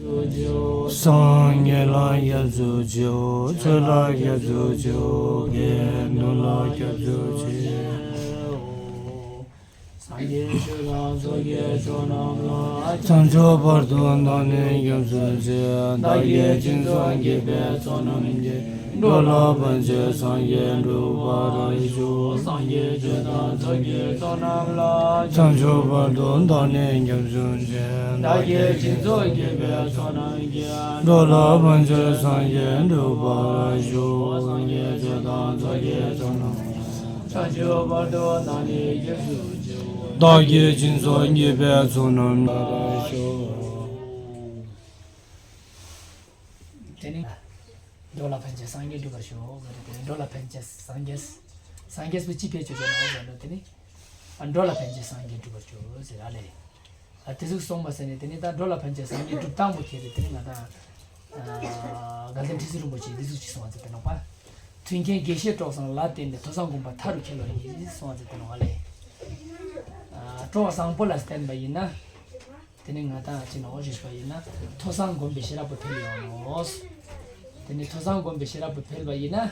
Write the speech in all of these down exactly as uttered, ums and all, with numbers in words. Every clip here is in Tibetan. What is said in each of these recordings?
སངས་རྒྱས་ལ་སྐྱབས་སུ་མཆིའོ། ཆོས་ལ་སྐྱབས་སུ་མཆིའོ། དགེ་འདུན་ལ་སྐྱབས་སུ་མཆིའོ། སངས་རྒྱས་ཆོས་དང་ཚོགས་ཀྱི་མཆོག་རྣམས་ལ། བྱང་ཆུབ་བར་དུ་བདག་ནི་སྐྱབས་སུ་མཆི། བདག་གིས་སྦྱིན་སོགས་བགྱིས་པའི་ཚོགས་རྣམས་ཀྱིས། འགྲོ་ལ་ཕན་ཕྱིར་སངས་རྒྱས་འགྲུབ་པར་ཤོག་སངས་རྒྱས་ཆོས་དང་ཚོགས་ཀྱི་མཆོག་རྣམས་ལ། བྱང་ཆུབ་བར་དུ་བདག་ནི་སྐྱབས་སུ་མཆི། བདག་གིས་སྦྱིན་སོགས་བགྱིས་པའི་ཚོགས་རྣམས་ཀྱིས། འགྲོ་ལ་ཕན་ཕྱིར་སངས་རྒྱས་འགྲུབ་པར་ཤོག་སངས་རྒྱས་ཆོས་དང་ཚོགས་ཀྱི་མཆོག་རྣམས་ལ། བྱང་ཆུབ་བར་དུ་བདག་ནི་སྐྱབས་སུ་མཆིའོ། བདག་གིས་སྦྱིན་སོགས་བགྱིས་པའི་ཚོགས་རྣམས་ཀྱིས། དེ་ནི། འགྲོ་ལ་ཕན་ཕྱིར་སངས་རྒྱས་འགྲུབ་པར་ཤོག་ཟེར་ཏེ། འགྲོ་ལ་ཕན་ཕྱིར་སངས་རྒྱས། སངས་རྒྱས་པོ་ཅི་ཕན་ཆོག་ཟེར་ན་འོ་ཟེར་ན་དེ་ནི། ཨ། འགྲོ་ལ་ཕན་ཕྱིར་སངས་རྒྱས་འགྲུབ་པར་ཤོག་ཟེར་ར་ལེ། ཨ། དེ་ཟུག་གསུངས་པ་ཟེར་ནས་དེ་ནི་ད་འགྲོ་ལ་ཕན་ཕྱིར་སངས་རྒྱས་སྒྲུབ་སྟངས་པོ་ཁྱེད་དེ་དེ་ནི་ང་དང་། ཨ། དགའ་ལྡན་ཁྲི་ཟུར་རིན་པོ་ཆེས་འདི་ཟུག་ཅིག་གསུངས་པ་ཟེར་ཏེ་ནོག་པ། མཐུན་རྐྱེན་དགེ་བཤེས་གྲོགས་བཟང་ལ་བརྟེན་ནས། ཐོས་བསམ་སྒོམ་པ་མཐའ་རུ་ཁྱེར་བར་བགྱི་གསུངས་པ་ཟེར་ཏེ་ནོག་ལེ། ཨ། གྲོགས་བཟང་པོ་ལ་བརྟེན་པ་ཡིན་ན། དེ་ནི་ང་དང་ཅི་ནོག་ཞུས་པ་ཡིན་ན། ཐོས་བསམ་སྒོམ་པའི་ཤེས་རབ་པོ་འཕེལ་ཡོང་ནོག་དེ་ནི་ཐོས་བསམ་སྒོམ་པའི་ཤེས་རབ་པོ་འཕེལ་བ་ཡིན་ན།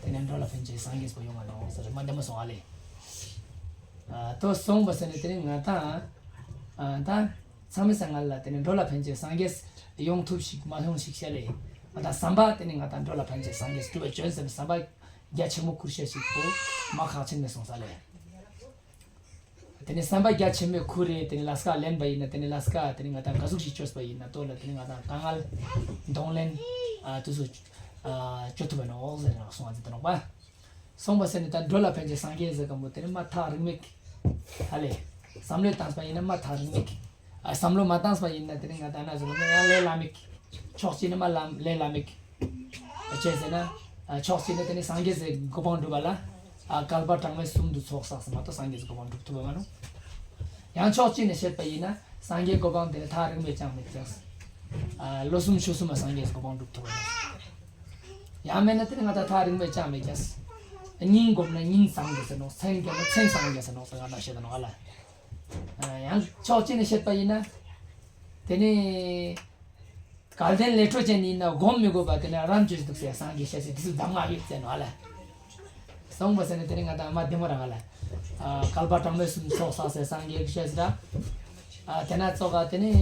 དེ་ནི་འགྲོ་ལ་ཕན་ཕྱིར་སངས་རྒྱས་པོ་ཡོང་བ་ནོག་ཟེར་མ་བདེ་མོ་སོང་བ་ལེ། ཨ། ཐོས་སོང་བ་ཟེར་ནས་དེ་ནི་ང་དང་། ཨ། ད་ཚང་མའི་སེམས་ལ་དེ་ནི་འགྲོ་ལ་ཕན་ཕྱིར་སངས་རྒྱས་ཡོང་ཐུབ་ཤིག་མ་ཡོང་ཤིག་བཤད་ལེ། ང་དང་བསམ་པ་དེ་ནི་ང་དང་འགྲོ་ལ་ཕན་ཕྱིར་སངས་རྒྱས་སྒྲུབ་པ་བྱོན་ཟེར་བསམ་པ་རྒྱ་ཆེན་མོ་ཁུར་ཤེས་ཤིག་པོ་མ་ཁག་ཆེན་མེད་སོང་ས་ལེ། དེ་ནི་བསམ་པ་རྒྱ་ཆེན་མོས་ཁུར་རེ་དེ་ནི་ལས་ཀ་ལེན་པ་ཡིན་ན། དེ་ནི་ལས་ཀ་དེ་ནི་ང་དང་ག་ཟུག་ཞིག་བཅོས་པ་ཡིན་ན། ལྟོས་ལ་དེ་ནི་ང་དང་དཀའ་ངལ་གདོང་ལེན། ཨ། དེ་ཚོ། ཨ། བཅོ་ཐུབ་པ་ནོག་ཟེར་ནས་གསུངས་པ་ཟེར་ཏེ་ནོག་པ། སོང་བ་ཟེར་ནས་ད་འགྲོ་ལ་ཕན་ཕྱིར་སངས་རྒྱས་ཟེར་མཁན་པོ་དེ་ནི་མ་ཐག་རིང་མོ། ཨ་ལེ། བསམ་བློ་བཏང་པ་ཡིན་ན་མ་ཐག་རིང་མོ། ཨ། བསམ་བློ་མ་བཏང་པ་ཡིན་ན་དེ་ནི་ང་དང་ན་ཟེར་ན་ཡང་ལས་སླ་མོ། ཕྱོགས་གཅིག་ནས་མ་ལ་ལས་སླ་མོ། ཅི་ཟེར་ན། ཨ། ཕྱོགས་གཅིག་ནས་དེ་ནི་སངས་རྒྱས་སི་གོ་འཕང་སྒྲུབ་པ་ལ། ཨ། བསྐལ་པ་གྲངས་མེད་གསུམ་དུ་ཚོགས་བསགས་ཟེར་མ་གཏོགས་སངས་རྒྱས་སི་གོ་འཕང་སྒྲུབ་ཐུབ་པ་མ་ནོག་ཡང་ཕྱོགས་གཅིག་ནས་བཤད་པ་ཡིན་ན་སངས་རྒྱས་གོ་འཕང་དེ་ནི་ཐག་རིང་མོ་ཅང་མེད་ཀྱག་ཨ། ལོ་གསུམ་ཕྱོགས་གསུམ་མ་སངས་རྒྱས་སི་གོ་འཕང་སྒྲུབ་ཐུབ་པ་ནོག་ཡང་མེད་ན་དེ་ནི་ང་དང་ཐག་རིང་མོ་ཅང་མེད་ཀྱག་སྙིང་སྒོམ་ན་སྙིང་སངས་རྒྱས་ཟེར་ནོག་མཚན་བརྒྱབ་ན་མཚན་སངས་རྒྱས་ཟེར་ནོག་ཟེར་ང་དང་བཤད་ད་ནོག་ཨ་ལ། ཡང་ཕྱོགས་གཅིག་ནས་བཤད་པ་ཡིན་ན། དེ་ནི། དགའ་ལྡན་ལས་འཕྲོ་ཅན་ཡིན་ན་སྒོམ་མི་དགོས་པ་དེ་ནི་རབ་འབྱོར་འདུག་ཟེར་སངས་རྒྱས་ཤེས་ཟེར་དེ་ཚོ་གདམས་ངག་ཡོད་ཟེར་ནོག་ཨ་ལ། སོང་བ་ཟེར་ནས་དེ་ནི་ང་དང་མ་བདེ་མོ་རང་ཨ་ལ། ཨ། བསྐལ་པ་གྲངས་མེད་གསུམ་ཚོགས་བསགས་ཟེར་སངས་རྒྱས་ཤེས་ཟེར་ར། ཨ། དེ་ན་ཙོགས་ཀ་དེ་ནི།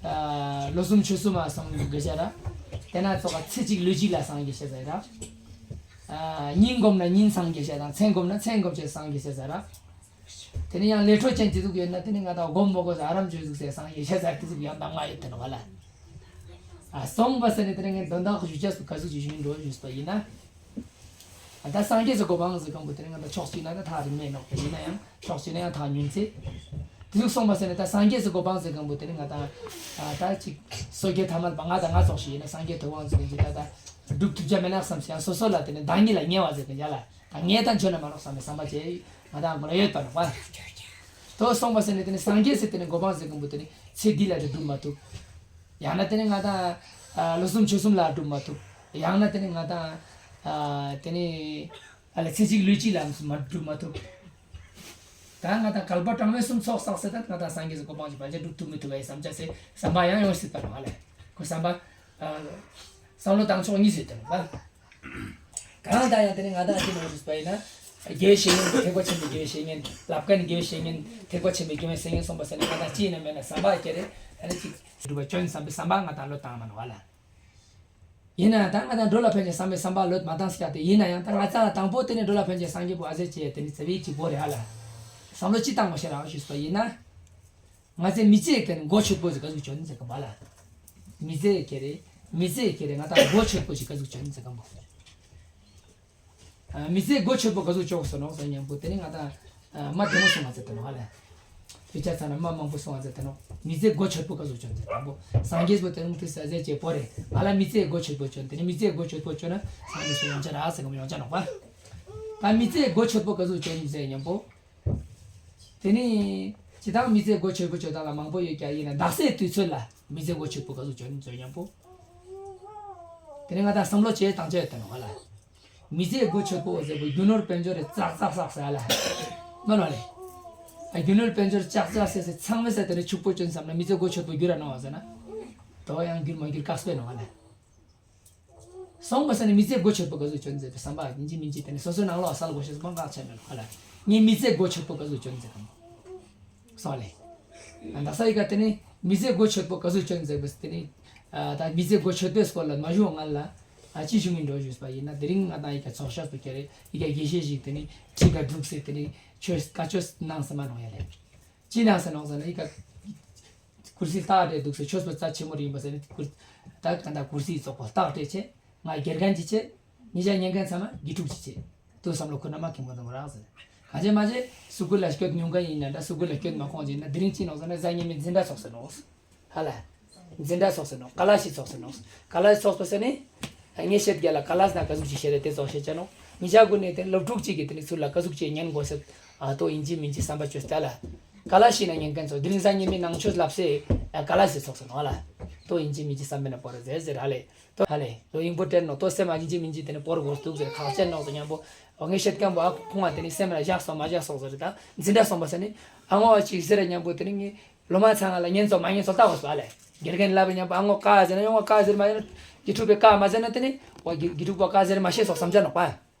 ཨ། ལོ་གསུམ་ཕྱོགས་གསུམ་མ་སངས་རྒྱས་ཤེས་ར། དེ་ན་ཙོགས་ཀ་ཚེ་གཅིག་ལུས་གཅིག་ལ་སངས་རྒྱས་ཤེས་ཟེར་ར། ཨ། སྙིང་སྒོམ་ན་སྙིང་སངས་རྒྱས་ཤེས་དང་མཚན་སྒོམ་ན་མཚན་སྒོམ་ཤེས་སངས་རྒྱས་ཤེས་ཟེར་ར། དེ་ནི་ཡང་ལས་འཕྲོ་ཅན་དེ་ཟུག་ཡོད་ན་དེ་ནི་ང་དང་སྒོམ་མི་དགོས་ཟེར་རབ་འབྱོར་འདུག་ཟེར་སངས་རྒྱས་ཤེས་ཟེར་དེ་ཟུག་ཡང་གདམས་ངག་ཡོད་དེ་ནོག་ཨ་ལ། ཨ། སོང་བ་ཟེར་ནས་དེ་ནི་ངས་དོན་དག་ཞུ་ཅེས་སུ་ག་ཟུག་ཅིག་ཞུ་ཡིན་འགྲོ་ཞུས་པ་ཡིན་ན། ཨ། ད་སངས་རྒྱས་སི་གོ་འཕང་ཟེར་མཁན་པོ་དེ་ནི་ང་དང་ཕྱོགས་གཅིག་ན་ད་ཐག་རིང་མོ་ནོག་དེ་ཡིན་ན་ཡང་ཕྱོགས་གཅིག་ན་ཡང་ཐག་ཉུང་ཚེ། དེ་ཟུག་སོང་བ་ཟེར་ནས་ད་སངས་རྒྱས་སི་གོ་འཕང་ཟེར་མཁན་པོ་དེ་ནི་ང་དང་། ཨ། ད་ཅིག་སོ་སྐྱེ་ཐ་མལ་པ་ང་དང་ང་ཙོགས་ཤིག་ཡིན་ན་སངས་རྒྱས་གོ་འཕང་ཟེར་མཁན་ཅིག་ད་ད་སྒྲུབ་ཐུབ་ཅེས་མེད་ན་བསམ་ཞིག་ཡང་སོ་སོ་ལ་དེ་ནི་བདག་ཉིད་ལ་ཉེ་བ་ཟེར་མཁན་ཡ་ལ། ད་ངས་ད་འཇོན་ན་མ་ནོག་བསམ་པའི་བསམ་པ་ཅིག་ང་དང་ངོ་ལ་ཡོད་པ་ནོག་པ། དེ་སོང་བ་ཟེར་ནས་དེ་ནི་སངས་རྒྱས་སི་དེ་ནི་གོ་འཕང་ཟེར་མཁན་པོ་དེ་ནི་ཚེ་འདི་ལ་དེ་སྒྲུབ་མ་ཐུབ། ཡང་ན་དེ་ནི་ང་དང་། ཨ། ལོ་གསུམ་ཕྱོགས་གསུམ་ལ་སྒྲུབ་མ་ཐུབ། ཡང་ན་དེ་ནི་ང་དང་། ཨ། དེ་ནི། ཨ་ལ་ཚེ་གཅིག་ལུས་གཅིག་ལ་མ་སྒྲུབ་མ་ཐུབ། ད་ང་དང་བསྐལ་པ་གྲངས་མེད་གསུམ་ཚོགས་བསགས་ཟེར་ད་ང་དང་སངས་རྒྱས་སི་གོ་འཕང་ཞིག་ཕལ་ཆེར་སྒྲུབ་ཐུབ་མི་ཐུབ་པའི་བསམ་བྱ་ཟེར་བསམ་པ་ཡང་ཡོང་སྲིད་པ་ནོག་ཨ་ལ། ཁོ་བསམ་པ། ཨ། བསམ་བློ་བཏང་ཕྱོགས་གཉིས་སུ་ཡོད་དེ་ནོག་པ། གང་ལྟར་ཡང་དེ་ནི་ང་དང་ཅི་ནོག་ཞུས་པ་ཡིན་ན། དགེ་བའི་བཤེས་གཉེན་ཐེག་པ་ཆེན་པོའི་དགེ་བའི་བཤེས་གཉེན། ལབ་མཁན་དགེ་བའི་བཤེས་གཉེན་ཐེག་པ་ཆེན་པོའི་དགེ་བའི་བཤེས་གཉེན་སོང་བ་ཟེར་ནས་ང་དང་ཅི་ཡིན་ན་མེད་ན་བསམ་པ་ཀྱེ་རེ། ཨ་ནི་ཅིག་སྒྲུབ་པ་བྱོན་བསམ་པའི་བསམ་པ་ང་དང་བློ་བཏང་མ་ནོག་ཨ་ལ། ཡིན་ན་ཡང་ད་ང་དང་འགྲོ་ལ་ཕན་ཕྱིར་བསམ་པའི་བསམ་པ་བློ་མ་བཏང་ཟེར་ཡ་དེ་ཡིན་ན་ཡང་ད་ང་ཚང་ལ་དང་པོ་དེ་ནི་འགྲོ་ལ་ཕན་ཕྱིར་སངས་རྒྱས་པོ་ཨ་ཟེར་ཅེས་དེ་ནི་ཟེར་བའི་གཅིག་པོ་རེད་ཨ་ལ། བསམ་བློ་ཅི་བཏང་བ་ཞིག་རང་ཞུས་པ་ཡིན་ན། ང་ཚོའི་མི་ཚེ་གི་མགོ་ཆོད་པོ་ཞིག་ག་ཟུག་བྱོན་ཟེར་གམ་པ་ལ། མི་ཚེ་གི་རེད། མི་ཚེ་གི་རེད་ང་དང་མགོ་ཆོད་པོ་ཞིག་ག་ཟུག་བྱོན་ཟེར་གམ་པ། ཨ། མི་ཚེ་མགོ་ཆོད་པོ་ག་ཟུག་བྱོན་སོང་ནོག་ཟེར་མཁན་པོ་དེ་ནི་ང་དང་། ཨ། མ་བདེ་མོ་སོང་བ་ཟེར་དེ་ནོག་ཨ་ལ། དཔེ་ཆ་ཚང་ན་མ་མང་པོ་སོང་བ་ཟེར་དེ་ནོག་མི་ཚེ་མགོ་ཆོད་པོ་ག་ཟུག་བྱོན་ཟེར་དང་པོ། སངས་རྒྱས་པོ་དེ་ནི་དེ་ཟེར་ཟེར་ཅེས་པོ་རེད། ང་ལ་མི་ཚེ་མགོ་ཆོད་པོ་བྱོན་དེ་ནི་མི་ཚེ་མགོ་ཆོད་པོ་བྱོན་ན་སངས་རྒྱས་སུ་ཡོང་ཆ་ར་ཟེར་གམ་ཡོང་ཆ་ནོག་པ། ད་མི་ཚེ་མགོ་ཆོད་པོ་ག་ཟུག་བྱོན་ཟེར་མཁན་པོ། དེ་ནི། སྤྱིར་བཏང་མི་ཚེ་མགོ་ཆོད་པོ་ཆོད་སྟངས་ལ་མང་པོ་ཡོད་ཀྱང་ཡིན་ན་དག་སའི་དུས་ཚོད་ལ་མི་ཚེ་མགོ་ཆོད་པོ་ག་ཟུག་བྱོན་ཟེར་མཁན་པོ། དེ་ནི་ང་དང་བསམ་བློ་ཅིག་བཏང་ཆ་ཡོད་དེ་ནོག་ཨ་ལ། མི་ཚེ་མགོ་ཆོད་པོ་ཟེར་བོ་རྒྱུ་ནོར་དཔལ་འབྱོར་རེ་ཙག་ཙག་ཙག་ཟེར་ཨ་ལ། མ་ནོག་ལེ། ཨ། རྒྱུ་ནོར་དཔལ་འབྱོར་ཙག་ཙག་ཟེར་ཟེར་ཚང་མས་ཟེར་དེ་ནི་ཕྱུག་པོ་བྱོན་བསམ་ན་མི་ཚེ་མགོ་ཆོད་པོ་འགྱུར་ར་ནོག་ཟེར་ན། དོ་ཡང་འགྱུར་མ་འགྱུར་བཀག་སྤེལ་ནོ་ཧ་ལ། སོང་བ་ས་ནི་མི་ཚེ་གོ་ཆོད་པོ་ག་ཟུག་བྱོན་མཛད་པའི་བསམ་པ་ཡིན་གཅིག་མིན་གཅིག་དེ་ནི་སོ་སོའི་ནང་ལོགས་གསལ་པོ་ཤེས་སུ་མང་ཁག་ཆེ་མེད་ལ་ཧ་ལ། ངས་མི་ཚེ་གོ་ཆོད་པོ་ག་ཟུག་བྱོན་མཛད་དམ། སོང་ལེ། ད་ས་ཡི་ག་དེ་ནི་མི་ཚེ་གོ་ཆོད་པོ་ག་ཟུག་བྱོན་མཛད་པའི་དེ་ནི། ད་མི་ཚེ་གོ་ཆོད་པོའི་སྐོར་ལ་མ་ཞུ་ང་ལ། ཅི་ཞུ་ངིན་འགྲོ་ཞུས་པ་ཡིན་ན་དེ་རིང་ང་དང་ཡི་ག་ཚོགས་ཤག་ཏུ་ཁྱེར་ཡི་ག་དགེ་བཤེས་ཤིག་དེ་ནི་ཁྲི་ཀ་འབྲུག་སེ་དེ་ནི་ཆོས་བཀའ་ཆོས་གནང་ས་མ་ནོ་ཡ་ལེ། ཅི་གནང་ས་ནོ་ཟེར་ན་ཡི་ག་ཀུར་སི་ལྟག་སྤྲད་འདུག་སེ་ཆོས་པ་རྩ་ཆེན་མོ་རེད་ཡིན་པ་ཟེར་ནས་ཀུར། ད་ད་ད་ཀུར་སི་རྫོགས་པ་ལྟག་སྤྲད་ཆེ། ང་དགེ་རྒན་གྱི་ཆེ། ཉི་ཤ་ཉན་མཁན་ཚང་མ་དགེ་ཕྲུག་གྱི་ཆེ། དུ་བསམ་བློ་ཁུར་ན་མ་ཁེངས་པ་དང་རག་ཟེར། གང་བྱས་མ་བྱས་སུ་ཀུལ་ལ་སྐྱོད་མྱོང་མཁན་ཡིན་ན་འདྲ་སུ་ཀུལ་ལ་སྐྱོད་མ་ཁོང་ཅིག་ཡིན་ན་དེ་རིང་ཅི་ནོག་ཟེར་ན་གཟའ་ཉི་མའི་འཛིན་གྲྭ་ཚོགས་ཟེར་ནོག་ཧ་ལ། འཛིན་གྲྭ་ཚོགས་ཟེར་ནོག་ཀ་ལ་ཤི་ཚོགས་ཟེར་ནོག་ཀ་ལ་ཤི་ཚོགས་པ་ཟེར་ནི། ངས་བཤད་རྒྱ་ལ་ཀ་ལ་ཟེར་ན་ག་ཟུག་ཅིག་བཤད་རེད་དེ་ཚོགས་བཤད་ཅེ་ནོག་ཉི་ཤ་དགུ་ནས་དེ་སློབ་ཕྲུག་ཅིག་གིས་དེ་ནི་ཚུར་ལ་ག་ཟུག་ཅིག་ཉན་དགོས་ཟེར། ཨ་ཏོ་ཡིན་གཅིག་མིན་གཅིག་བསམ་པ་བཅོས་ལྟ་ལ། ཀ་ལ་ཤི་ན་ཉན་མཁན་ཚོ་དེ་རིང་གཟའ་ཉི་མའི་ནང་ཆོས་ལབ་སེ། ཀ་ལ་ཤི་ཚོགས་ཟེར་ནོག་ལ། ཏོ་ཡིན་གཅིག་མིན་གཅིག་བསམ་པས་ན་པོ་ར་ཟེར་ཟེར་ཧ་ལེ། ཏོ་ཧ་ལེ། ཏོ་ཡིན་པོ་སྤྲད་ནོ་ཏོ་སེམས་ཨ་ཡིན་གཅིག་མིན་གཅིག་དེ་ནི་པོར་དགོས་འདུག་ཟེར་ཁག་ཅན་ནོག་ཟེར་མཉམ་པོ། འོ་ངས་བཤད་མཁན་པོ་ཨ་ཁོང་ང་དེ་ནི་སེམས་ལ་བཞག་སོང་མ་བཞག་སོང་ཟེར་ད་འཛིན་གྲྭ་སོང་པ་ཟེར་ནི། ཨ་ངོ་ཨ་ཅིག་ཟེར་མཉམ་པོ་དེ་ནི་ངས་ལོ་མ་ཚང་ང་ལ་ཉན་སོང་མ་ཉན་སོང་ལྟ་བ་སོ་ཨ་ལེ། དགེ་རྒན་ལབ་པའི་མཉམ་པོ་ཨ་ངོ་ཀ་ཟེར་ན་ཡོང་བ་ཀ་ཟེར་མ་ཡིན་ན་དགེ་ཕྲུག་པའི་ཀ་མ་ཟེར་ན་དེ་ནི་འོ་དགེ་དགེ་ཕྲུག་པ་ཀ་ཟེར་མ་ཤེས་སོང་བསམ་བྱ་ནོག་པ།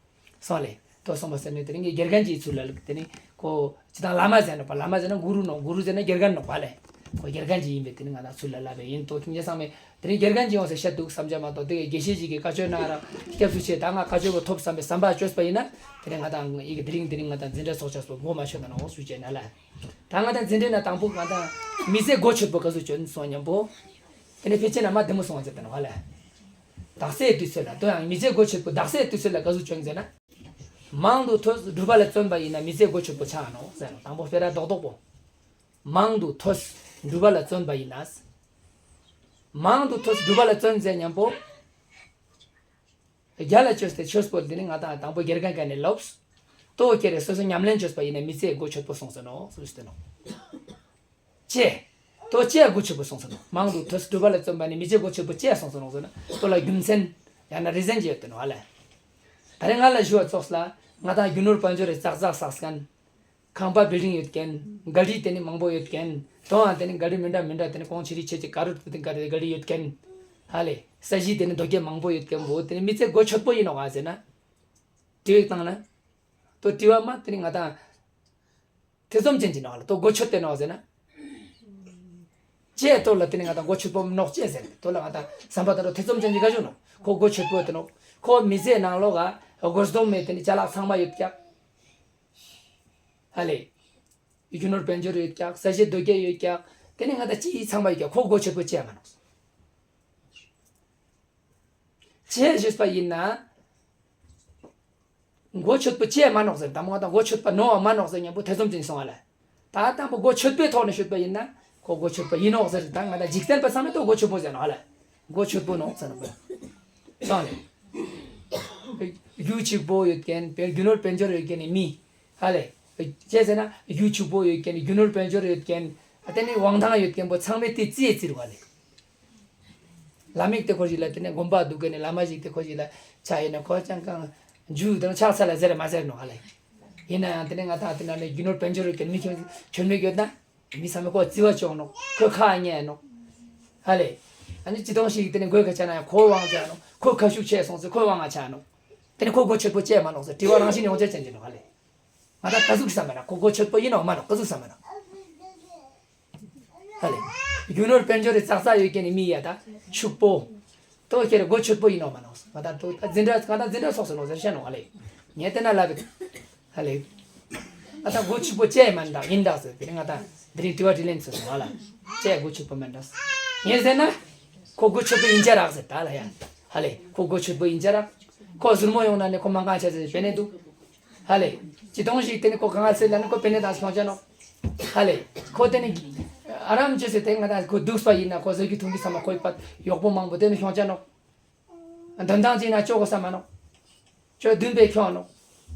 སོང་ལེ། ཏོ་སོང་པ་ཟེར་ནས་དེ་རིང་གི་དགེ་རྒན་གྱི་ཚུལ་ལ་དེ་ནི་ཁོ་ཅི་དང་བླ་མ་ཟེར་ནོག་པ་བླ་མ་ཟེར་ན་གུ་རུ་ནོག་གུ་རུ་ཟེར་ན་དགེ་རྒན་ནོག་པ་ལེ། ཁོ་དགེ་རྒན་གྱི་ཡིན་པས་དེ་ནི་ང་དང་ཚུལ་ལ་ལབ་པས་ཡིན་ཏོ་ཁྱིམ་རྒྱ་ཚང་མས་དེ་རིང་དགེ་རྒན་གྱི་ཡོང་ཟེར་བཤད་འདུག་བསམ་བྱ་མ་གཏོགས་དེ་གའི་དགེ་བཤེས་ཞིག་གིས་བཀའ་ཆོས་གནང་ར་སྐྱབས་སུ་མཆི་ད་ང་བཀའ་ཆོས་པོ་ཐོབ་བསམ་པའི་བསམ་པ་བཅོས་པ་ཡིན་ན་དེ་རིང་ང་དང་ཡི་གེ་དེ་རིང་དེ་རིང་ང་དང་འཛིན་གྲྭ་ཚོགས་བཅར་སོ་མགོ་མ་ཆོད་ད་ན་འོ་སུ་བྱས་ན་ལ། ད་ང་དང་འཛིན་གྲྭའི་ནང་དང་པོ་ང་དང་མི་ཚེ་གོ་ཆོད་པོ་ག་ཚོད་བྱོན་སོང་མཉམ་པོ། དེ་ནས་ཕལ་ཆེར་ན་མ་བདེ་མོ་སོང་བ་ཟེར་ད་ན་བ་ལ། དག་སའི་དུས་ཚོད་ལ་དོ་ཡང་མི་ཚེ་གོ་ཆོད་པོ་དག་སའི་དུས་ཚོད་ལ་ག་ཚོད་བྱོན་ཟེར་ན། མང་དུ་ཐོས་སྒྲུབ་པ་ལ་བརྩོན་པ་ཡིན་ན་མི་ཚེ་གོ་ཆོད་པོ་ཆགས་ནོ་ཟེར་ནོ་དང་པོ་སྤེ་ར་རྡོག་རྡོག་པོ། མང་དུ་ཐོས་སྒྲུབ་པ་ལ་བརྩོན་པ་ཡིན་ན། མང་དུ་ཐོས་སྒྲུབ་པ་ལ་བརྩོན་ཟེར་མཉམ་པོ། རྒྱ་ལ་བཅོས་ཏེ་ཆོས་པོ་འདི་ནི་ང་དང་དང་པོ་དགེ་རྒན་ག་ནས་ལོབས། ལྟོ་ཁྱེར་རེ་སོ་སོ་ཉམས་ལེན་བཅོས་པ་ཡིན་ན་མི་ཚེ་གོ་ཆོད་པོ་སོང་ཟེར་ནོ་སུ་ཟེར་ནོ། ཅེས། ལྟོ་ཅེས་གོ་ཆོད་པོ་སོང་ཟེར་ནོ། མང་དུ་ཐོས་སྒྲུབ་པ་ལ་བརྩོན་པ་ནི་མི་ཚེ་གོ་ཆོད་པོ་ཅེས་སོང་ཟེར་ནོ་ཟེར་ན་ལྟོ་ལ་རྒྱུ་མཚན། ཡང་ན་རི་ཟན་ཅི་ཡོད་དེ་ནོ་ཨ་ལས། ད་རེས་ང་ལ་ཞུ་བ་ཙོགས་ལ་ང་དང་རྒྱུ་ནོར་དཔལ་འབྱོར་རེ་ཙག་ཙག་བསགས་མཁན། ཁང་པ་བིལ་ཌིང་ཡོད་མཁན། ག་རི་དེ་ནི་མང་པོ་ཡོད་མཁན། དོ་ཡང་དེ་ནི་ག་རི་མི་འདྲ་མི་འདྲ་དེ་ནི་གོང་ཆེ་རི་ཆེ་ཆེ་ག་རུ་དེ་ག་རི་ག་རི་ཡོད་མཁན། ཧ་ལས་ས་གཞི་དེ་ནི་རྡོ་སྐྱེས་མང་པོ་ཡོད་མཁན་བོ་དེ་ནི་མི་ཚེ་གོ་ཆོད་པོ་ཡིན་ནོ་ག་ཟེར་ན། དྲི་བ་བཏང་ན། དོ་དྲི་བ་མ་དེ་ནི་ང་དང་། ཐེ་ཚོམ་ཅན་གྱི་ནོ་ལ་དོ་གོ་ཆོད་དེ་ནོ་ཟེར་ན། ཅེས་དོ་ལ་དེ་ནི་ང་དང་གོ་ཆོད་པོ་ནོག་ཅེས་ཟེར་དོ་ལ་ང་དང་བསམ་པ་དང་དོ་ཐེ་ཚོམ་ཅན་གྱི་ག་ཞུ་ནོ་ཁོ་གོ་ཆོད་པོ་དེ་ནོ་ཁོ་མི་ཚེ་ནང་ལོག་ག་དགོས་འདོད་མེད་དེ་ནི་ཅ་ལག་ཚང་མ་ཡོད་ཀྱག་ཧ་ལས། རྒྱུ་ནོར་དཔལ་འབྱོར་ཡོད་ཀྱག་ས་གཞི་རྡོ་སྐྱེས་ཡོད་ཀྱག་དེ་ནི་ང་དང་ཅི་ཡི་ཚང་མ་ཡོད་ཀྱག་ཁོ་གོ་ཆོད་པོ་ཅེས་མ་ནོག་ཅེས་ཞུས་པ་ཡིན་ན། མགོ་ཆོད་པོ་ཅེས་མ་ནོག་ཟེར་དམ་ང་དང་མགོ་ཆོད་པ་ནོ་མ་ནོག་ཟེར་མཉམ་པོ་ཐེ་ཚོམ་ཅན་སོང་བ་ལ། ད་དང་པོ་མགོ་ཆོད་པོའི་ཐོག་ནས་ཞུས་པ་ཡིན་ན་ཁོ་མགོ་ཆོད་པོ་ཡིན་ནོག་ཟེར་ད་ང་དང་འཇིག་རྟེན་པ་ཚང་མས་དོ་མགོ་ཆོད་པོ་ཟེར་ནོ་ཧ་ལ། མགོ་ཆོད་པོ་ནོག་ཟེར་ནོ་པ། སོང་ལེ། རྒྱུ་ཕྱུག་པོ་ཡོད་མཁན་རྒྱུ་ནོར་དཔལ་འབྱོར་ཡོད་མཁན་ནི་མི། ཧ་ལེ། ཅེས་ཟེར་ན་རྒྱུ་ཕྱུག་པོ་ཡོད་མཁན་རྒྱུ་ནོར་དཔལ་འབྱོར་ཡོད་མཁན། ཨ་དེ་ནི་དབང་ཐང་ཡོད་མཁན་པོ་ཚང་མས་དེ་རྩིས་རྩིས་རུ་བ་ལེ། ལམ་ཡིག་དེ་ཁོ་ཞིག་ལ་དེ་ནས་དགོན་པ་འདུག་གི་ནས་བླ་མ་ཞིག་དེ་ཁོ་ཞིག་ལ་ཆ་ཡིན་ན་ཁོ་ཅང་གང་འཇུ་དང་ཕྱག་འཚལ་ལ་ཟེར་མ་ཟེར་ནོ་ཧ་ལེ། ཡིན་ན་ཡང་དེ་ནས་ང་དང་དེ་ན་ནས་རྒྱུ་ནོར་དཔལ་འབྱོར་ཡོད་མཁན་མི་ཁྱོད་ཆོད་མེད་ཡོད་ན་མི་ཚང་མས་ཁོ་བརྩི་བ་ཆོག་ནོ་ཁོ་ཁ་ཉན་ནོ་ཧ་ལེ། ཨ་ནི་ཅི་དོང་ཞིག་དེ་ནས་དགོས་ཁ་ཆ་ན་ཡང་ཁོ་དབང་ཆ་ནོ་ཁོ་ཁ་ཤུགས་ཆེ་སོང་ཚེ་ཁོ་དབང་ང་ཆ་ནོ་དེ་ནས་ཁོ་གོ་ཆོད་པོ་ཅེས་མ་ནོག་ཟེར་དྲི་བ་རང་བཞིན་ཡོང་ཆ་ཅན་གྱི་ནོ་ཧ་ལེ། ང་དང་ག་ཟུག་བསམ་མེད་ན་ཁོ་གོ་ཆོད་པོ་ཡིན་ནོ་མ་ནོ་ག་ཟུག་བསམ་མེད་ན། ཧ་ལེ། རྒྱུ་ནོར་དཔལ་འབྱོར་རེ་ཙག་ཙག་ཡོད་མཁན་ནི་མི་ཡ་ད་ཕྱུག་པོ། ཏོ་ཁྱེར་གོ་ཆོད་པོ་ཡིན་ནོ་མ་ནོ། ང་དང་ཏོ་ད་འཛིན་གྲྭ་ང་དང་འཛིན་གྲྭ་ཚོགས་སུ་ནོ་ཟེར་བཤད་ནོ་ཧ་ལེ། ངས་དེ་ན་ལབ་པའི། ཧ་ལེ། ང་དང་གོ་ཆོད་པོ་ཅེས་མ་འདྲ་ཡིན་འདྲ་ཟེར་དེ་ནི་ང་དང་འདི་རིང་དྲི་བ་དྲིས་ལན་ཚོས་སོང་ང་ལ། ཅེས་གོ་ཆོད་པོ་མ་འདྲ། ངས་ཟེར་ན། ཁོ་གོ་ཆོད་པོ་ཡིན་ཅ་རག་ཟེར་ད་ལ་ཡ། ཧ་ལེ་ཁོ་གོ་ཆོད་པོ་ཡིན་ཅ་རག་ཁོ་ཟུར་མོ་ཡོང་ན་ནི་ཁོ་མ་གང་ཆ་ཟེར་པེ་ནེ་འདུག་ཧ་ལེ། ཅི་དོང་ཞིག་དེ་ནི་ཁོ་གང་ཟེར་ལ་ནི་ཁོ་པེ་ནེ་དང་སོང་ཅ་ནོ། ཧ་ལེ། ཁོ་དེ་ནི། ཨ་རམ་ཅི་ཟེར་དེ་ང་དང་ཁོ་འདུག་པ་ཡིན་ན་ཁོ་ཟེར་གི་ཐུང་གི་ཚང་མ་ཁོའི་པ་གཡོག་པོ་མང་པོ་དེ་ནི་ཤོང་ཅ་ནོ། དོན་དང་ཅི་ན་ཅོ་གོ་ས་མ་ནོ། ཅོ་བདུན་པའི་ཁྱོ་ནོ།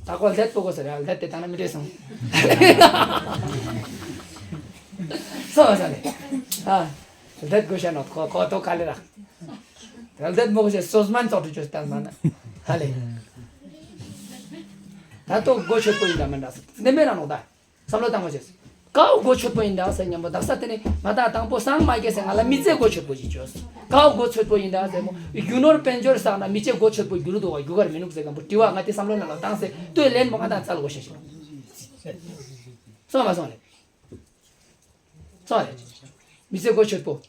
ད་ཁོ་ལྡད་པོ་གོ་ཟེར་ཡ་ལྡད་དེ་ད་ན་མི་འདྲེ་སོང་། སོ་ས་ལེ། ཨ། ལྡད་གོ་ཤ་ནོ་ཁོ་ཁོ་ཏོ་ཁ་ལེ་ར། ལྡད་མོ་གོ་ཤ་སོ་སྨན་ཙོག་ཏུ་ཅོ་སྟན་མ་ན། ཧ་ལེ། ད་ཏོ་གོ་ཆོད་པོ་ཡིན་ད་མ་འདྲ་སོ་ནེ་མེ་ར་ནོ་ད། བསམ་བློ་བཏང་བ་བྱས། གའོ་གོ་ཆོད་པོ་ཡིན་ད་ཟེར་སྙམ་པོ། དག་ས་དེ་ནས་ང་དང་དང་པོ་སངས་མ་རྒྱས་ཟེར་ང་ལ་མི་ཚེ་གོ་ཆོད་པོ་ཞིག་བཅོས། གའོ་གོ་ཆོད་པོ་ཡིན་ད་ཟེར་མོ། རྒྱུ་ནོར་དཔལ་འབྱོར་བསགས་ན་མི་ཚེ་གོ་ཆོད་པོ་རྒྱུ་རུ་འདུག་བ་རྒྱུ་གར་མི་ནུག་ཟེར་མཁན་པོ་དྲི་བ་ང་དེ་བསམ་བློ་ནང་ལ་བཏང་ཟེར་ལྟོས་ལན་པོ་ང་དང་རྩ་ལ་གོ་ཤེས་ཤིག་སོང་མ་སོང་ལེ། སོང་ལེ། མི་ཚེ་གོ་ཆོད་པོ།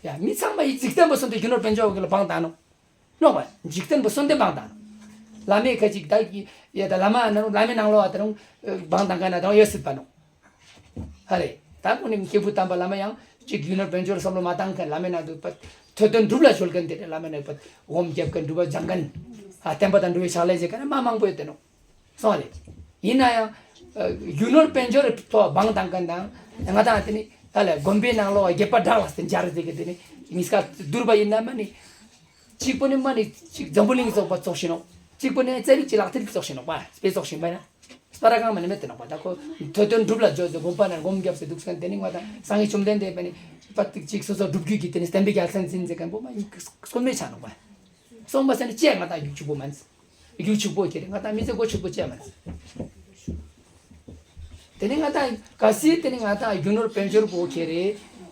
ཡ་མི་ཚང་མ་ཡི་འཇིག་རྟེན་པོ་སོང་དུས་རྒྱུ་ནོར་དཔལ་འབྱོར་གི་ལ་བང་དང་ནོ། ནོག་པ། འཇིག་རྟེན་པོ་གསོན་དེ་བང་དང་། བླ་མའི་ཁ་ཅིག་ད་ཡ་ད་བླ་མ་ནང་བླ་མའི་ནང་ལོགས་ཨ་ད་རུང་བང་དང་ག་ན་ད་རུང་ཡོད་སྲིད་པ་ནོག་ཧ་ལེ། ད་ཁོ་ནི་སྐྱེས་བུ་དམ་པ་བླ་མ་ཡང་ཅིག་རྒྱུ་ནོར་དཔལ་འབྱོར་བསམ་བློ་མ་བཏང་མཁན་བླ་མའི་ནང་དུ་པ་ཐོས་དོན་སྒྲུབ་ལ་འཇུག་མཁན་དེ་རེད། བླ་མའི་ནང་པ་སྒོམ་རྒྱབ་མཁན་སྒྲུབ་པ་སྦྱང་མཁན་ཨ་བསྟན་པ་དང་འགྲོ་བའི་ཕྱག་ལས་བྱེད་མཁན་མ་མང་པོ་ཡོད་དེ་ནོག་སོང་ལེ། ཡིན་ན་ཡང་། རྒྱུ་ནོར་དཔལ་འབྱོར་ཐོག་བང་བཏང་མཁན་དང་། ང་དང་དེ་ནི་ཧ་ལེ་དགོན་པའི་ནང་ལོགས་དགྱེས་པ་བསྒྲགས་ལ་སྟེ་འབྱར་ཟེར་གི་དེ་ནི་གཉིས་ཀ་བསྡུར་བ་ཡིན་ན་མ་ནི། གཅིག་པོ་ནི་མ་ནི་གཅིག་འཛམ་བུ་གླིང་ཚོགས་པ་ཚོགས་ཤིང་ནོག་གཅིག་པོ་ནི་ཚན་རིག་གི་ལག་མཐིལ་ཚོགས་ཤིང་ནོག་པ་དཔེ་ཚོགས་ཤིང་པ་ན། སྤ་ར་གང་མ་ནི་མེད་དེ་ནོག་པ། ད་ཁོ་ཐོས་དོན་སྒྲུབ་ལ་འཇོག་ཟེར་དགོན་པ་ནང་སྒོམ་རྒྱབ་ཟེར་འདུག་ཟེར་དེ་ནི་ང་དང་སངས་རྒྱས་བཅོམ་ལྡན་འདས་པ་ནི་པ་ཏིག་གཅིག་སོ་སོ་སྒྲུབ་བརྒྱུད་ཀྱི་དེ་ནི་བསྟན་པའི་རྒྱལ་མཚན་འཛིན་ཟེར་མཁན་པོ་མ་ཡིན་སྐུ་མེད་ཆ་ནོག་པ། སོང་པ་ཟེར་ནི་ཅེས་ང་དང་རྒྱུག་ཆུག་པོ་མ་ནི། རྒྱུ་ཕྱུག་པོ་ཁྱེར་རེ་ང་དང་མི་ཚེ་སྒོ་ཕྱུག་པོ་བཅད་མ་རེད། དེ་ནི་ང་དང་གལ་སྲིད་དེ་ནི་ང་དང་རྒྱུ་ནོར་དཔལ་འབྱོར་པོ་ཁྱེར་རེ་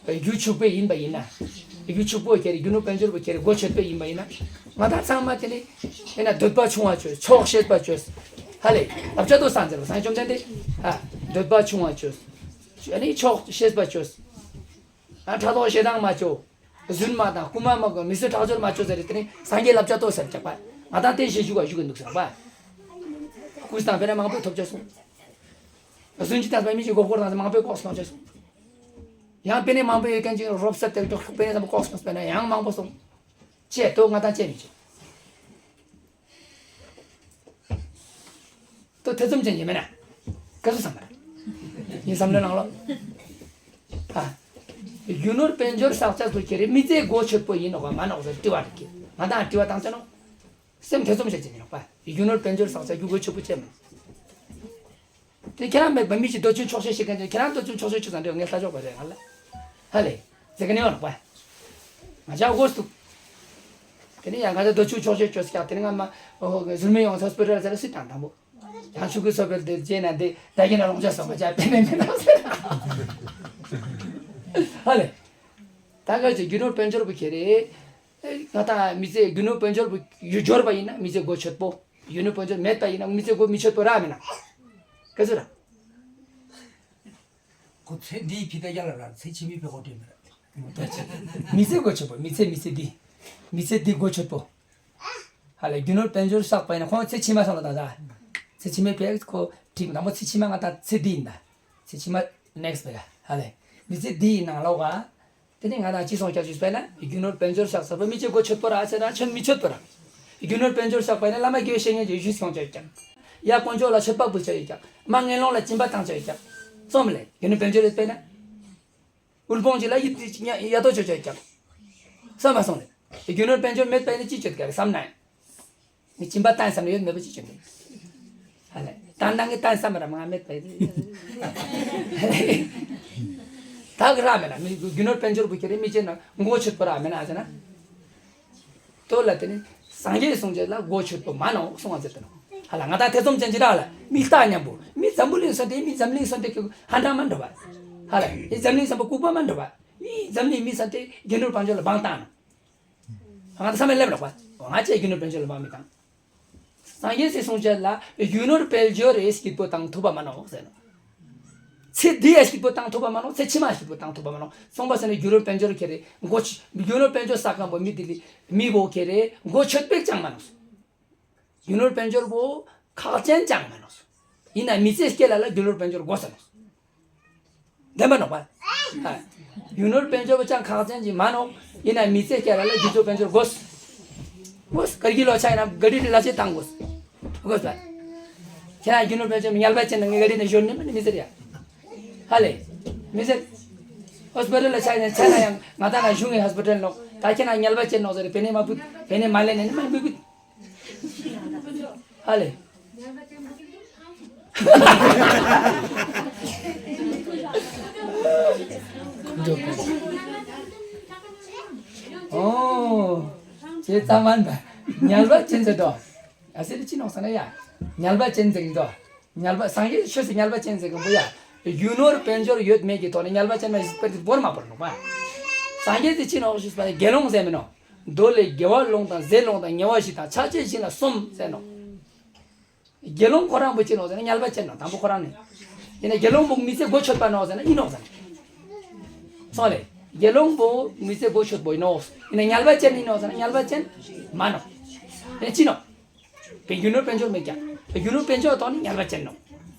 རྒྱུ་ཕྱུག་པོ་ཡིན་པ་ཡིན་ན། རྒྱུ་ཕྱུག་པོ་ཁྱེར་རེ་རྒྱུ་ནོར་དཔལ་འབྱོར་པོ་ཁྱེར་རེ་སྒོ་ཕྱུག་པོ་ཡིན་པ་ཡིན་ན། ང་དང་ཚང་མ་དེ་ནི་ཡིན་ན་འདོད་པ་ཆུང་བ་བཅོས་ཆོག་ཤེས་པ་བཅོས། ཧ་ལེ་བསླབ་བྱ་དོ་སང་ཟེར་བ་སངས་བཅོམ་ལྡན་འདས་ཧ། འདོད་པ་ཆུང་བ་བཅོས། ཨ་ནི་ཆོག་ཤེས་པ་བཅོས། ཨ་ཕྲག་དོག་ཞེ་སྡང་མ་བཅོ། རྫུན་མ་དང་རྐུན་མ་མ་གོ་མི་གསོད་ཁྲག་སྦྱོར་མ་བཅོ་ཟེར་རེད། དེ་ནི་སངས་རྒྱས་བསླབ་བྱ་ལྟོས་ཟེར་རྒྱག་པ། ང་དང་དེ་ཞེ་ཞུགས་པ་ཞུགས་ཀྱི་འདུག་ཟེར་བ། རྐུས་དང་པེ་ནེ་མང་པོས་ཐོབ་བྱས་སོང་། རྫུན་གྱིས་བཏང་པའི་མི་གཅིག་མགོ་སྐོར་དང་མང་པོས་ལྐོག་སོང་བྱས་སོང་། ཡང་པེ་ནེ་མང་པོ་ཡོད་མཁན་གཅིག་རོབ་སད་དེ་ཏོག་ཏོག་པེ་ནེ་ཚང་མ་ལྐོག་སོང་པེ་ནེ་ཡང་མང་པོ་སོང་། ཅེས་ལྟོས་ང་དང་ཅེས་མི་བྱེད། ཏོ་ཐེ་ཚོམ་ཅན་གྱི་མེད་ན། ག་ཚོད་བསམ་པ་རེད། ངའི་བསམ་བློའི་ནང་ལོགས། ཨ། རྒྱུ་ནོར་དཔལ་འབྱོར་བསགས་ཚད་དུ་ཁྱེར་རེ་མི་ཚེ་སྒོ་ཆོད་པོ་ཡིན་ནོག་ག་མ་ནོག་ཟེར་དྲི་བ་རིག་གི། ང་དང་དྲི་བ་བཏང་ཚེ་ནོ། སེམས་ཐེ་ཚོམ་བྱེད་ཀྱི་ཡིན་ནོག་པ། རྒྱུ་ནོར་དཔལ་འབྱོར་བསགས་ཚད་རྒྱུ་སྒོ་ཆོད་པོ་ཅེས་མིན། དེ་ཁྱེད་རང་མེད་པ་མི་ཞིག་འདོད་ཆུང་ཆོག་ཤེས་བྱེད་མཁན་ཚོས་ཁྱེད་རང་འདོད་ཆུང་ཆོག་ཤེས་ཆུ་ཚང་འདྲེ་ངས་ལྟ་ཆོག་པ་རེད་ང་ལ། ཧ་ལེ། ཟེར་གི་ནི་ཡོད་ནོག་པ། ང་ཅག་དགོས་འདུག་དེ་ནི་ཡང་ང་ཚོ་འདོད་ཆུང་ཆོག་ཤེས་ཆོག་ཤེས་ཀྱང་དེ་ནི་ང་མ། ཟུར་མི་ཡོང་ཚོ་སྤེ་ར་ཟེར་སུས་དང་དང་པོ། ཡང་ཆུ་ཁུ་སོ་པེར་དེ་རྗེས་ན་དེ་ད་གིན་ན་རོང་ཆ་སོང་ང་ཅག་པེ་ནེ་མེ་ནང་ཟེར། ཧ་ལེ། ད་ག་ཅིག་རྒྱུ་ནོར་དཔལ་འབྱོར་པོ་ཁྱེར་རེ། ང་དང་མི་ཚེ་རྒྱུ་ནོར་དཔལ་འབྱོར་པོ་ཡུ་འབྱོར་པ་ཡིན་ན་མི་ཚེ་སྒོ་ཆོད་པོ། རྒྱུ་ནོར་དཔལ་འབྱོར་མེད་པ་ཡིན་ན་མི་ཚེ་སྒོ་མི་ཆོད་པོ་ར་མེད་ན། ག་ཚོད་ར། ཁོ་ཚེ་འདིའི་ཕི་ད་ཡ་ལ་ར་ཚེ་ཕྱི་མའི་ཕི་གོ་དྲན་མེད་ར། མི་ཚེ་སྒོ་ཆོད་པོ་མི་ཚེ་མི་ཚེ་འདི། མི་ཚེ་འདི་སྒོ་ཆོད་པོ། ཧ་ལེ་རྒྱུ་ནོར་དཔལ་འབྱོར་བསགས་པ་ཡིན་ན་ཁོང་ཚེ་ཕྱི་མ་སོང་ལ་ད་ད། ཚེ་ཕྱི་མའི་ཕི་ཁོ་ཁྲིག་ན་མོ་ཚེ་ཕྱི་མ་ང་ད་ཚེ་འདི་ཡིན་ད། ཚེ་ཕྱི་མ་ནེག་སི་ཕི་ད་ཧ་ལེ། མི་ཚེ་འདི་ཡིན་ནང་ལོག་ག་དེ་ནི་ང་དང་ཅི་སོང་སྐྱབས་ཞུས་པས་ན་རྒྱུ་ནོར་དཔལ་འབྱོར་བསགས་ཚར་བ་མི་ཚེ་སྒོ་ཆོད་པོ་ར་ཨ་ཚེ་ར་ཆོད་མི་ཆོད་པོ་ར། རྒྱུ་ནོར་དཔལ་འབྱོར་བསགས་པ་ཡིན་ན་བླ་མ་དགེ་བའི་བཤེས་གཉེན་གྱི་ཡུལ་ཤུལ་སོང་ཆ་ཡོད་ཀྱང་། ཡ་དཀོན་མཆོག་ལ་མཆོད་པ་འབུལ་ཆ་ཡོད་ཀྱང་། མ་ངན་སློང་ལ་སྦྱིན་པ་བཏང་ཆ་ཡོད་ཀྱང་། སོང་མི་ལེ་རྒྱུ་ནོར་དཔལ་འབྱོར་ཡོད་པས་ན། དབུལ་ཕོངས་ཅིག་ལ་ཡིད་ཡ་ཏོ་ཆོད་ཆ་ཡོད་ཀྱང་། སོང་མ་སོང་ལེ། རྒྱུ་ནོར་དཔལ་འབྱོར་མེད་པ་ཡིན་ན་ཅི་བྱེད་ཀྱི་རེད་བསམ་ན། ངས་སྦྱིན་པ་བཏང་བསམ་ན་ཡོད་མེད་པ་ཅི་བྱེད་ཀྱི་རེད། ཧ་ལེ། ད་ནང་གི་བཏང་བསམ་ར་མ་མེད་པ་ཡིན། ད་གི་ར་མེད་ན་མི་རྒྱུ་ནོར་དཔལ་འབྱོར་པོ་ཁྱེར་རེ་མི་བྱེད་ན་མགོ་ཆོད་པོ་ར་མེད་ན་ཟེར་ན། ལྟོས་ལ་དེ་ནི་སངས་རྒྱས་གསུང་བྱེད་ལ་མགོ་ཆོད་པོ་མ་ནོག་གསུང་བ་མཛད་དེ་ནོ། ཧ་ལ་ང་དང་ཐེ་ཚོམ་ཅན་ཅི་ར་ལ་མི་ལྟ་མཉམ་པོ་མི་འཛམ་བུ་གླིང་སོང་སྟེ་མི་འཛམ་གླིང་སོང་སྟེ་ཁྱོད་ཧ་འདྲ་མ་འགྲོ་བ། ཧ་ལ་མི་འཛམ་གླིང་སོང་པ་ལྐུགས་པ་མ་འགྲོ་བ། མི་འཛམ་གླིང་མི་སོང་སྟེ་རྒྱུ་ནོར་དཔལ་འབྱོར་ལ་བང་བཏང་ནོ། ང་དང་བསམ་པའི་ལེབ་ལོག་པ། ང་ཅག་རྒྱུ་ནོར་དཔལ་འབྱོར་ལ་མ་མི་བཏང་། སངས་རྒྱས་སི་གསུང་བྱ་ལ་རྒྱུ་ནོར་དཔལ་འབྱོར་རེ་སྐྱིད་པོ་བཏང་ཐུབ་པ་མ་ནོག་ཟེར་ནོ། ཚེ་འདི་ཡ་སྐྱིད་པོ་བཏང་ཐུབ་པ་མ་ནོག་ཚེ་ཕྱི་མ་སྐྱིད་པོ་བཏང་ཐུབ་པ་མ་ནོག་སོང་པ་ཟེར་ན་རྒྱུ་ནོར་དཔལ་འབྱོར་ཁྱེར་རེ་མགོ་ཆ་རྒྱུ་ནོར་དཔལ་འབྱོར་བསགས་མཁན་པོ་མི་དེ་ལི་མི་བོ་ཁྱེར་རེ་མགོ་ཆོད་པེག་ཅང་མ་ནོག་རྒྱུ་ནོར་དཔལ་འབྱོར་པོ་ཁག་ཅན་ཅང་མ་ནོག་ཡིན་ན་མི་ཚེ་སྐྱེལ་ལ་ལ་རྒྱུ་ནོར་དཔལ་འབྱོར་དགོས་ཟེར་ནོག་བདེན་པ་ནོག་པ། ཨ། རྒྱུ་ནོར་དཔལ་འབྱོར་པོ་ཅང་ཁག་ཅན་ཅིག་མ་ནོག་ཡིན་ན་མི་ཚེ་སྐྱེལ་ལ་ལ་རྒྱུ་ནོར་དཔལ་འབྱོར་དགོས། དགོས། གར་གྱི་ལོ་ཆ་ཡིན་ན་ག་རི་ལ་ཆེ་བཏང་དགོས། དགོས་པ། ཁྱེད་རང་རྒྱུ་ནོར་དཔལ་འབྱོར་ཉལ་པ་ཅན་ན་ངའི་ག་རི་ནས་ཞོར་ནས་མ་ནི་མི་ཟེར་ཡ། ཧ་ལེ། མི་ཟེར། ཧོ་སི་པི་ཊལ་ལ་ཆ་ཡིན་ན་ཆ་ན་ཡང་ང་ད་ན་གཞུང་གི་ཧོ་སི་པི་ཊལ་ནོག་ད་ཁྱེད་རང་ཉལ་པ་ཅན་ནོག་ཟེར་བེ་ནེ་མ་བུད་བེ་ནེ་མ་ལེན་ནས་ནི་མ་བུད་བུད། ཧ་ལེ། ཨོ། ཁྱེད་ཚང་མ་ཉལ་པ་ཅན་ཟེར་དོ། ཨ་སེ་རི་ཅི་ནོག་ས་ན་ཡ། ཉལ་པ་ཅན་ཟེར་གི་འདུག་ཉལ་པ་སངས་རྒྱས་ཆོས་སུ་ཉལ་པ་ཅན་ཟེར་གི་འདུག་ཡ། རྒྱུ་ནོར་དཔལ་འབྱོར་ཡོད་མེད་ཀྱི་ཐོག་ནས་ཉལ་བ་ཅན་མ་ཞིག་པར་དེ་བོར་མ་བོར་ནོག་པ། སངས་རྒྱས་དེ་ཅི་ནོག་ཞུས་པ་ན་དགེ་སློང་ཟེར་མི་ནོག། མདོ་ལས་དགེ་བ་སློང་དང་ཟས་སློང་དང་ཉལ་བ་བཞི་དང་ཕྱག་ཕྱིད་བྱིན་ལ་གསུམ་ཟེར་ནོག། དགེ་སློང་ཁོ་རང་པོ་ཅི་ནོག་ཟེར་ན་ཉལ་བ་ཅན་ནོག། དང་པོ་ཁོ་རང་ནི། ཡིན་ན་དགེ་སློང་པོ་མི་ཚེ་གོ་ཆོད་པ་ནོག་ཟེར་ན་ཨིན་ནོག་ཟེར་ན། སོང་ལེ། དགེ་སློང་པོ་མི་ཚེ་གོ་ཆོད་པོ་ཨིན་ནོག། ཡིན་ན་ཉལ་བ་ཅན་ཨིན་ནོག་ཟེར་ན་ཉལ་བ་ཅན་མ་ནོག། ཡིན་ན་ཅི་ནོག། པའི་རྒྱུ་ནོར་དཔལ་འབྱོར་མེད་ཀྱང་རྒྱུ་ནོར་དཔལ་འབྱོར་ཐོག་ནས་ཉལ་བ་ཅན་ནོག།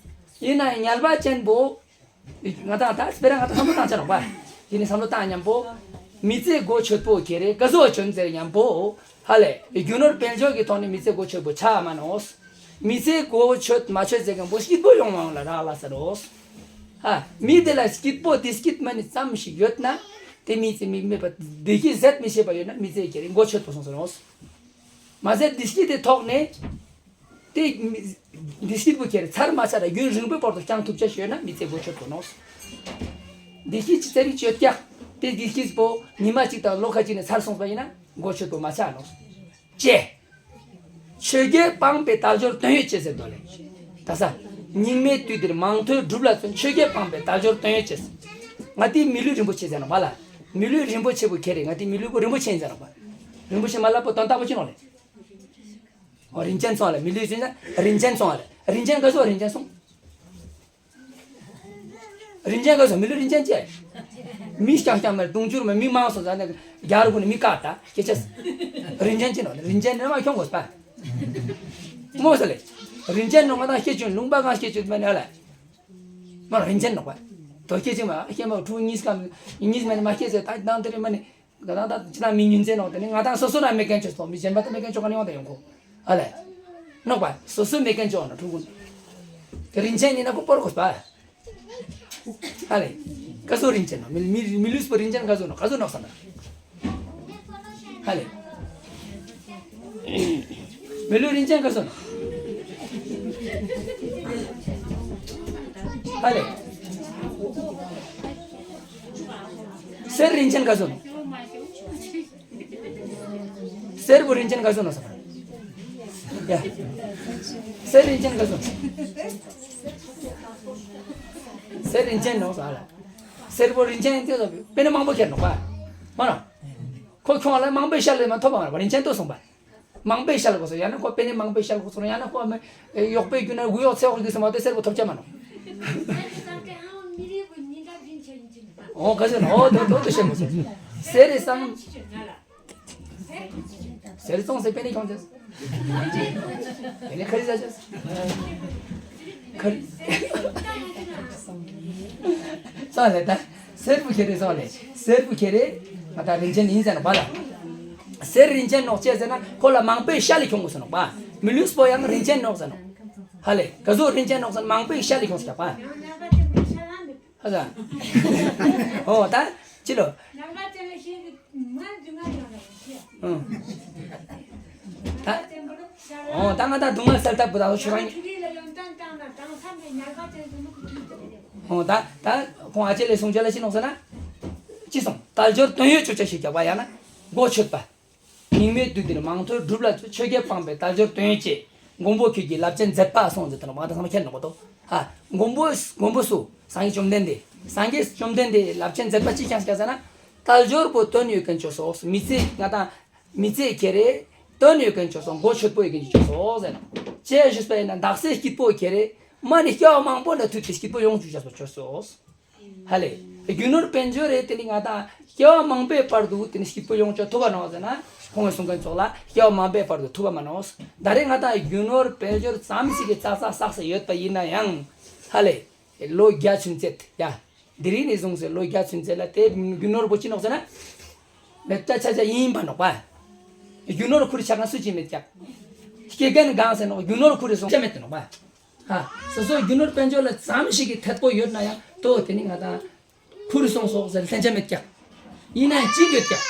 ཡིན་ན་ཉལ་བ་ཅན་པོ། ང་དང་ད་སྤེ་ར་ང་དང་བསམ་བློ་བཏང་ཆ་རོགས་པ། དེ་ནས་བསམ་བློ་བཏང་མཉམ་པོ། མི་ཚེ་གོ་ཆོད་པོ་ཁྱེར་རེ་ཀ་བཟོ་བ་ཆོན་ཟེར་མཉམ་པོ། ཧ་ལས་རྒྱུ་ནོར་དཔལ་འབྱོར་གྱི་ཐོག་ནས་མི་ཚེ་གོ་ཆོད་པོ་ཆ་མ་ནོག། མི་ཚེ་གོ་ཆོད་མ་ཆོད་ཟེར་མཁན་པོ་སྐྱིད་པོ་ཡོང་བའང་ལ་རག་ལ་ཟེར་རོགས། ཧ། མི་དེ་ལ་སྐྱིད་པོ་བདེ་སྐྱིད་མ་ནི་ཙམ་ཞིག་ཡོད་ན། དེ་མི་ཚེ་མི་མེད་པ་བདེ་སྐྱིད་ཟད་མི་ཤེས་པ་ཡོད་ན་མི་ཚེ་ཁྱེར་རེ་གོ་ཆོད་པོ་སོང་ཟེར་རོགས། མ་ཟད་བདེ་སྐྱིད་དེ་ཐོག་ནས། དེ་མི་བདེ་སྐྱིད་པོ་ཁྱེར་ཚར་མ་ཚར་རྒྱུན་རིང་པོའི་བར་དུ་བསྐྱང་ཐུབ་ཆ་ཞིག་ཡོད་ན་མི་ཚེ་གོ་ཆོད་པོ་ནོག། བདེ་སྐྱིད་ཀྱི་རྩ་རིག་ཡོད་ཀྱང་དེ་བདེ་སྐྱིད་པོ་ཉི་མ་གཅིག་དང་ལོ་ཁ་ཅིག་ནས་ཚར་སོང་པ་ཡིན་ན་གོ་ཆོད་པོ་མ་ཆགས་ནོག། ཅེས། ཆོས་བརྒྱད་སྤངས་པའི་དལ་འབྱོར་དོན་ཡོད་ཅེས་ཟེར་དོ་ལེ། ད་ས། སྙིགས་མའི་དུས་འདིར་མང་ཐོས་སྒྲུབ་ལ་བརྩོན། ཆོས་བརྒྱད་སྤངས་པའི་དལ་འབྱོར་དོན་ཡོད་ཅེས། ང་དེ་མི་ལུས་རིན་པོ་ཆེ་ཟེར་ནོག་པ་ལ། མི་ལུས་རིན་པོ་ཆེ་པོ་ཁྱེར་རེ་ང་དེ་མི་ལུས་པོ་རིན་པོ་ཆེ་ཡིན་ཟེར་ནོག་པ། རིན་པོ་ཆེ་མ་ལབ་པོ་དོན་དག་པོ་ཅི་ནོག་ལེ། ཨོ་རིན་ཆེན་སོང་ལ་མི་ལུས་ཟེར་ན་རིན་ཆེན་སོང་ལ་རིན་ཆེན་ག་ཟོ་རིན་ཆེན་སོང་། རིན་ཆེན་ག་ཟོ་མི་ལུས་རིན་ཆེན་ཅེ། མི་རྐྱང་རྐྱང་མེད་དུང་ཕྱུར་མེད་མི་མང་སོང་ཟ་ནས་རྒྱ་རུ་ཀུན་ནས་མི་བཀག་ད་སྐད་ཆ། རིན་ཆེན་ཅི་ནོ་རིན་ཆེན་ནི་མ་ཁྱོང་དགོས་པ། མོ་ཟ་ལེ། རིན་ཆེན་ནོ་ང་དང་སྐད་ཅུང་ལུང་པ་གང་སྐད་ཅུང་མེད་ནས་ལ། མ་རིན་ཆེན་ནོ་པ། དོ་སྐད་ཅུང་མ་སྐད་མ་ཕྲུ་གུ་གཉིས་ཀ་གཉིས་མེད་ནས་མ་སྐད་ཟེར་ད་དང་དེ་རིང་མ་ནས། ང་དང་ད་ཅི་ན་མི་ཉིན་མཚན་ནོག་དེ་ནི་ང་དང་སོ་སོ་ན་མེད་མཁན་ཆོག་སོང་མི་གཞན་པ་དང་མེད་མཁན་ཆོག་ག་ནི་ཡོང་དང་ཡོང་གོ། ཨ་ལས། ནོག་པ་སོ་སོ་མེད་མཁན་ཆོག་ན་ཕྲུ་གུ། དེ་རིན་ཆེན་ཡིན་ན་ཁོ་པོར་གོ་པ། ཨ་ལས། ག་སོ་རིན་ཆེན་ནོ་མི་མི་མི་ལུས་པོ་རིན་ཆེན་ག་སོ་ནོ་ག་སོ་ནོག་ས་ན། ཨ་ལས། མི་ལུས་རིན་ཆེན་ག་སོ་ནོ། ཨ་ལས། གསེར་རིན་ཆེན་ག་སོ་ནོ། གསེར་པོ་རིན་ཆེན་ག་སོ་ནོ་ས། ཡ། གསེར་རིན་ཆེན་ག་སོ་ནོ། གསེར་རིན་ཆེན་ནོ་ས་ལ། གསེར་པོ་རིན་ཆེན་དེ་ལ་དཔེ་ནི་མང་པོ་ཁྱེར་ནོག་པ། མ་ན། ཁོ་ཁྱོང་ལ་མང་པོའི་ཤ་ལས་མ་ཐོབ་པ་མ་རེད་པ་རིན་ཆེན་ཏོ་སོང་པ། མང་པོའི་ཤ་ལ་གོ་སོ་ཡང་ན་ཁོ་དཔེ་ནི་མང་པོའི་ཤ་ལ་གོ་སོ་ཡང་ན་ཁོ་མི་གཡོག་པའི་རྒྱུ་ན་དགུ་གཡོག་ཚེ་འོག་གི་སོ་མ་དེ་གསེར་པོ་ཐོབ་ཆ་མ་ནོ། ཨོ་ག་ཟེར་ནོ་ཨོ་དོ་དོ་དོ་ཤེས་མ་སོང་། གསེར་རི་སང་། གསེར་བཙོང་ཟེར་པེ་ནེ་ཁྱོང་ཅེས། པེ་ནེ་ཁ་རི་ཟ་ཅེས། ཁ་རི། སོང་ལེ་ད། གསེར་པོ་ཁྱེར་རེ་སོང་ལེ། གསེར་པོ་ཁྱེར་རེ། ང་ད་རིན་ཆེན་ཡིན་ཟེར་ནོག་པ་ལ། གསེར་རིན་ཆེན་ནོག་ཅེས་ཟེར་ན་ཁོ་ལ་མང་པོའི་ཤ་ལས་ཁྱོང་དགོས་སོ་ནོག་པ། མི་ལུས་པོ་ཡང་རིན་ཆེན་ནོག་ཟེར་ནོག་ཧ་ལེ་ག་ཟོ་རིན་ཆེན་ནོག་ཟེར་ན་མང་པོའི་ཤ་ལས་ཁྱོང་ཟེར་པ། ཧ་ཟ། ཨོ་ད། ཅི་ལོ། ཨོ། ད། ཨོ་ད་ང་ད་སྡུག་བསྔལ་སེལ་ཐབས་པོ་ད་ཆོས་རང་ཨོ་ད་ད་ཁོང་ཨ་ཅེ་ལས་གསུང་བྱ་ལ་ཅི་ནོག་ཟེར་ན། ཅི་སོང་དལ་འབྱོར་དོན་ཡོད་ཅོ་ཅེས་ཤིག་རྒྱག་པ་ཡང་ན་གོ་ཆོད་པ། སྙིགས་མའི་དུས་འདིར་མང་ཐོས་སྒྲུབ་ལ་བརྩོན། ཆོས་བརྒྱད་སྤངས་པའི་དལ་འབྱོར་དོན་ཡོད་ཅེས། མགོན་པོ་ཁྱོད་ཀྱི་རླབས་ཆེན་མཛད་པ་གསུངས་ཟེར་དུ་ནོག་མ་ད་ཚང་མ་ཁྱེར་ནོག་པ་དོ། ཧ། མགོན་པོ་མགོན་པོ་སུ་སངས་རྒྱས་བཅོམ་ལྡན་འདས། སངས་རྒྱས་བཅོམ་ལྡན་འདས་རླབས་ཆེན་མཛད་པ་ཅི་ཁྱང་སྐྱ་ཟ་ན། དལ་འབྱོར་པོ་དོན་ཡོད་མཁན་ཆོས་སོགས་མི་ཚེ་ང་དང་མི་ཚེ་ཁྱེར་རེ། དོན་ཡོད་མཁན་ཆོས་སོགས་མགོ་ཆོད་པོ་ཡོད་མཁན་ཆོས་སོགས་ཟེར་ནོག་ཅེས་ཞུས་པ་ཡིན་ན་བདག་སྲས་སྐྱིད་པོ་ཁྱེར་རེ། མ་ནི་སྐྱེ་བ་མང་པོ་ན་དུས་དེ་སྐྱིད་པོ་ཡོང་བཅུག་ཅེས་པ་ཆོས་སོགས། ཧ་ལེ། རྒྱུ་ནོར་དཔལ་འབྱོར་རེ་དེ་ནི་ང་དང་སྐྱེ་བ་མང་པོའི་བར་དུ་དེ་ནི་སྐྱིད་པོ་ཡོང་ཆོག་ཐུབ་པ་ནོག་ཟེར་ན་ཁོང་གིས་གསུང་མཁན་ཚོགས་ལ་སྐྱེ་བ་མང་པོའི་བར་དུ་ཐུབ་པ་མ་ནོག་ད་རེས་ང་དང་རྒྱུ་ནོར་དཔལ་འབྱོར་ཙམ་ཞིག་གི་ཙག་ཙག་བསགས་ས་ཡོད་པ་ཡིན་ན་ཡང་། ཧ་ལེ། ལོ་བརྒྱ་ཚུན་ཚད་ཡ། དེ་རིང་ནས་བཟུང་སྟེ་ལོ་བརྒྱ་ཚུན་ཚད་ལ་དེ་རྒྱུ་ནོར་པོ་ཅི་ནོག་ཟེར་ན། མེད་ད་ཆ་ཆ་ཡིན་པ་ནོག་པ། རྒྱུ་ནོར་ཁུར་ཆ་གང་སུ་ཅི་མེད་ཀྱག་སྐྱེ་རྒན་གང་ཟེར་ནོག་རྒྱུ་ནོར་ཁུར་སོང་ཆ་མེད་དུ་ནོག་པ། ཧ། སོ་སོའི་རྒྱུ་ནོར་དཔལ་འབྱོར་ལ་ཙམ་ཞིག་གི་ཐད་པོ་ཡོད་ན་ཡང་ཏོ་དེ་ནི་ང་དང་ཁུར་སོང་སོགས་ཟེར་ལྷན་ཆ་མེད་ཀྱག་ཡིན་ན་ཡང་གཅིག་ཡོད་ཀྱག་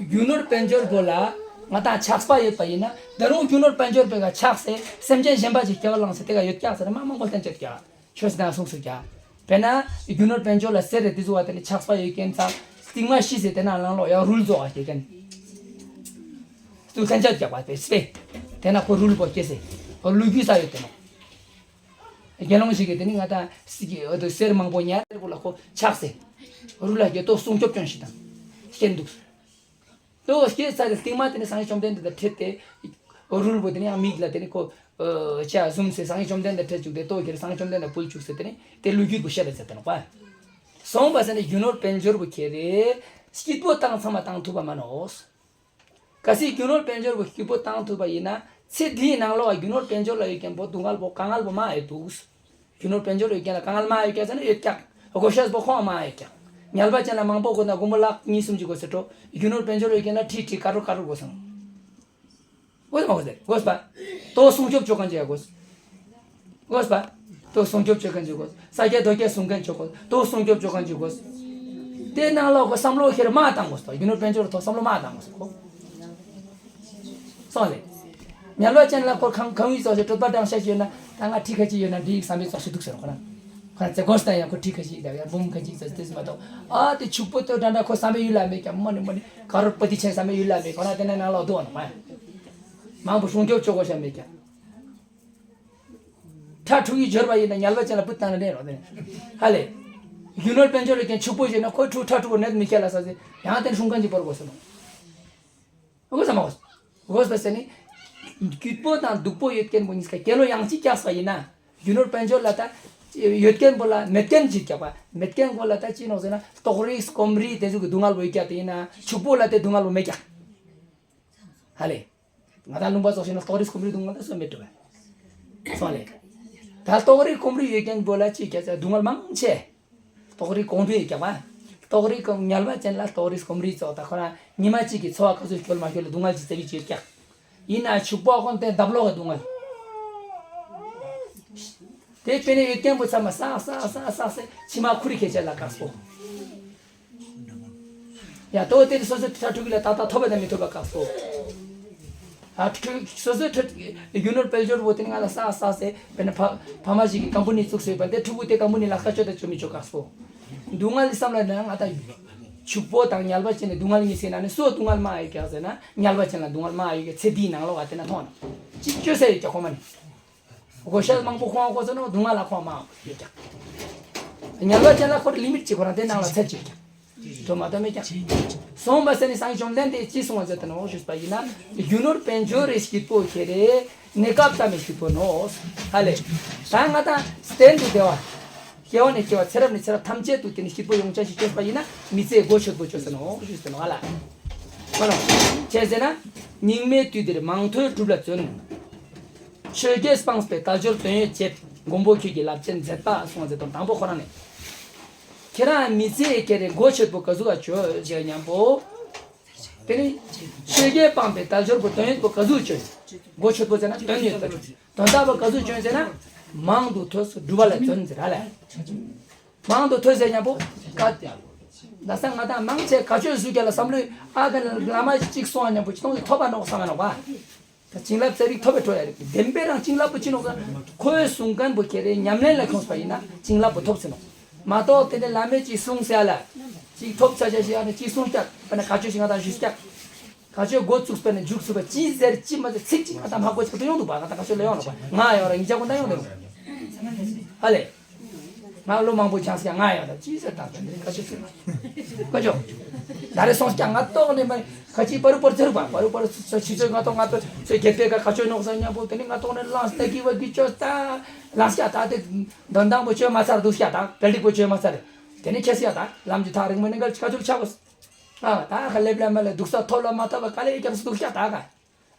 རྒྱུ་ནོར་དཔལ་འབྱོར་པོ་ལ་ང་དང་ཆགས་པ་ཡོད་པ་ཡིན་ན་ད་རུང་རྒྱུ་ནོར་དཔལ་འབྱོར་པོའི་ག་ཆགས་སེ་སེམས་ཅན་གཞན་པ་ཅིག་སྐྱེ་བ་བླངས་སེ་དེ་ག་ཡོད་ཀྱག་ཟེར་ན་མ་མང་པོ་ལྷན་ཆ་ཡོད་ཀྱག་ཆོས་སྲིད་དང་གསུངས་སོ་ཀྱག་དཔེར་ན་རྒྱུ་ནོར་དཔལ་འབྱོར་ལ་གསེར་རེ་དེ་ཚོ་བ་དེ་ནི་ཆགས་པ་ཡོད་མཁན་ཚང་སྟིང་མ་ཤི་སེ་དེ་ན་ལང་ལོག་ཡང་རུལ་རྫོགས་པ་སྐྱེ་མཁན། ཏུ་ལྷན་ཆ་རྒྱག་པ་དཔེ་སྤེ། དེ་ན་ཁོ་རུལ་པོ་སྐྱེ་སེ། ཁོ་ལུས་རྒྱུ་ས་ཡོད་དེ་ནོ། དགེ་སློང་ཞིག་གིས་དེ་ནི་ང་དང་སི་གི་འོ་དོ་གསེར་མང་པོ་ཉར་བོ་ལ་ཁོ་ཆགས་སེ། རུ་ལ་རྒྱལ་ཏོ་སྲུང་སྐྱོབ་སྐྱོན་ཞིག་དང་། སྐྱེན་འདུག་ཏོ་སྐྱེས་ཚར་ཏེ་སྟིང་མ་དེ་ནི་སངས་རྒྱས་བཅོམ་ལྡན་འདས་དང་འཕྲད་དེ། རུལ་བོ་དེ་ནི་ཡང་མིག་ལ་དེ་ནི་ཁོ། ཅ་ཟུམ་སེ་སངས་རྒྱས་བཅོམ་ལྡན་འདས་འཕྲད་བཅུག་སྟེ་ཏོ་ཁྱེར་སངས་རྒྱས་བཅོམ་ལྡན་འདས་ཕུལ་བཅུག་སེ་དེ་ནི་དེ་ལོ་རྒྱུས་པོ་བཤད་ལ་ཚེ་དེ་ནོག་པ། སོང་པ་ཟེར་ནས་རྒྱུ་ནོར་དཔལ་འབྱོར་བོ་ཁྱེར་རེ། སྐྱིད་པོ་བཏང་ཚང་མ་བཏང་ཐུབ་པ་མ་ནོག་གལ་སྲིད་རྒྱུ་ནོར་དཔལ་འབྱོར་བོ་སྐྱིད་པོ་བཏང་ཐུབ་པ་ཡིན་ན། ཚེ་འདིའི་ནང་ལོགས་རྒྱུ་ནོར་དཔལ་འབྱོར་ལ་ཡོད་མཁན་པོ་སྡུག་བསྔལ་པོ་དཀའ་ངལ་པོ་མང་ཡོད་འདུག་རྒྱུ་ནོར་དཔལ་འབྱོར་ཡོད་མཁན་ལ་དཀའ་ངལ་མང་ཡོད་ཀྱག་ཟེར་ན་ཡོད་ཀྱག་སྒོ་ཤེས་པོ་ཁོང་མང་ཡོད་ཀྱག་ངལ་བ་ཅན་ལ་མང་པོ་དགོས་ན་སྒོར་མོ་ལག་གཉིས་གསུམ་ཅིག་དགོས་ཟེར་འགྲོ། རྒྱུ་ནོར་དཔལ་འབྱོར་ཡོད་མཁན་ལ་ཁྲི་ཁྲི་ཀ་རོར་ཀ་རོར་དགོས་སོང་། དགོས་མ་དགོས་ཟེར་དགོས་པ། ཏོ་སྲུང་སྐྱོབ་བཅོ་མཁན་ཅིག་དགོས། དགོས་པ། ཏོ་སྲུང་སྐྱོབ་བཅོ་མཁན་ཅིག་དགོས། ས་སྐྱ་རྡོ་སྐྱ་སྲུང་མཁན་ཅིག་དགོས། ཏོ་སྲུང་སྐྱོབ་བཅོ་མཁན་ཅིག་དགོས། དེ་ནང་ལོགས་ཀྱི་བསམ་བློ་ཁྱེར་མ་བཏང་དགོས་སོ། རྒྱུ་ནོར་དཔལ་འབྱོར་ཐོག་བསམ་བློ་མ་བཏང་དགོས་སོ། སོང་ལེ། ངལ་བ་ཅན་ལ་ཁོ་གང་གང་ཡིན་ཙོགས་ཤིག་གྲོད་པ་འགྲང་ཤ་ཞིག་ཡོད་ན། ད་ང་ཁྲི་ཁ་ཅིག་ཡོད་ན་འགྲིག་བསམ་པའི་ཙོགས་ཤིག་འདུག་ཟེར་ཁོ་ན། ཁོ་ན་ཙེ་གོ་སྟ་ཡང་ཁོ་ཁྲི་ཁ་ཅིག་དང་ཡང་འབུམ་ཁ་ཅིག་ཙོགས་དེ་ཙམ་མ་གཏོགས། ཨ་དེ་ཕྱུག་པོ་ཏོ་འདྲ་འདྲ་ཁོ་བསམ་པའི་ཡུལ་ལ་མེད་ཀྱང་མོ་ནི་མོ་ནི་ཀ་རོར་པ་ཏི་ཆེན་བསམ་པའི་ཡུལ་ལ་མེད། ཁོ་ན་དེ་ན་ནང་ལོགས་འདུག་ཨ་ནི་མ། མང་པོ་སྲུང་སྐྱོབ་བཅོ་དགོས་ཤ་མེད་ཀྱང་། ཁྲ་ཕྲུག་གིས་འབྱོར་བ་ཡིན་ན་ངལ་བ་ཅན་ལ་བུ་བཏང་ན་ནས་རོགས་དེ་ནས། ཧ་ལེ། རྒྱུ་ནོར་དཔལ་འབྱོར་ལས་ཀྱང་ཕྱུག་པོ་བྱས་ན་ཁོའི་ཕྲུག་ཁྲ་ཕྲུག་གོ་ནད་མི་ཁྱེར་ལ་ས་ཟེ། ཡང་དེ་ནས་སྲུང་མཁན་གྱི་བོར་དགོས་སོ་ནོ། དགོས་སམ་མ་དགོས། དགོས་པ་ཟེར་ནི། སྐྱིད་པོ་དང་སྡུག་པོ་ཡོད་མཁན་པོ་གཉིས་ཀ་སྐྱེ་ལོ་ཡང་གཅིག་བཀྱགས་པ་ཡིན་ན། རྒྱུ་ནོར་དཔལ་འབྱོར་ལ་ད། ཡོད་མཁན་པོ་ལ་མེད་མཁན་གཅིག་བཀྱག་པ། མེད་མཁན་པོ་ལ་ད་ཅི་ནོག་ཟེར་ན་ལྟོགས་རི་སྐོམ་རི་དེ་ཚོ་གི་སྡུག་བསྔལ་པོ་ཡོད་ཀྱག་དེ་ཡིན་ན་ཕྱུག་པོ་ལ་དེ་སྡུག་བསྔལ་པོ་མེད་ཀྱག་ཧ་ལེ། ང་དང་ལུང་པ་ཙོགས་ཤིག་ན་ལྟོགས་རི་སྐོམ་རི་སྡུག་བསྔལ་ད་སོ་མེད་འགྲོ་བས། སོང་ལེ། ད་ལྟོགས་རི་སྐོམ་རི་ཡོད་མཁན་པོ་ལ་ཅི་བཀྱག་ཟེར་སྡུག་བསྔལ་མང་ཆེ། ལྟོགས་རི་གོང་དུ་ཡོད་ཀྱག་པ། ལྟོགས་རི་སྐོམ་ངལ་བ་ཅན་ལ་ལྟོགས་རི་སྐོམ་རི་ཙོགས་ད་ཁོ་རང་ཉི་མ་གཅིག་གི་འཚོ་བ་ག་ཚོད་ཤོལ་མ་ཤོལ་ལ་སྡུག་བསྔལ་ཅི་ཙེ་བི་ཅི་ཡོད་ཀྱག་ཡིན་ན་ཕྱུག་པོ་ཨ་ཁོང་དེ་འདབ་ལོག་གི་སྡུག་བསྔལ། དེ་དཔེ་ནས་ཡོད་མཁན་པོ་ཚང་མ་བསགས་བསགས་བསགས་བསགས་སེ་མཆིལ་མ་ཁུ་རི་ཁེ་ཆེ་ལ་བཀག་སོ། ཡ་ཏོ་དེ་ནི་སོ་སོའི་ཁྲ་ཕྲུག་ལ་ཏག་ཏག་ཐོབ་པ་དང་མི་ཐོབ་པ་བཀག་སོ། ཨ་ཕྲུག་སོ་སོའི་ཁྲ་རྒྱུ་ནོར་དཔལ་འབྱོར་པོ་དེ་ནི་ང་ལ་བསགས་བསགས་སེ་དཔེར་ན་ཕ་ཕ་མ་ཞིག་གིས་ཀམ་པ་ནི་བཙུགས་སོ་ཡོད་པ་དེ་ཕྲུ་གུ་དེ་ཀམ་པ་ནི་ལ་ཁ་ཆོད་དང་ཆོད་མི་ཆོད་བཀག་སོ། སྡུག་བསྔལ་ལ་བསམ་ལ་ན་ང་ད་ཕྱུག་པོ་དང་ངལ་བ་ཅན་ནི་སྡུག་བསྔལ་གཉིས་ཟེར་ན་ནི་སུ་སྡུག་བསྔལ་མང་ཡོད་ཀྱག་ཟེར་ན་ངལ་བ་ཅན་ལ་སྡུག་བསྔལ་མང་ཡོད་ཀྱག་ཚེ་འདིའི་ནང་ལོགས་ལ་དེ་ན་མཐོང་ན། ཅི་བཅོས་ས་ཡོད་ཀྱག་ཁོ་མ་ནི། གོ་ཤ་མང་པོ་ཁོང་ཁོ་ཚོ་ནོ་སྡུག་བསྔལ་ལ་ཁོང་མང་ཡོད་ཀྱག་ངལ་བ་ཅན་ལ་ཁོ་རེ་ལི་མིཊ་ཅིག་ཁོ་རང་དེ་ནང་ལ་ཚད་ཅིག་ཀྱག་དོ་མ་དོ་མེད་ཀྱག་སོང་བ་ཟེར་ནི་སངས་རྒྱས་བཅོམ་ལྡན་འདས་ཅི་གསུང་བ་མཛད་དེ་ནོ་ཞུས་པ་ཡིན་ན། རྒྱུ་ནོར་དཔལ་འབྱོར་རེ་སྐྱིད་པོ་ཁྱེར་རེ། གནས་སྐབས་ཙམ་མི་སྐྱིད་པོ་ནོ། ཧ་ལེ། ད་ང་དང་གཏན་དུ་བདེ་བ། སྐྱེ་བ་ནས་སྐྱེ་བ་ཚེ་རབས་ནས་ཚེ་རབས་ཐམས་ཅད་དུ་དེ་ནི་སྐྱིད་པོ་ཡོང་ཆ་ཞིག་བཅོས་པ་ཡིན་ན་མི་ཚེ་གོ་ཆོད་པོ་བཅོས་ཟེར་ནོ་ཞུས་ཟེར་ནོ་ཧ་ལ། ཁོ་ནོ། བྱས་ཟེར་ན། སྙིགས་མའི་དུས་འདིར་མང་ཐོས་སྒྲུབ་ལ་བརྩོན། ཆོས་བརྒྱད་སྤངས་པའི་དལ་འབྱོར་དོན་ཡོད་བྱེད། མགོན་པོ་ཁྱོད་ཀྱི་རླབས་ཆེན་མཛད་པ་གསུངས་ཟེར་དོན་དང་པོ་ཁོ་རང་ནས། ཁྱེད་རང་མི་ཚེ་ཁྱེར་རེ་གོ་ཆོད་པོ་ག་ཟུག་ག་བཅོས་ཞེས་སྙམ་པོ། དེ་ནི། ཆོས་བརྒྱད་སྤངས་པའི་དལ་འབྱོར་པོ་དོན་ཡོད་པོ་ག་ཟུག་བཅོས། གོ་ཆོད་པོ་ཟེར་ན་དོན་ཡོད་པ་བཅོས། དོན་དག་པོ་ག་ཟུག་བཅོས་ཟེར་ན། མང་དུ་ཐོས་སུ་སྒྲུབ་པ་ལ་བརྩོན་ཟེར་ར་ལས། མང་དུ་ཐོས་ཟེར་སྙམ་པོ། ཀ་ཏི། ད་ས་ང་དང་མང་ཆེ་ག་ཆོས་སུ་རྒྱ་ལ་བསམ་བློའི་ཨ་ག་ལ་མ་གཅིག་སོང་བ་སྙམ་པོ་ཅི་གཏོང་གི་ཐོབ་པ་ནོག་བསམ་མ་ནོག་པ། ད་བྱིན་རླབས་ཚེ་རིག་ཐོབ་པའི་འགྲོ་ཡ་རེད། བདེན་པའི་རང་བྱིན་རླབས་པོ་ཅི་ནོག་ཟེར་ན། ཁོའི་གསུང་མཁན་པོ་ཁྱེར་རེ་ཉམས་ལེན་ལ་ཁྱོངས་པ་ཡིན་ན་བྱིན་རླབས་པོ་ཐོབ་ཟེར་ནོག་མ་གཏོགས་དེ་ནས་བླ་མས་ཅིག་གསུངས་ཟེར་ལ། ཅིག་ཐོབ་ཚ་ཆ་ཞིག་ཡ་ནས་ཅིག་གསུངས་སྐྱག་པ་ན་ག་ཆོས་ཤིག་ང་དང་ཞུས་སྐྱག་ག་ཆོས་འགོ་བཙུགས་པ་ནས་མཇུག་ཚུགས་པ་ཅི་ཟེར་ཅི་མ་ཟེར་ཚིག་ཅིག་ང་དང་མ་གོ་ཆག་ཏུ་ཡོང་འདུག་པ། ང་དང་ག་ཆོས་ལ་ཡོང་ལ་པ་ང་ཡོང་ར་ངི་ཅག་ཀུན་ད་ཡོང་འདུག་ཧ་ལེ། ང་ལོ་མང་པོ་སྦྱངས་ཀྱང་ང་ཡང་ད་ཅི་ཟེར་དང་ད་འདི་བཀའ་ཆོས་ཟེར། བཀའ་ཆོས། ད་རེ་སོང་ཀྱང་ང་ཏོག་ནས་མ་ཁ་ཅིག་པ་རུ་པར་ཚེ་རུ་པ་པ་རུ་པར་ཚེ་ཆི་ཚོད་ང་ཏོག་ང་ཏོག་ཚེ་རྒྱལ་པོའི་ཀ་བཀའ་ཆོས་ནོག་ས་མཉམ་པོ་དེ་ནི་ང་ཏོག་ནས་ལངས་ད་གི་བ་གི་ཆོས་ད་ལངས་ཀྱང་ད་དེ་འདོན་དང་པོ་ཆོས་མ་ཚར་འདུག་ཀྱང་ད་བེལ་ཏིག་པོ་ཆོས་མ་ཚར་དེ་ནི་ཁྱེད་སི་ཡ་ད་ལམ་གྱི་ཐག་རིང་མོ་ནས་འགལ་ཆི་ཁ་ཚུར་ཆག་གོ་ཨ་ད་ཁ་ལེབ་ལེ་མ་ལེ་འདུག་ས་ཐོབ་ལ་མ་ཐོབ་པ་ག་ལེ་རྒྱབ་སུ་འདུག་ཀྱང་ད་ག་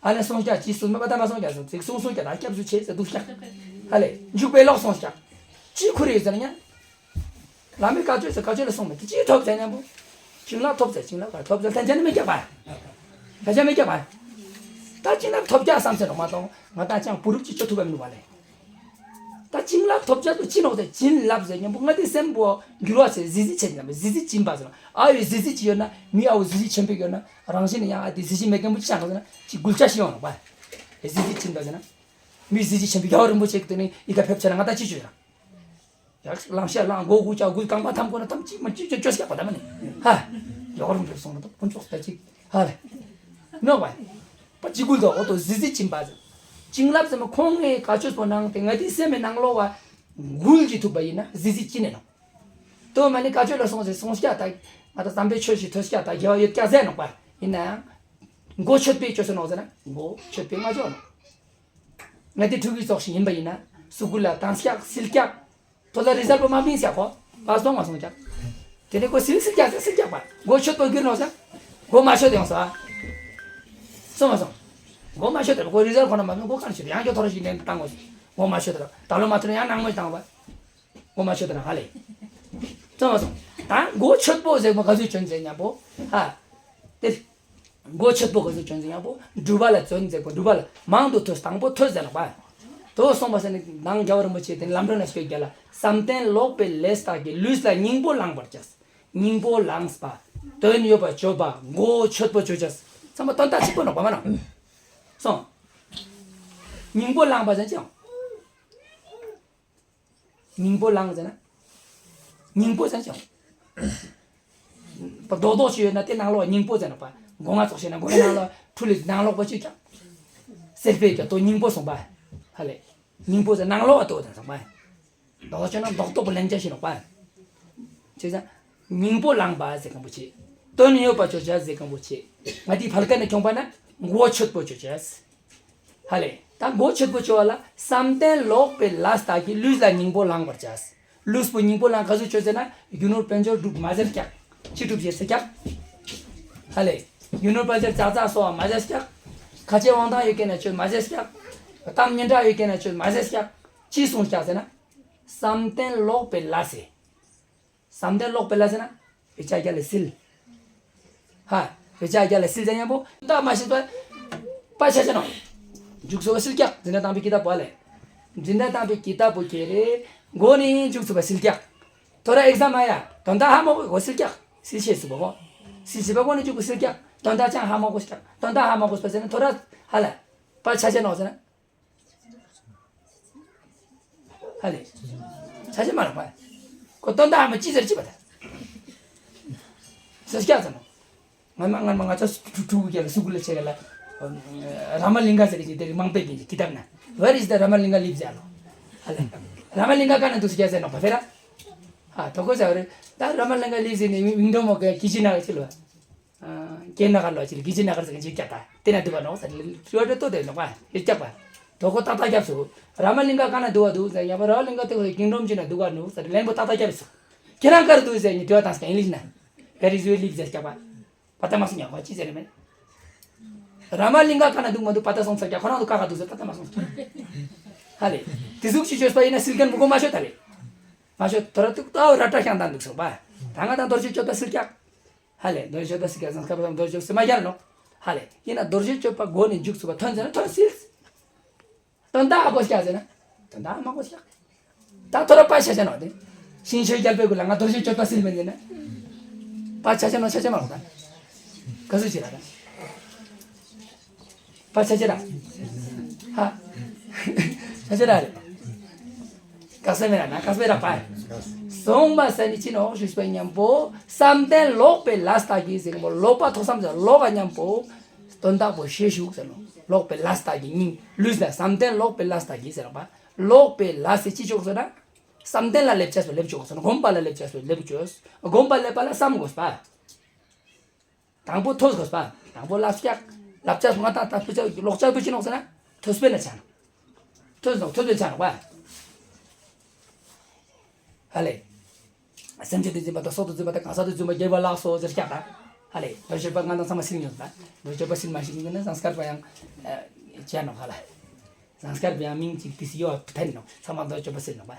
ཨ་ལས་སོང་ཀྱང་ཅི་གསུང་མེད་པ་ད་མ་སོང་ཀྱང་ཟེར་ཚིག་གསུང་གསུང་ཀྱང་ད་སྐྱབས་སུ་མཆི་ཟེར་འདུག་ཀྱང་། ཨ་ལས་འཇུག་པའི་ལོག་སོང་ཀྱང་། ཅི་ཁུར་ཡོད་ཟེར་ན་ཡང་། བླ་མའི་བཀའ་ཆོས་ཟེར་བཀའ་ཆོས་ལ་སོང་མེད་དེ་ཅི་ཐོབ་ཟེར་མཉམ་པོ། བྱིན་རླབས་ཐོབ་ཟེར་བྱིན་རླབས་ག་ཐོབ་ཟེར་ལྷན་ཅན་ནི་མི་སྐྱབས་པ། ལྷན་ཅན་མི་སྐྱབས་པ། ད་བྱིན་རླབས་ཐོབ་ཀྱང་བསམ་ཟེར་རོགས་མ་གཏོང་ང་ད་ཅང་བུ་རུབ་ཅིག་ཅོ་ཐུབ་པ་མི་འདུག་བ་ལས། ད་བྱིན་རླབས་ཐོབ་ཆ་དུ་ཅི་ནོག་ཟེར་བྱིན་རླབས་ཟེར་མཉམ་པོ་ང་དེ་སེམས་པོ་འགྱུར་བ་ཟེར་གཟི་བརྗིད་ཆེ་ཉམས་གཟི་བརྗིད་སྦྱིན་པ་ཟེར་ཨ་ཡོད་གཟི་བརྗིད་ཅི་ཡོད་ན་མི་ཨ་བོ་གཟི་བརྗིད་ཆེན་པོ་ཡོད་ན་རང་བཞིན་ནི་ཡང་ཨ་དེ་གཟི་བརྗིད་མེད་མཁན་པོ་ཅི་ཆགས་ནོག་ཟེར་ན་ཅི་འགུལ་ཆ་ཞིག་ཡོང་ནོག་པ། གཟི་བརྗིད་སྦྱིན་པ་ཟེར་ན། མི་གཟི་བརྗིད་ཆེན་པོ་རྒྱལ་བ་རིན་པོ་ཆེ་གི་དེ་ནི་ཡི་ག་ཕེབས་ཆ་ན་ང་ད་ཅི་བྱོས་ར། ཡར་ལངས་ཤ་ལངས་མགོ་དགུ་ཅག་དགུ་རྐང་པ་ཐམ་ཀོ་ན་ཐམ་ཅིག་མ་ཅིག་ཅོ་ཅོ་སྐྱག་པ་ད་མ་ནི། ཧ། ཡོག་རུང་རེབ་སོང་ན་ད་ཕུན་ཚོགས་ད་ཅིག་ཧ་ལེ། ནོག་པ། པ་ཅིག་གུལ་དོ་འོ་དོ་གཟི་བརྗིད་སྦྱིན་པ་ཟེར། བྱིན་རླབས་ཟེར་མ་ཁོང་ངའི་བཀའ་ཆོས་པོ་ནང་དེ་ང་དེའི་སེམས་མའི་ནང་ལོགས་བ། འགུལ་གྱིས་ཐུབ་པ་ཡིན་ན་གཟི་བརྗིད་ཅི་ནས་ནོག་དོ་མ་ནི་བཀའ་ཆོས་ལ་སོང་ཟེར་སོང་སྐྱ་ད་ང་ད་བསམ་པའི་ཆོས་ཤིག་ཐོས་སྐྱ་ད་དགེ་བ་ཡོད་སྐྱ་ཟེར་ནོག་པ། ཡིན་ན་ཡང་མགོ་ཆོད་པའི་ཆོས་སུ་ནོག་ཟེར་ན་མགོ་ཆོད་པའི་ང་ཆོག་ནོག་ང་དེ་ཕྲུ་གུའི་ཙོགས་ཤིག་ཡིན་པ་ཡིན་ན་སུ་གུ་ལ་དང་སྐྱག་སིལ་སྐྱག་དོ་ལ་རི་ཟལ་པོ་མ་བིན་སྐྱག་གོ་བ་སོང་མ་སོང་སྐྱག་དེ་ནས་ཁོ་སིལ་སིལ་སྐྱག་སིལ་སིལ་སྐྱག་པ་མགོ་ཆོད་པོ་གྱུར་ནོག་ཟེར། མགོ་མ་ཆོད་ཡོང་ས། སོང་མ་སོང་། མགོ་མ་ཆོད་དེ་ཁོ་རི་ཟལ་ཁོ་ན་མ་བིན་མགོ་གང་ཆོད་ཡང་སྐྱོ་ཐོར་ཞིག་ནས་བཏང་དགོས། མགོ་མ་ཆོད་དེ་ད་ལོ་མ་ཐོན་ཡང་ནང་མོ་བཏང་བ། མགོ་མ་ཆོད་དེ་ཧ་ལེ། ཙམ་མ་སོང་། ད་མགོ་ཆོད་པོ་ཟེར་མོ་ག་ཚོད་བྱོན་ཟེར་ཉམ་པོ། ཧ། དེ། མགོ་ཆོད་པོ་ག་ཚོད་བྱོན་ཟེར་ཉམ་པོ་སྒྲུབ་པ་ལ་བརྩོན་ཟེར་པོ་སྒྲུབ་པ་ལ་མང་དུ་ཐོས་དང་པོ་ཐོས་ཟེར་ནོག་པ། དོ་སོང་པ་ཟེར་ནི་ནང་རྒྱལ་བ་རིན་པོ་ཆེ་དེ་ལམ་སྒྲོན་ལ་སྐྱོད་རྒྱ་ལ་བསམ་གཏན་ལོག་པའི་ལས་དག་གིས་ལུས་ལ་སྙིང་པོ་བླངས་པར་བྱ། སྙིང་པོ་བླངས་པ། དོན་ཡོད་པ་བརྗོད་པ་མགོ་ཆོད་པོ་བརྗོད་བྱ། ཚང་མ་དོན་དག་གཅིག་པོ་ནོག་པ་མ་ནོག་སོང་། སྙིང་པོ་བླངས་པ་ཟེར་ཅི་ཡང་། སྙིང་པོ་ལངས་ཟེར་ན། སྙིང་པོ་ཟེར་ཀྱང་། པ་རྡོག་རྡོག་ཅིག་ཡོད་ན་དེ་ནང་ལོགས་སྙིང་པོ་ཟེར་ན་པ། སྒོ་ང་ཙོགས་བྱས་ན་སྒོ་ང་ནང་ལོགས་འཁྲུལ་ལས་ནང་ལོགས་པ་ཅིག་ཀྱང་། སེར་པོས་ཀྱང་དོ་སྙིང་པོ་སོང་པ། ཧ་ལས། སྙིང་པོ་ཟེར་ནང་ལོགས་པ་དོ་ཟེར་སོང་པ། རྡོག་རྡོག་ཅིག་ན་རྡོག་རྡོག་པོ་ལན་ཅ་ཞིག་ནོག་པ། བྱས་ཙང་། སྙིང་པོ་ལངས་པ་ཟེར་གང་པོ་ཆེ། དོན་ཡོད་པ་ཅོ་ཅ་ཟེར་གང་པོ་ཆེ། ང་དེའི་ཕལ་སྐད་ནས་ཁྱོང་པ་ན་མགོ་ཆོད་པོ་ཅོ་ཅ། ཧ་ལས། ད་མགོ་ཆོད་པོ་ཅོ་བ་ལ་བསམ་གཏན་ལོག་པའི་ལས་དག་གིས་ལུས་ལ་སྙིང་པོ་ལངས་པར་བྱ། ལུས་པོ་སྙིང་པོ་ལངས་ག་ཟུག་ཅོ་ཟེར་ན་རྒྱུ་ནོར་དཔལ་འབྱོར་སྒྲུབ་མ་ཟེར་སྐྱག་ཅི་སྒྲུབ་ཟེར་སྐྱག་ཧ་ལས། རྒྱུ་ནོར་དཔལ་འབྱོར་ཙག་ཙག་གསོ་བ་མ་ཟེར་སྐྱག་ཁ་ཆེ་དབང་ཐང་ཡོད་མཁན་ན་ཅོ་མ་ཟེར་སྐྱག་གཏམ་སྙན་གྲགས་ཡོད་མཁན་ན་ཅོ་མ་ཟེར་སྐྱག་ཅི་གསུངས་སྐྱག་ཟེར་ན། བསམ་གཏན་ལོག་པའི་ལས་ཟེར། བསམ་གཏན་ལོག་པའི་ལས་ཟེར་ན། བེ་ཅག་རྒྱ་ལ་སིལ། ཧ། བེ་ཅག་རྒྱ་ལ་སིལ་ཟེར་མཉམ་པོ་ད་མ་ཤེས་པ། པ་ཆ་ཆ་ནོ། འཇུག་སོ་བ་སིལ་སྐྱག་འཛིན་གྲྭ་དང་པོའི་ཀི་ཏ་པོ་ལས། འཛིན་གྲྭ་དང་པོའི་ཀི་ཏ་པོ་ཁྱེར་རེ། མགོ་ནས་འཇུག་སོ་བ་སིལ་སྐྱག་ཐོ་ར་ཨེག་ཟམ་མ་ཡ། དོན་དག་ཧ་མ་གོ་གོ་སིལ་སྐྱག་སིལ་ཤེས་སུ་བ་གོ་སིལ་ཤེས་པ་མགོ་ནས་འཇུག་གོ་སིལ་སྐྱག་དོན་དག་ཅང་ཧ་མ་གོ་སྐྱག་དོན་དག་ཧ་མ་གོ་སོ་བ་ཟེར་ན་ཐོ་ར། ཧ་ལ། པ་ཆ་ཆ་ནོ་ཟེར་ན། ཧ་ལས། ཆ་ཆེ་མ་རེད་པ། ཁོ་དོན་དག་ཨ་མ་ཅི་ཟེར་ཅི་པ་ད། ཟེར་སྐྱག་ཟེར་ནོ། ང་མ་ང་མ་ང་ཚོ་ཕྲུ་གུ་ག་ལ་སུ་གུ་ལ་ཆེ་ག་ལ། ར་མ་ལིང་ག་ཟེར་གི་དེ་རིག་མང་པོ་ཡིན་གི་ཏབ་ན། Where is the Ramalinga lives ཟེར་ལོ། ཧ་ལས། ར་མ་ལིང་ག་ག་ན་འདུག་སྐྱག་ཟེར་ནོ་པ་ཕེ་ར། ཧ་དོ་ཁོ་ཟེར་རེ། ད་ར་མ་ལིང་ག་ལིབ་ཟེར་ནི་མིང་འདྲ་མོ་ག་ཀི་ཅི་ན་ག་ཅི་ལོ། ཀྱེ་ན་ག་ལོ་ཅི་ལ་ཀི་ཅི་ན་ག་ཟེར་གི་ཅི་སྐྱག་ད་དེ་ན་འདུག་ག་ནོ་ཟེར་ལ་ཅི་བ་འདྲ་ཏོ་དེ་ནོ་པ་ཡེ་སྐྱག་པ། དོ་ཁོ་ཏག་ཏག་རྒྱབ་སོ། ར་མ་ལིང་ག་ག་ན་འདུག་ག་འདུག་ཟེར་ཡ་པ་ར་མ་ལིང་ག་དེ་ཁོ་ཀིང་ཌོམ་ཅི་ན་འདུག་ག་འདུག་ཟེར་ལན་པོ་ཏག་ཏག་རྒྱབ་སོ། ཁྱེད་རང་ག་རེ་འདུག་ཟེར་ནི་དྲི་བ་བཏང་སྐྱག་ཨིང་ལིཤ་ན། Where is your live ཟེར་སྐྱག་པ། པ་ཏ་མ་སོང་ཉག་པ་ཅི་ཟེར་མེད། ར་མ་ལིང་ག་ག་ན་འདུག་མ་འདུག་པ་ཏ་སོང་ཚར་སྐྱག་ཁོ་རང་འདུག་ག་ག་འདུག་ཟེར་པ་ཏ་མ་སོང་ཚར། ཧ་ལས། དེ་ཟུག་ཅི་བཅོས་པ་ཡིན་ན་སིལ་མཁན་མགོ་མ་ཤོད་ད་ལས། མ་ཤོད་དོ་ར་ཏུག་ཏའོ་ར་ཏྲ་ཤང་ད་འདུག་སོང་པ། ད་ང་དང་རྡོ་རྗེ་གཅོད་པ་སིལ་སྐྱག་ཧ་ལས། རྡོ་རྗེ་གཅོད་པ་སིལ་སྐྱག་སང་སྐབས་སང་རྡོ་རྗེ་གཅོད་པ་སིལ་མ་རྒྱལ་ནོ། ཧ་ལས། ཡིན་ན་རྡོ་རྗེ་གཅོད་པ་མགོ་ནས་མཇུག་ཚུགས་པ་ཐོན་ཟེར་ན་ཐོན་སིལ། དོན་དག་ཧ་གོ་སྐྱག་ཟེར་ན། དོན་དག་ཧ་མ་གོ་སྐྱག་ད་ཐོ་ར་པ་ཆ་ཆ་ནོ་དེ། ཤིང་ཆོས་རྒྱལ་པོའི་སྐུ་ལ་ང་རྡོ་རྗེ་གཅོད་པ་སིལ་མི་འདི་ན། པ་ཆ་ཆ་ནོ་ཆ་ཆ་མ་གོ་ད། ག་སུ་ཆི་ར་ད། པ་ཆ་ཆེ་ར། ཧ། ཆ་ཆེ་ར་རེད། ག་ས་མེ་ར་ན་ག་ས་མེ་ར་པ། སོང་པ་ས་ནི་ཅི་ནོ་ཞུས་པ་མཉམ་པོ་བསམ་གཏན་ལོག་པའི་ལས་དག་གིས་ཟེར་མོ་ལོག་པ་ཐོག་བསམ་ཟེར་ལོག་པ་མཉམ་པོ་དོན་དག་པོ་ཤེས་ཞུགས་ཟེར་ནོ། ལོག་པའི་ལས་དག་གིས་སྙིང་ལུས་ལ་བསམ་གཏན་ལོག་པའི་ལས་དག་གིས་ཟེར་པ། ལོག་པའི་ལས་ཟེར་ཅི་ཆོག་ཟེར་ན། བསམ་གཏན་ལ་སླེབས་ཆ་སོ་སླེབས་ཆོག་ཟེར་ན་སྒོམ་པ་ལ་སླེབས་ཆ་སོ་སླེབས་ཆོག་སྒོམ་པ་སླེབས་པ་ལ་བསམ་དགོས་པ། དང་པོ་ཐོས་དགོས་པ། དང་པོ་ལབ་སྐྱག་ལབ་ཆ་སོང་ང་ད་ད་ཕུ་ཆ་ལོག་ཆ་ཕུ་ཆི་ནོག་ཟེར་ན། ཐོས་པའི་ན་ཆ་ནོག་ཐོས་ནོག་ཐོས་པའི་ཆ་ནོག་པ། ཧ་ལས། སེམས་ཅན་དུ་འཛིན་པ་དང་སྲོག་ཏུ་འཛིན་པ་དང་གང་ཟག་ཏུ་འཛིན་པ་དགེ་བ་ལགས་སོ་ཟེར་སྐྱག་ད། ཧ་ལས། རྡོ་རྗེ་གཅོད་པ་ང་དང་ཚང་མ་སིལ་ཉོན་པ། རྡོ་རྗེ་གཅོད་པ་སིལ་མ་ཤེས་ཀྱི་ན་སངས་སྐར་པ་ཡང་ཆ་ནོག་ཧ་ལས། སངས་སྐར་པ་ཡང་མིང་གཅིག་དེ་སི་ཡོ་བ་ཐན་ནོག་ཚང་མ་རྡོ་རྗེ་གཅོད་པ་སིལ་ནོག་པ།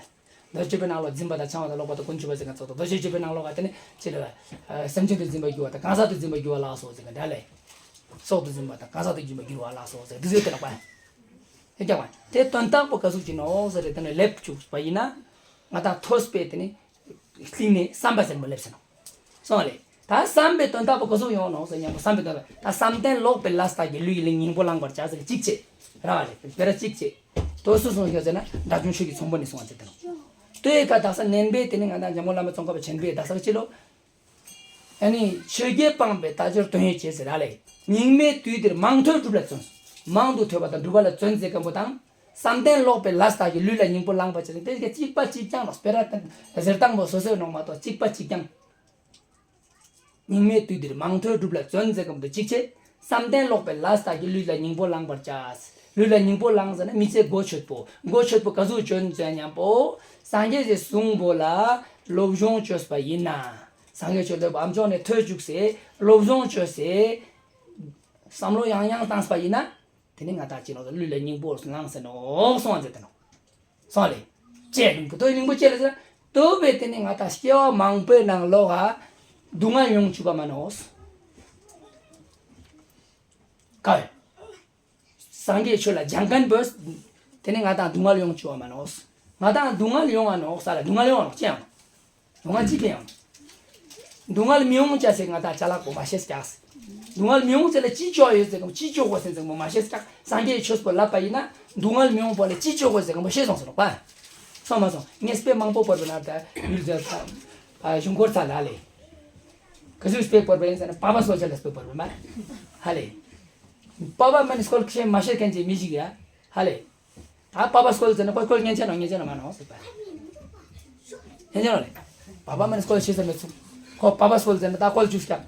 རྡོ་རྗེ་གཅོད་པའི་ནང་ལོགས་འཛིན་པ་དང་འཆིང་བ་དང་ལོག་པ་དང་ཀུན་འབྱུང་བ་ཟེར་མཁན་ཚོགས་དང་། རྡོ་རྗེ་གཅོད་པའི་ནང་ལོགས་ཀ་དེ་ནི་ཅི་ལ། སེམས་ཅན་དུ་འཛིན་པར་འགྱུར་བ་དང་གང་ཟག་ཏུ་འཛིན་པར་འགྱུར་བ་ལགས་སོ་ཟེར་མཁན་འདྲ་ལས། སྲོག་ཏུ་འཛིན་པ་དང་གང་ཟག་ཏུ་འཛིན་པར་འགྱུར་བ་ལགས་སོ་ཟེར་འདི་ཚོའི་དེ་ལ་པ། ཧེ་ཀྱང་བ་དེ་དོན་དག་པོ་ག་ཟུག་ཅིག་ནོག་ཟེར་རེ་དེ་ནི་ལེབ་བཅུག་པ་ཡིན་ན། ང་དང་ཐོས་པས་དེ་ནི། གླིང་ནས་བསམ་པ་ཟེར་མོ་ལེབ་ཟེར་ནོག་སོང་བ་ལས། ད་བསམ་པའི་དོན་དག་པོ་ག་ཟུག་ཡོང་ནོག་ཟེར་ཉམ་པོ་བསམ་པའི་དོན་དག་ད་བསམ་གཏན་ལོག་པའི་ལས་དག་གིས་ལུས་ཡིད་ལ་སྙིང་པོ་བླང་བར་བྱ་ཟེར་གཅིག་བྱེད། ར་བ་ལས་བེ་ར་གཅིག་བྱེད། དོ་སུ་སོང་ཤོག་ཟེར་ན་དགྲ་བཅོམ་ཆོས་ཀྱི་ཚོང་དཔོན་ནས་སོང་བ་ཟེར་ཏེ་ནོག་ལྟོས་ཀ་དག་ས་ནན་པས་དེ་ནི་ང་དང་འཇམ་མགོན་བླ་མ་ཙོང་ཁ་པ་ཆེན་པོས་དག་ས་ཅི་ལོ། ཨ་ནི་ཆོས་བརྒྱད་སྤངས་པའི་དལ་འབྱོར་དོན་ཡོད་བྱེད་ཟེར་ར་ལས། སྙིགས་མའི་དུས་འདིར་མང་ཐོས་སྒྲུབ་ལ་བརྩོན། མང་དུ་ཐོས་པ་དང་སྒྲུབ་པ་ལ་བརྩོན་ཟེར་མཁན་པོ་དང་། བསམ་གཏན་ལོག་པའི་ལས་དག་གིས། ལུས་ལ་སྙིང་པོ་བླངས་པར་བྱ་ཟེར། དེ་གཅིག་པ་གཅིག་རྐྱང་ལ་སྤེ་ར་དང་ཟེར་སྟངས་པོ་སོ་སོའི་ནང་མ་གཏོགས་གཅིག་པ་གཅིག་རྐྱང་། སྙིགས་མའི་དུས་འདིར་མང་ཐོས་སྒྲུབ་ལ་བརྩོན་མཛད་ཀུན་ཏུ་གཅིག་བྱེད། བསམ་གཏན་ལོག་པའི་ལས་དག་གིས། ལུས་ལ་སྙིང་པོ་བླངས་པར་བྱ། ལུས་ལ་སྙིང་པོ་བླངས་ཟེར་ན་མི་ཚེ་གོ་ཆོད་པོ། གོ་ཆོད་པོ་ག་ཟུག་བྱོན་ཟེར་སྙམ་པོ། སངས་རྒྱས་ཀྱི་གསུང་པོ་ལ་སློབ་སྦྱོང་བྱོས་པ་ཡིན་ན། སངས་རྒྱས་ཆོས་ལེགས་པ་ཨམ་ཅོག་ནས་ཐོས་བཅུག་སེ་སློབ་སྦྱོང་བྱོས་སེ་བསམ་བློ་ཡང་ཡང་བཏང་པ་ཡིན་ན། དེ་ནི་ང་དང་ཅི་ནོག་ལུས་ལ་སྙིང་པོ་བླངས་ཟེར་ནོག་གསུངས་པ་མཛད་དེ་ནོག་སོང་ལེ། ལྕེ་སྙིང་པོ་ལྟོས་སྙིང་པོ་ལྕེ་ལ་ཟེར། ལྟོས་པས་དེ་ནི་ང་དང་སྐྱེ་བ་མང་པོའི་ནང་ལོགས་ཀ་སྡུག་བསྔལ་མྱོང་བཅུག་པ་མ་ནོག་ག་བས། སངས་རྒྱས་ཆོས་ལ་སྦྱང་མཁན་པོས། དེ་ནི་ང་དང་སྡུག་བསྔལ་མྱོང་བཅུག་པ་མ་ནོག་ང་དང་སྡུག་བསྔལ་མྱོང་བ་ནོག་ས་ལ་སྡུག་བསྔལ་མྱོང་བ་ནོག་ཅི་ཡང་། སྡུག་བསྔལ་ཅི་ཕན་ཡང་། སྡུག་བསྔལ་མི་ཡོང་བྱ་ཟེར་ང་དང་ཅ་ལག་པོ་མ་ཤེས་ཀྱག་སྡུག་བསྔལ་མི་ཡོང་ཟེར་ལ་ཅི་ཅོ་ཡོད་ཟེར་གམ་ཅི་ཅོ་དགོས་ཟེར་ཟེར་གམ་མ་ཤེས་ཀྱག་སངས་རྒྱས་ཆོས་པོ་ལབ་པ་ཡིན་ན་སྡུག་བསྔལ་མི་ཡོང་པོ་ལ་ཅི་ཅོ་དགོས་ཟེར་གམ་ཤེས་སོང་ཟེར་ནོག་པ། སོང་མ་སོང་ངས་དཔེ་མང་པོ་བོར་བ་ན་ད་ཡུལ་ཟེར་ས་གཞུང་སྐོར་ཚ་ལ་ལེ། ག་ཚོད་དཔེ་བོར་བ་ཡིན་ཟེར་ན་པ་པ་སོལ་ཆ་ལ་དཔེ་བོར་བ་མ་ཧ་ལེ། པ་པ་མ་ནི་སྐོར་ཤེས་མ་ཤེས་མཁན་གྱི་མི་ཞིག་ཡ་ཧ་ལེ། ད་པ་པ་སྐོལ་ཟེར་ན་ཁོ་སྐོལ་ཉན་ཆ་ནོ་ཉན་ཆ་ནོ་མ་ནོ་ཟེར་པ། ཉན་ཆ་ནོ་ལེ། པ་པ་མ་ནི་སྐོལ་ཤེས་ས་མེད་སུ། ཁོ་པ་པ་སྐོལ་ཟེར་ན་ད་སྐོལ་བཅུག་ཀྱང་།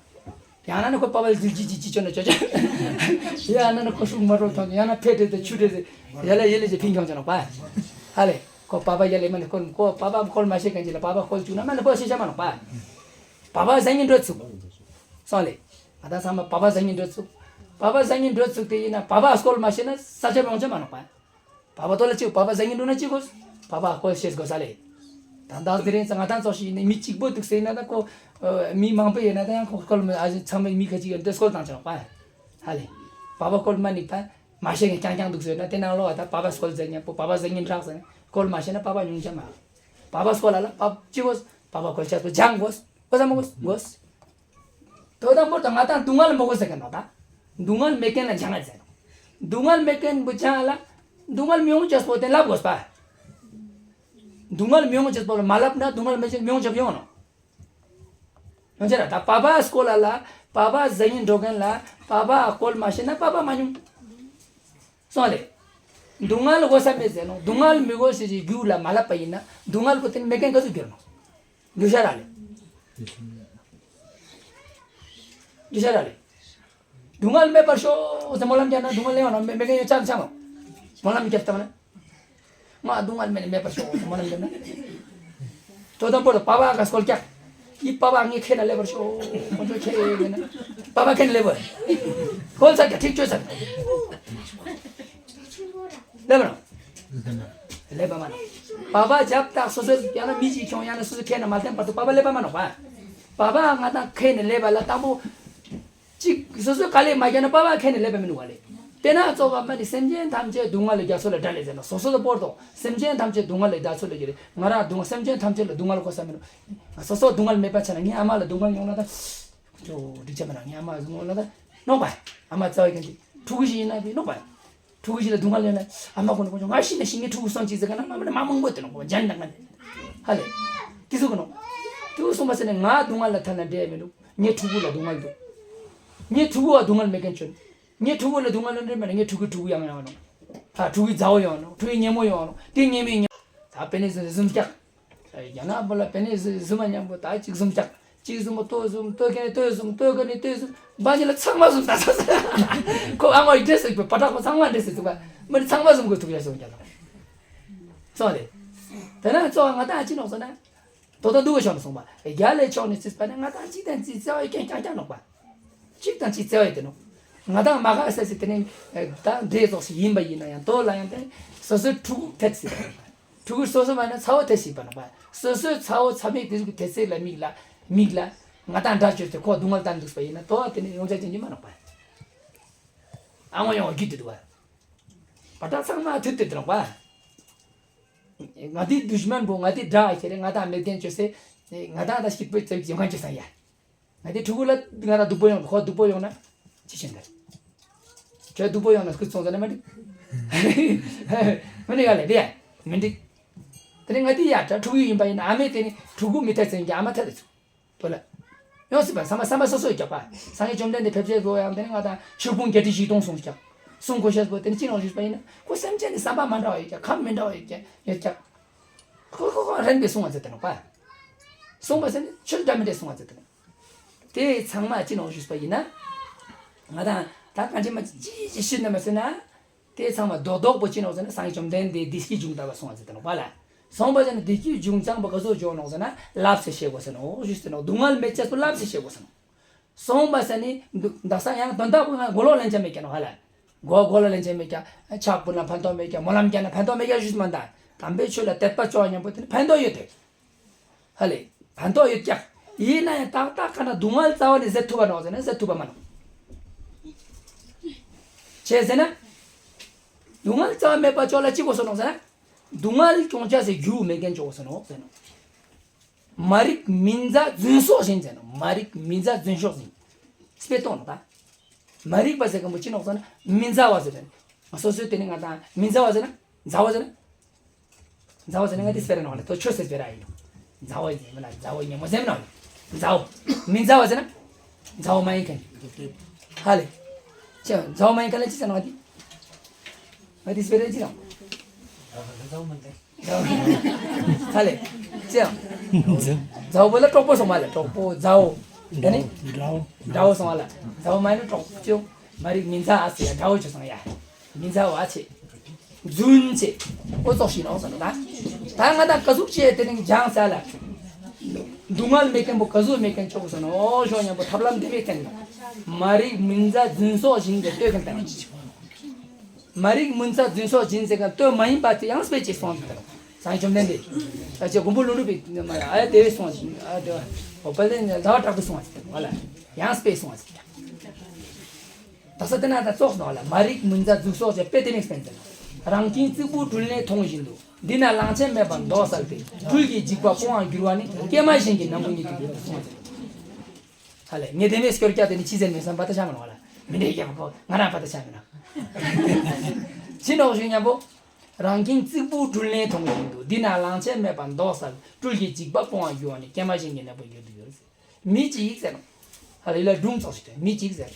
ཡང་ན་ནི་ཁོ་པ་པ་ལ་ཟིལ་ཅི་ཅི་ཅི་ཅོ་ནོ་ཅོ་ཅོ། ཡང་ན་ནི་ཁོ་ཤུགས་མ་རོ་ཐོང་ཡང་ན་ཕེ་ཏེ་ཏེ་ཆུ་ཏེ་ཏེ། ཡ་ལ་ཡ་ལ་ཅི་ཕིང་ཁྱོང་ཅ་ནོ་པ། ཧ་ལེ། ཁོ་པ་པ་ཡ་ལེ་མ་ནི་སྐོལ་ཁོ་པ་པ་སྐོལ་མ་ཤེས་མཁན་ཅི་ལ་པ་པ་སྐོལ་བཅུག་ན་མ་ནི་ཁོ་ཤེས་ཆ་མ་ནོ་པ། པ་པ་ཟ་ཉིན་འགྲོ་ཚུགས། སོང་ལེ། ང་ད་ཚང་མ་པ་པ་ཟ་ཉིན་འགྲོ་ཚུགས། པ་པ་ཟ་ཉིན་འགྲོ་ཚུགས་ཏེ་ཡིན་ན་པ་པ་སྐོལ་མ་ཤེས་ན་ས་ཆ་མྱོང་ཆ་མ་ནོ་པ། པ་པ་ཏོ་ལ་ཅིག་པ་པ་ཟ་ཉིན་འགྲོ་ན་ཅི་དགོས། པ་པ་སྐོལ་ཤེས་དགོས་ས་ལེ། ད་ད་དེ་རིང་ང་དང་ཚོགས་ཤིག་ཡིན་ནི་མི་གཅིག་པོ་འདུག་ཟེར་ན་ད་ཁོ། མི་མང་པོ་ཡོད་ན་ད་ཡང་ཁོ་སྐོལ་མི་ཨ་ཅེ་ཚང་མས་མི་ཁ་ཅིག་ཡོད་འདི་སྐོལ་བཏང་ཆོག་པ། ཧ་ལེ། པ་པ་སྐོལ་མ་ནི་ད་མ་ཤེས་ཀྱང་རྐྱང་རྐྱང་འདུག་ཟེར་ན་དེ་ནང་ལོགས་ད་པ་པ་སྐོལ་ཟེར་ཉན་པོ་པ་པ་ཟ་ཉིན་རག་ཟེར་ན་སྐོལ་མ་ཤེས་ན་པ་པ་ཉུང་ཆ་མ། པ་པ་སྐོལ་ལ་ལ་པ་ཅི་དགོས། པ་པ་སྐོལ་ཆ་སོ་སྦྱང་དགོས། དགོས་ས་མ་དགོས་དགོས། དོ་དང་པོ་དང་ང་དང་སྡུག་བསྔལ་མ་དགོས་ཟེར་མཁན་ནོ་ད། སྡུག་བསྔལ་མེད་མཁན་ལ་སྦྱང་ང་ཟེར། སྡུག་བསྔལ་མེད་མཁན་པོ་སྦྱང་ང་ལ། སྡུག་བསྔལ་མི་ཡོང་ཅེས་པོ་དེ་ལབ་དགོས་པ། སྡུག་བསྔལ་མི་ཡོང་ཅེས་པོ་ལ་མ་ལབ་ན་སྡུག་བསྔལ་མེད་ཅེས་མི་ཡོང་ཅེས་ཡོང་ནོ། ཡོང་ཅེས་ར་ད་པ་པ་སྐོལ་ལ་ལ། པ་པ་ཟ་ཉིན་འགྲོ་མཁན་ལ། པ་པ་སྐོལ་མ་ཤེས་ན་པ་པ་མ་ཉུང་། སོང་ལེ། སྡུག་བསྔལ་དགོས་ས་མེད་ཟེར་ནོ། སྡུག་བསྔལ་མི་དགོས་ཟེར་གྱི་རྒྱུ་ལ་མ་ལབ་པ་ཡིན་ན་སྡུག་བསྔལ་པོ་དེ་མེད་མཁན་ག་ཚོད་འགྱུར་ནོ། རྒྱུ་ཤ་ར་ལེ། རྒྱུ་ཤ་ར་ལེ། སྡུག་བསྔལ་མེད་པར་ཤོག་ཟེར་སྨོན་ལམ་རྒྱབ་ན་སྡུག་བསྔལ་ལེན་བ་ནོ་མེད་མཁན་ཡོད་ཆགས་ཆགས་མོ། སྨོན་ལམ་རྒྱབ་ཐུབ་ན། ང་སྡུག་བསྔལ་མེད་ནས་མེད་པར་ཤོག་སྨོན་ལམ་རྒྱབ་ན། དོ་དང་པོ་ལ་པ་པ་ག་སྐོལ་ཀྱག་ཡི་པ་པ་ངས་ཁྱེད་ན་ལེབ་པར་ཤོག་ཁོང་ཚོ་ཁྱེད་ཡོད་ན། པ་པ་ཁྱེད་ན་ལེབ་པར། སྐོལ་ཚར་ཀྱག་ཁྲིག་བཅོས་ཚར། ལེབ་ར། ལེབ་པ་མ་ནོ། པ་པ་རྒྱབ་ཏག་སོ་སོ་ཡང་ན་མི་གཅིག་ཁྱོང་ཡང་ན་སོ་སོ་ཁྱེད་ན་མ་ལྟན་བར་དུ་པ་པ་ལེབ་པ་མ་ནོ་པ། པ་པ་ང་དང་ཁྱེད་ན་ལེབ་པ་ལ་དང་པོ། གཅིག་སོ་སོས་དཀའ་ལས་མ་བརྒྱབ་ན་པ་ཕ་ཁྱེད་ནས་ལེན་པ་མི་འདུག་ག་ལེ། དེ་ན་གཙོ་བོ་མ་ནི་སེམས་ཅན་ཐམས་ཅད་སྡུག་བསྔལ་ལས་རྒྱ་མཚོ་ལས་བསྒྲལ་ལེ་ཟེར་ན་སོ་སོ་དང་པོར་དང་སེམས་ཅན་ཐམས་ཅད་སྡུག་བསྔལ་ལས་རྒྱ་མཚོ་ལས་རྒྱལ་ལེ། ང་རང་སྡུག་སེམས་ཅན་ཐམས་ཅད་ལ་སྡུག་བསྔལ་གོ་ས་མི་འདུག་ང་སོ་སོ་སྡུག་བསྔལ་མེད་པ་བྱས་ན་ངའི་ཨ་མ་ལ་སྡུག་བསྔལ་ཡོང་ན་ད། ཅོ་འགྲིག་ཆ་མེད་ན་ངའི་ཨ་མ་སྡུག་བསྔལ་ན་ད། ནོག་པ། ཨ་མ་རྩ་བའི་གན་གྱི་ཕྲུ་གུ་ཞིག་ཡིན་ན་དེ་ནོག་པ། ཕྲུ་གུ་ཞིག་ལ་སྡུག་བསྔལ་ཡོད་ན་ཨ་མ་ཁོ་ན་ཁོ་ཚོ་ང་ཤི་ན་ཤི་ངའི་ཕྲུ་གུ་སོང་ཅིག་ཟེར་ག་ན་མ་མ་ན་མ་མང་པོ་དེ་ནོག་པ་འཇན་དང་ང་ཧ་ལེ། དེ་ཚོ་གི་ནོག་ཕྲུ་གུ་སོང་པ་ཟེར་ནས་ང་སྡུག་བསྔལ་ལ་ཐ་ན་འདྲེ་མི་འདུག་ངའི་ཕྲུ་གུ་ལ་སྡུག་བསྔལ་འདུག་ངའི་ཕྲུ་གུ་ལ་སྡུག་བསྔལ་མེད་མཁན་ཆོད། ངའི་ཕྲུ་གུ་ལ་སྡུག་བསྔལ་འདྲེ་མེད་ན་ངའི་ཕྲུ་གུའི་ཕྲུ་གུ་ཡང་ཡང་ནོག་ད་ཕྲུ་གུའི་མཛའ་བོ་ཡང་ནོག་ཕྲུ་གུའི་ཉེ་མོ་ཡང་ནོག་དེ་ཉེ་མོའི་ཉེ། ད་པེ་ནེ་ཟི་ཟི་ཟུམ་སྐྱག་རྒྱ་ནག་པོ་ལ་པེ་ནེ་ཟི་ཟི་ཟུམ་མ་མཉམ་པོ་ད་གཅིག་ཟུམ་སྐྱག་གཅིག་ཟུམ་པོ་ལྟོ་ཟུམ་ལྟོ་ཁེ་ནེ་ལྟོ་ཟུམ་ལྟོ་ཁེ་ནེ་ལྟོ་ཟུམ་འབའ་ཉི་ལ་ཚང་མ་ཟུམ་ད་ས་ས་ཁོ་ཨ་ངོ་ཡི་འདྲེ་སུ་པ་ཏྲག་པོ་ཚང་མ་འདྲེ་སུ་ཐུག་པ་མི་ཚང་མ་ཟུམ་དགོས་ཐུག་ཡ་སོང་རྒྱ་ལ་སོང་རེད། དེ་ན་གཙོ་བ་ང་ད་ཅི་ནོག་སོང་ན། དོ་ད་འདུག་ག་ཕྱོགས་ནས་སོང་པ། རྒྱ་ལས་ཕྱོགས་ནས་བརྩིས་པ་ནི་ང་དང་གཅིག་དང་གཅིག་བརྩེ་བ་ཡོད་མཁན་རྐྱང་རྐྱང་ནོག་པ། གཅིག་དང་གཅིག་བརྩེ་བ་ཡོད་དེ་ནོག་ང་དང་མ་ག་ས་ཟིག་དེ་ནི་ད་འདྲེ་ཙོགས་ཤིག་ཡིན་པ་ཡིན་ན་ཡང་དོ་ལ་ཡང་དེ་སོ་སོའི་ཕྲུ་གུ་ཐད་སྲིད་པ་ནོག་པ། ཕྲུ་གུ་སོ་སོ་མ་ནི་ཚ་བོ་ཐད་སྲིད་པ་ནོག་པ། སོ་སོའི་ཚ་བོ་ཚ་མེད་དེ་ཟིག་གི་ཐད་སྲིད་ལ་མིག་ལ་མིག་ལ་ང་དང་འདྲ་བཅོས་ཏེ་ཁོ་སྡུག་བསྔལ་བཏང་འདུག་པ་ཡིན་ན་དོ་བ་དེ་ནི་ཡོང་ཆ་ཅན་གྱི་མ་ནོག་པ། ཨ་ངོ་ཡོང་བ་རྒྱུད་དེ་འདུག་པ། བ་ད་ཚང་མ་མཐུད་དེ་འདུག་པ། ང་དེ་དུཤ་མན་པོ་ང་དེ་དགྲ་ཁྱེར་ང་དང་མེད་མཁན་བཅོས་སེ། ང་དང་ད་སྐྱིད་པོ་བཙལ་གྱི་ཡོང་མཁན་བཅོས་སང་ཡ། ང་དེ་ཕྲུ་གུ་ལ་ང་དང་སྡུག་པོ་ཡོང་ཁོ་སྡུག་པོ་ཡོང་ན། ཅི་བྱེད་འདིར། ཁྱོད་སྡུག་པོ་ཡོང་ན་སྐུ་ཚོང་ཟ་ན་མ་འགྲིག་མ་འགྲིག་ག་ལེ་དེ་ཡ། མི་འགྲིག་དེ་ནས་ང་དེ་ཡ་ད་ཕྲུ་གུ་ཡིན་པ་ཡིན་ན་ཨ་མས་དེ་ནི་ཕྲུ་གུ་མི་ཐད་ཟེར་གྱི་ཨ་མ་ཐད་ལ་ཚུགས། དོ་ལ། ཡོང་སྲིད་པ་བསམ་པ་བསམ་པ་སོ་སོ་ཡི་རྒྱག་པ། སངས་རྒྱས་བཅོམ་ལྡན་འདས་ཕེབས་ཚེ་གོ་ཡང་དེ་ནི་ང་དང་ཆོས་ཕུང་བརྒྱད་ཁྲི་བཞི་སྟོང་གསུངས་ཀྱང་། གསུང་གོ་ཤེས་པོ་དེ་ནི་ཅི་ནོག་ཞུས་པ་ཡིན་ན། ཁོ་སེམས་ཅན་ནི་བསམ་པ་མ་འདྲ་བ་ཡོད་ཀྱང་ཁམས་མི་འདྲ་བ་ཡོད་ཀྱང་ཡོད་ཀྱང་། ཁོ་ཁོ་ཁོ་རན་པའི་གསུང་བ་ཟེར་ཏེ་ནོག་པ། གསུང་བ་ཟེར་ནི་ཆོས་འདྲ་མི་འདྲའི་གསུང་བ་ཟེར་ཏེ་ནོག། དེ་ཚང་མ་ཅི་ནོག་ཞུས་པ་ཡིན་ན། ང་དང་ད་གང་ཅི་མ་ཅི་ཅི་ཤི་ན་མ་ཟེར་ན། དེ་ཚང་མ་རྡོག་རྡོག་པོ་ཅི་ནོག་ཟེར་ན་སངས་རྒྱས་བཅོམ་ལྡན་འདས་བདེ་སྐྱིད་འབྱུང་ལྟ་བ་གསུང་བ་ཟེར་ཏེ་ནོག་པ་ལ། གསུང་བ་ཟེར་ན་བདེ་སྐྱིད་འབྱུང་ཙང་པོ་ག་ཟུག་འབྱུང་ནོག་ཟེར་ན་ལབ་ཟེར་བཤད་དགོས་ཟེར་ནོག་ཞུས་ཟེར་ནོག། སྡུག་བསྔལ་མེད་ཅེས་པོ་ལབ་ཟེར་བཤད་དགོས་ཟེར་ནོག། གསུངས་པ་ཟེར་ནི་འདུག། འདག་ས་ཡང་དོན་དག་པོ་ང་མགོ་ལོག་ལེན་ཆ་མེད་ཀྱ་ནོ་ཧ་ལ། མགོ་མགོ་ལོག་ལེན་ཆ་མེད་ཀྱ། ཕྱག་ཕུལ་ན་ཕན་ཐོགས་མེད་ཀྱ། སྨོན་ལམ་རྒྱག་ན་ཕན་ཐོགས་མེད་ཀྱ་ཞུས་མ་ད། དམ་པའི་ཆོས་ལ་དད་པ་ཅོ་མཉམ་པོ་དེ་ནི་ཕན་ཐོགས་ཡོད་དེ། ཧ་ལེ། ཕན་ཐོགས་ཡོད་ཀྱ། ཡིན་ན་ཡང་ཏག་ཏག་ག་ན་སྡུག་བསྔལ་རྩ་བ་ནས་ཟད་ཐུབ་པ་ནོག་ཟེར་ན་ཟད་ཐུབ་པ་མ་ནོག། བྱས་ཟེར་ན། སྡུག་བསྔལ་རྩ་བ་མེད་པ་ཅོ་ལ་ཅི་དགོས་སོ་ནོག་ཟེར་ན། སྡུག་བསྔལ་སྐྱོང་ཆ་ཟེར་རྒྱུ་མེད་མཁན་ཅོ་དགོས་སོ་ནོག་ཟེར་ནོག། མ་རིག་མི་མཛའ་རྫུན་སོགས་བཞིན་ཟེར་ནོག། མ་རིག་མི་མཛའ་རྫུན་སོགས་བཞིན། དཔེ་བཏང་ནོག་ད། མ་རིག་པ་ཟེར་མཁན་པོ་ཅི་ནོག་ཟེར་ན་མི་མཛའ་བ་ཟེར་ནོག། སོ་སོའི་དེ་ནི་ང་དང་མི་མཛའ་བ་ཟེར་ན་མཛའ་བ་ཟེར་ན། མཛའ་བ་ཟེར་ན་ང་དེ་སྤེ་ར་ནོག་ལ་དོ་ཆོས་སེ་སྤེ་ར་ཡིན་ནོག། མཛའ་བ་ཡིན་མིན་ན་མཛའ་བ་ཉེ་མོ་ཟེར་མིན་ནོག། མཛའ་བ། མི་མཛའ་བ་ཟེར་ན། མཛའ་བ་མ་ཡིན་མཁན། ཧ་ལེ། ཅི་མཛའ་བ་མ་ཡིན་མཁན་ལ་ཅི་ཟེར་ནོག་ང་དེ། ང་དེ་སྤེ་ར་ཅི་ནོག། ཧ་ལེ། ཅི་ཡང་། མཛའ་བོ་ལ་གྲོགས་པོ་སོང་བ་ལ་གྲོགས་པོ་མཛའ་བོ། ད་ནི། དགྲ་བོ། དགྲ་བོ་སོང་བ་ལ་མཛའ་བོ་མ་ཡིན་ན་གྲོགས་པོ་ཅི་ཡོང་། མ་རིག་མི་མཛའ་ཨ་སི་ཡ་དགྲ་བོ་ཅི་སོང་ཡ། མི་མཛའ་བ་ཆེ། རྫུན་ཆེ། ཨོ་ཙོག་ཤི་ནོག་ཟེར་ནོག་ད། ད་ང་དང་ག་ཟུག་ཅེ་དེ་ནི་སྦྱང་ས་ལ། སྡུག་བསྔལ་མེད་མཁན་པོ་ག་ཟུག་མེད་མཁན་ཅོག་ཟེར་ནོག། ཨོ་ཤོ་ཉམ་པོ་ཐབས་ལམ་འདི་མེད་མཁན་ནོག། མ་རིག་མི་མཛའ་རྫུན་སོགས་བཞིན་དུ་ལྟོས་མཁན་དང་། མ་རིག་མུན་ཚ་རྫུན་སོགས་སྦྱིན་ཟེར་ག་ལྟོས་མ་ཡིན་པ་དེ་ཡང་སྤེལ་ཅེས་གསུངས་ཏེ། སངས་རྒྱས་བཅོམ་ལྡན་འདས། ཨ་ཅེ་མགོན་པོ་ཀླུ་སྒྲུབ་པའི་ནི་མ་ཡ་ཨ་དེ་བས་གསུངས་ཤིང་ཨ་དེ་བ། འོ་པ་ལེ་ནི་ཟླ་བ་དྲག་ཏུ་གསུངས་ཟེར་བ་ལ། ཡང་སྤེལ་གསུངས་ཟེར། ད་ས་དེ་ན་ད་ཙོགས་ནོག་ལ་མ་རིག་མུན་ཚ་རྫུན་སོགས་ཀྱི་དཔེ་དེ་ནས་སྤེལ་ཟེར། རང་གིང་གཙུག་པུ་སྦྲུལ་ནས་མཐོང་བཞིན་དུ། འདི་ན་གླང་ཆེན་མེད་པར་མདོག་གསལ་ཏེ། སྦྲུལ་གྱི་འཇིགས་པ་སྤོང་བར་འགྱུར་བ་ནི། ཀྱེ་མ་གཞན་གྱི་ནག་པོ་ཉིད་དུ་འགྱུར་ཏོ་གསུངས་ཟེར། ཧ་ལས་ངས་དེ་མེད་སྐྱོར་སྐྱ་དེ་ནི་ཅི་ཟེར་མེད་བསམ་པ་ད་ཆ་མི་ནོག་ལ། མི་འདྲེ་རྒྱག་པོ་ང་རང་པ་ད་ཆ་མི་ནོག། ཅི་ནོག་ཞུ་སྙམ་པོ། རང་གིང་གཙུག་པུ་སྦྲུལ་ནས་མཐོང་བཞིན་དུ། འདི་ན་གླང་ཆེན་མེད་པར་མདོག་གསལ། སྦྲུལ་གྱི་འཇིགས་པ་སྤོང་བར་འགྱུར་བ་ནི། ཀྱེ་མ་གཞན་གྱི་ནག་པོ་འགྱུར་དུ་ཡོད། མི་གཅིག་ཟེར་ནོག། ཧ་ལས་ལ་སྒྲུང་ཙོགས་ཤིག་དེ་མི་གཅིག་ཟེར།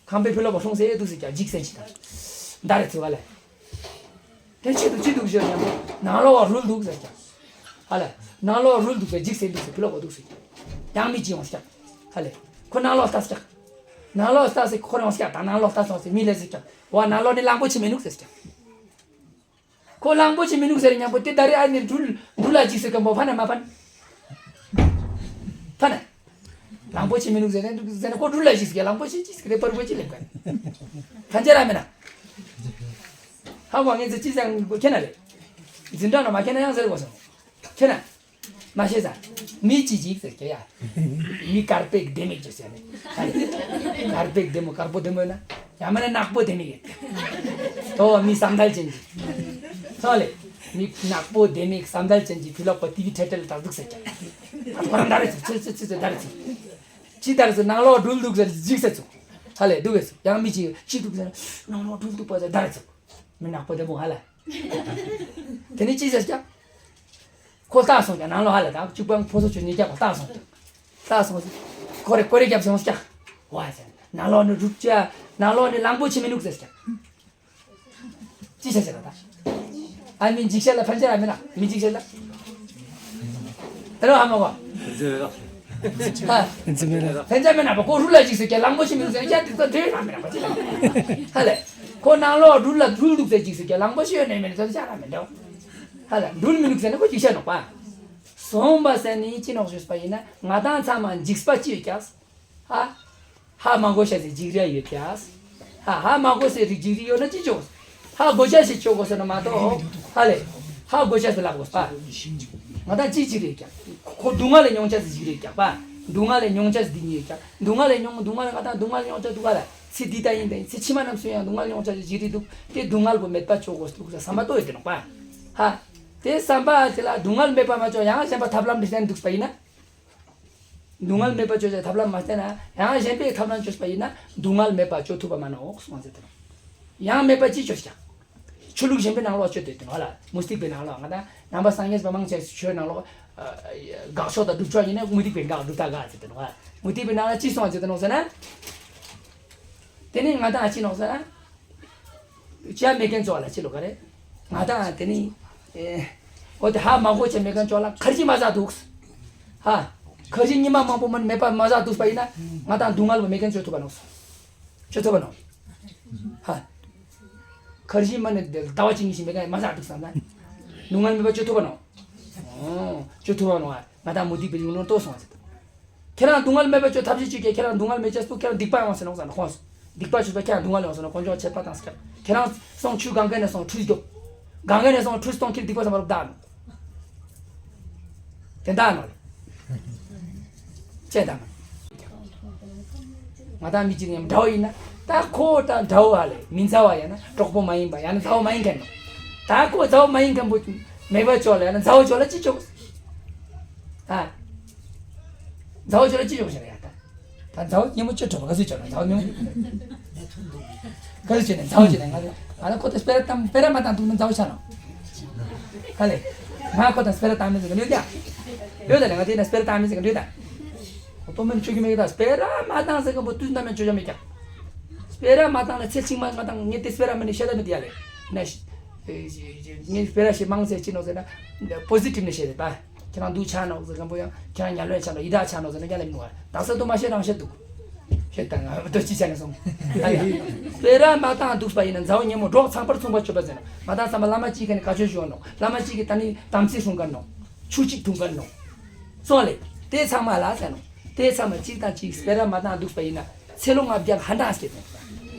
ཁང་པའི་ཕུ་ལོག་པ་སོང་ཟེར་འདུག་ཟེར་ཀྱང་འཇིགས་སེམས་ཤིག་དང་། ད་རེ་ཚུགས་ཧ་ལས། དེ་ཆེད་དུ་ཅི་འདུག་ཞུ་སྙམ་པོ། ནང་ལོགས་རུལ་འདུག་ཟེར་ཀྱང་། ཧ་ལས། ནང་ལོགས་རུལ་འདུག་ཟེར་འཇིགས་སེམས་འདུག་ཟེར་ཕུ་ལོག་པ་འདུག་ཟེར་ཀྱང་། ཡང་མི་གཅིག་ཡོང་ཟེར་ཀྱང་། ཧ་ལས། ཁོ་ནང་ལོགས་ལྟ་ཟེར་ཀྱང་། ནང་ལོགས་ལྟ་ཟེར་ཁོ་རང་ཟེར་ཀྱང་ད་ནང་ལོགས་ལྟ་སོང་ཟེར་མི་ལས་ཟེར་ཀྱང་། བ་ནང་ལོགས་ནི་གླང་པོ་ཆེ་མི་ནུག་ཟེར་ཀྱང་། ཁོ་གླང་པོ་ཆེ་མི་ནུག་ཟེར་སྙམ་པོ་དེ་ད་རེས་ཨ་ནི་སྦྲུལ་སྦྲུལ་ལ་འཇིགས་ཟེར་ཀྱང་པོ་ཕ་ན་མ་ཕན། ཕ་ན། གླང་པོ་ཆེ་མི་ནུག་ཟེར་ནས་ཟེར་ནས་ཁོ་སྦྲུལ་ལ་འཇིགས་ཟེར་ཀྱང་གླང་པོ་ཆེ་འཇིགས་ཟེར་ཀྱང་པར་པོ་ཆེ་ལེབ་ཀྱང་། ཕན་ཆད་ར་མེད་ན། ཧ་གོ་ངས་ཚེ་ཅི་ཟེར་ཁྱེད་ན་རེད། འཛིན་གྲྭ་ན་མ་ཁྱེད་ན་ཡང་ཟེར་དགོས་སོང་། ཁྱེད་ན། མ་ཤེས་ས། མི་གཅིག་གཅིག་ཟེར་ཀྱང་ཡ། མི་དཀར་པོའི་ལྡེ་མིག་ཅིག་ཟེར་ནས། དཀར་པོའི་ལྡེ་མོ་དཀར་པོ་ལྡེ་མོ་ཡོད་ན། ཡང་མིན་ན་ནག་པོ་ལྡེ་མིག་ཡོད། དོ་མི་བསམ་དལ་ཅན་གྱི། སོང་ལེ། མི་ནག་པོ་ལྡེ་མིག་བསམ་དལ་ཅན་གྱི་ཕི་ལོག་པ་ཏི་བི་ཁྲེ་ཁྲེ་ལ་དར་འདུག་ཟེར་ཀྱང་། ཁོ་རང་དར་རེ་ཚུགས་ཚུགས་ཚུགས་ཚུགས་དར་རེ་ཚུགས། ཅི་དར་ཚུགས་ནང་ལོགས་སྦྲུལ་འདུག་ཟེར་འཇིགས་ཟེར་ཚུགས། ཧ་ལས་འདུག་གས་ཚུགས་ཡང་མི་གཅིག་ཅི་འདུག་ཟེར་ན། ནང་ལོགས་སྦྲུལ་འདུག་པ་ཟེར་དར་རེ་ཚུགས། མི་ནག་པོ་ལྡེ་མོ་ཧ་ལས། དེ་ནས་ཅི་ཟེར་ཀྱང་། ཁོ་ལྟ་སོང་ཀྱང་ནང་ལོགས་ཧ་ལས་དང་གཅིག་པང་ཕོ་སོ་ཆུ་ཉིས་བརྒྱ་པ་ལྟ་སོང་ཀྱང་། ལྟ་སོང་། ཁོ་རེ་ཁོ་རེ་རྒྱབ་སོང་ཀྱང་། ཝ་ཟེར། ནང་ལོགས་ནི་རུབ་ཅ། ནང་ལོགས་ནི་གླང་པོ་ཆེ་མི་ནུག་ཟེར་ཀྱང་། ཅི་བྱ་ཟེར་ལ་ད། ཨ་མི་འཇིགས་བྱེད་ལ་ཕན་ཆད་ར་མེད་ན་མི་འཇིགས་བྱེད་ལ། དེ་རུ་ཧ་མ་གོ། ཨ། ཕན་ཆད་མེད་ན་པ་ཁོ་རུལ་ལ་འཇིགས་ཟེར་ཀྱང་གླང་པོ་ཆེ་མི་ནུག་ཟེར་ཀྱང་དེ་ཚོ་འདྲེ་ར་མེད་ན་པ་ཅི་ལ། ཧ་ལས། ཁོ་ནང་ལོགས་རུལ་ལ་སྦྲུལ་འདུག་ཟེར་འཇིགས་ཟེར་ཀྱང་གླང་པོ་ཆེ་ཡོད་ནས་མེད་ནས་ཚོ་ཆ་ར་མེད་འདྲ། ཧ་ལ་འགྲུལ་མི་ནུག་ཟེར་ན་ཁོ་འཇིགས་ཤ་ནོག་པ། སོང་པ་ཟེར་ནི་ཅི་ནོག་ཞུས་པ་ཡིན་ན་ང་དང་ཚང་མ་འཇིགས་པ་ཅི་ཡོད་ཀྱག། ཧ། ཧ་མ་གོ་ཤ་ཟེར་འཇིགས་ར་ཡོད་ཀྱག། ཧ་ཧ་མ་གོ་ཟེར་རིགས་འཇིགས་རི་ཡོད་ན་ཅི་ཆོག། ཧ་གོ་ཤ་ཟེར་ཆོག་གོ་ཟེར་ན་མ་གཏོགས། ཧ་ལས། ཧ་གོ་ཤ་ཟེར་ལབ་དགོས་པ། ང་དང་ཅི་འཇིགས་རེད་ཀྱག། ཁོ་སྡུག་བསྔལ་ལས་མྱོང་ཆ་ཟེར་འཇིགས་རེད་ཀྱག་པ། སྡུག་བསྔལ་ལས་མྱོང་ཆ་ཟེར་འདི་ཉིད་ཡོད་ཀྱག། སྡུག་བསྔལ་ལས་མྱོང་སྡུག་བསྔལ་ལས་ང་དང་སྡུག་བསྔལ་མྱོང་ཆ་སྡུག་བསྔལ་ལ་ཚེ་འདི་ལྟ་ཡིན་ད་ཡིན་ཚེ་ཕྱི་མ་རྣམས་སུ་ཡང་སྡུག་བསྔལ་མྱོང་ཆ་ཟེར་འཇིགས་རི་འདུག། དེ་སྡུག་བསྔལ་པོ་མེད་པ་ཆོག་གོ་འདུག་ཟེར་བསམ་པ་གཏོད་ཡོད་དེ་ནོག་པ། ཧ། དེ་བསམ་པ་དེ་ལ་སྡུག་བསྔལ་མེད་པ་མ་ཆོག་ཡང་གཞན་པ་ཐབས་ལམ་འདི་བསྟན་འདུག་པ་ཡིན་ན། སྡུག་བསྔལ་མེད་པ་ཆོག་ཅེས་ཐབས་ལམ་མ་བསྟན་ན་ཡང་གཞན་པའི་ཐབས་ལམ་ཆོས་པ་ཡིན་ན་སྡུག་བསྔལ་མེད་པ་ཆོག་ཐུབ་པ་མ་ནོག་གསུངས་ཟེར་ཏེ། ཡང་མེད་པ་ཅི་ཆོག་ཀྱང་། ཆོས་ལུགས་གཞན་པའི་ནང་ལོགས་ཆོས་དེ་དེ་ནོག་ལ་མུ་སྟེགས་པའི་ནང་ལོགས་ང་དང་ནང་པ་སངས་རྒྱས་པ་མང་ཆེ་ཆོས་ནང་ལོགས། དགག་ཕྱོགས་དང་སྒྲུབ་ཕྱོགས་ཡིན་ན་མུ་སྟེགས་པའི་དགག་སྒྲུབ་ད་དགག་ཟེར་ཏེ་ནོག་ལ་མུ་སྟེགས་པའི་ནང་ལ་ཅི་གསུངས་ཟེར་ཏེ་ནོག་ཟེར་ན། དེ་ནི་ང་དང་ཅི་ནོག་ཟེར་ན། ཅི་ཡང་མེད་མཁན་ཚོ་ལ་ཅི་ལོ་ག་རེ། ང་དང་དེ་ནི། ཨེ། འོ་དེ་ཧ་མ་གོ་ཆེ་མེད་མཁན་ཚོ་ལ་ཁར་ཇི་མ་ཟ་འདུག་ཧ། ཁར་ཇི་ཉི་མ་མང་པོ་མིན་མེད་པ་མ་ཟ་འདུག་པ་ཡིན་ན། ང་དང་སྡུག་བསྔལ་བ་མེད་མཁན་ཚོ་ཐུབ་པ་ནོ། ཅི་ཐུབ་པ་ནོ། ཧ། ཁར་ཇི་མ་ནི་ཟླ་བ་གཅིག་གཉིས་ཤིག་མེད་མཁན་མ་ཟ་འདུག་བསམ་ན། སྡུག་བསྔལ་མེད་པ་ཅི་ཐུབ་པ་ནོ། ཨོ། ཅི་ཐུབ་པ་ནོ། ང་དང་མུ་སྟེགས་པའི་ལུང་ནོ་ཏོ་སོང་ཟེར། ཁྱེད་རང་སྡུག་བསྔལ་མེད་པ་ཅོ་ཐབས་ཤེས་ཅིག་གིས་ཁྱེད་རང་སྡུག་བསྔལ་མེད་ཅེས་པོ་ཁྱེད་རང་སྡིག་པ་ཡོང་ཟེར་ནོ་ཟེར་ན་ཁོང་སྡིག་པ་ཆུ་ཚོད་ཁྱེད་རང་སྡུག་བསྔལ་ཡོང་ཟེར་ན་དཀོན་མཆོག་ཆད་པ་དང་སྐྱབས། ཁྱེད་རང་སོང་ཆུ་གང་ག་ནས་སོང་ཁྲུས་རྒྱོབ། གང་ག་ནས་སོང་ཁྲུས་གཏོང་ཁྱེད་སྡིག་པ་བསམ་པ་རུབ་བདག་ནོ། དེ་འདྲ་ནོ་ལེ། ཅེས་དང་། ང་དང་མི་གཅིག་ཡང་འདྲ་བོ་ཡིན་ན་ད་ཁོ་དང་འདྲ་བོ་ཧ་ལེ་མི་མཛའ་བ་ཡང་ན་གྲོགས་པོ་མ་ཡིན་པ་ཡང་ན་མཛའ་བོ་མ་ཡིན་མཁན་ནོ། ད་ཁོ་མཛའ་བོ་མ་ཡིན་མཁན་པོ་མེད་པ་ཅོ་ལ་ཡང་ན་མཛའ་བོ་ཅོ་ལ་ཅི་ཅོ། ད། མཛའ་བོ་ཅོ་ལ་ཅི་ཅོ་ཞེ་ན་ཡ་ད། ད་མཛའ་བོ་ཉིན་མོ་ཅོ་ཅོ་བ་ག་ཚོད་ཅོ་ན་མཛའ་བོ་ཉིན་མོ། ག་ཚོད་ཅོ་ན་མཛའ་བོ་ཅོ་ན་ང་ང་ལ་ཁོ་ད་སྤེ་ར་བཏང་སྤེ་ར་མ་བཏང་འདུག་ན་མཛའ་བོ་ཆ་ནོ། ཧ་ལེ། ང་ཁོ་ད་སྤེ་ར་བཏང་མི་ཟེར་གི་ལོས་ཀྱང་། ལོས་ད་ལེ་ང་དེ་ན་སྤེ་ར་བཏང་མི་ཟེར་གི་ལོས་ད། ཁོ་ཏོ་མེན་ཆོ་གི་མེ་གི་ད་སྤེ་ར་མ་བཏང་ཟེར་གི་པོ་དུས་ནམ་ཡང་ཅོ་ཅོ་མེད་ཀྱང་། སྤེ་ར་མ་བཏང་ལ་ཚེ་ཕྱི་མ་ང་དང་ངས་དེ་སྤེ་ར་མ་ནི་བཤད་ད་མི་དེ་ཡ་ལེ། ན་ཤི། ངས་སྤེ་ར་ཞིག་མང་ཟེར་ཅི་ནོ་ཟེར་ན། པོ་ཟི་ཊིབ་ནས་བཤད་རེད་པ། ཁྱེད་རང་སྡུག་ཆགས་ནོ་ཟེར་མཁན་པོ་ཡང་ཁྱེད་རང་ཉལ་བས་ཆགས་ནོ་ཡི་དྭགས་ཆགས་ནོ་ཟེར་ན་རྒྱ་ལ་མི་འདུག་བ། དག་ས་དུ་མ་བཤད་རང་བཤད་འདུག་བཤད་དང་ང་ཏོ་ཅི་ཆ་ནས་སོང་། སྤེ་ར་མ་བཏང་འདུག་པ་ཡིན་ན་མཛའ་བོ་ཉེ་མོ་གྲོགས་ཚངས་པར་མཚུངས་པར་སྤྱོད་པ་ཟེར་ནོ། ང་དང་ཚང་མ་བླ་མ་གཅིག་ག་ནས་བཀའ་ཆོས་ཞུ་བ་ནོ། བླ་མ་གཅིག་གིས་ད་ནི་དམ་ཚིག་སྲུང་ག་ནོ། ཆུ་གཅིག་འཐུང་ག་ནོ། སོང་ལེ། དེ་ཚང་མ་ལ་ཟེར་ནོ། དེ་ཚང་མ་གཅིག་དང་གཅིག་སྤེ་ར་མ་བཏང་འདུག་པ་ཡིན་ན། ཚེ་ལོ་ལྔ་བརྒྱ་ལ་ཧ་འདང་སྐྱེ་ནོ།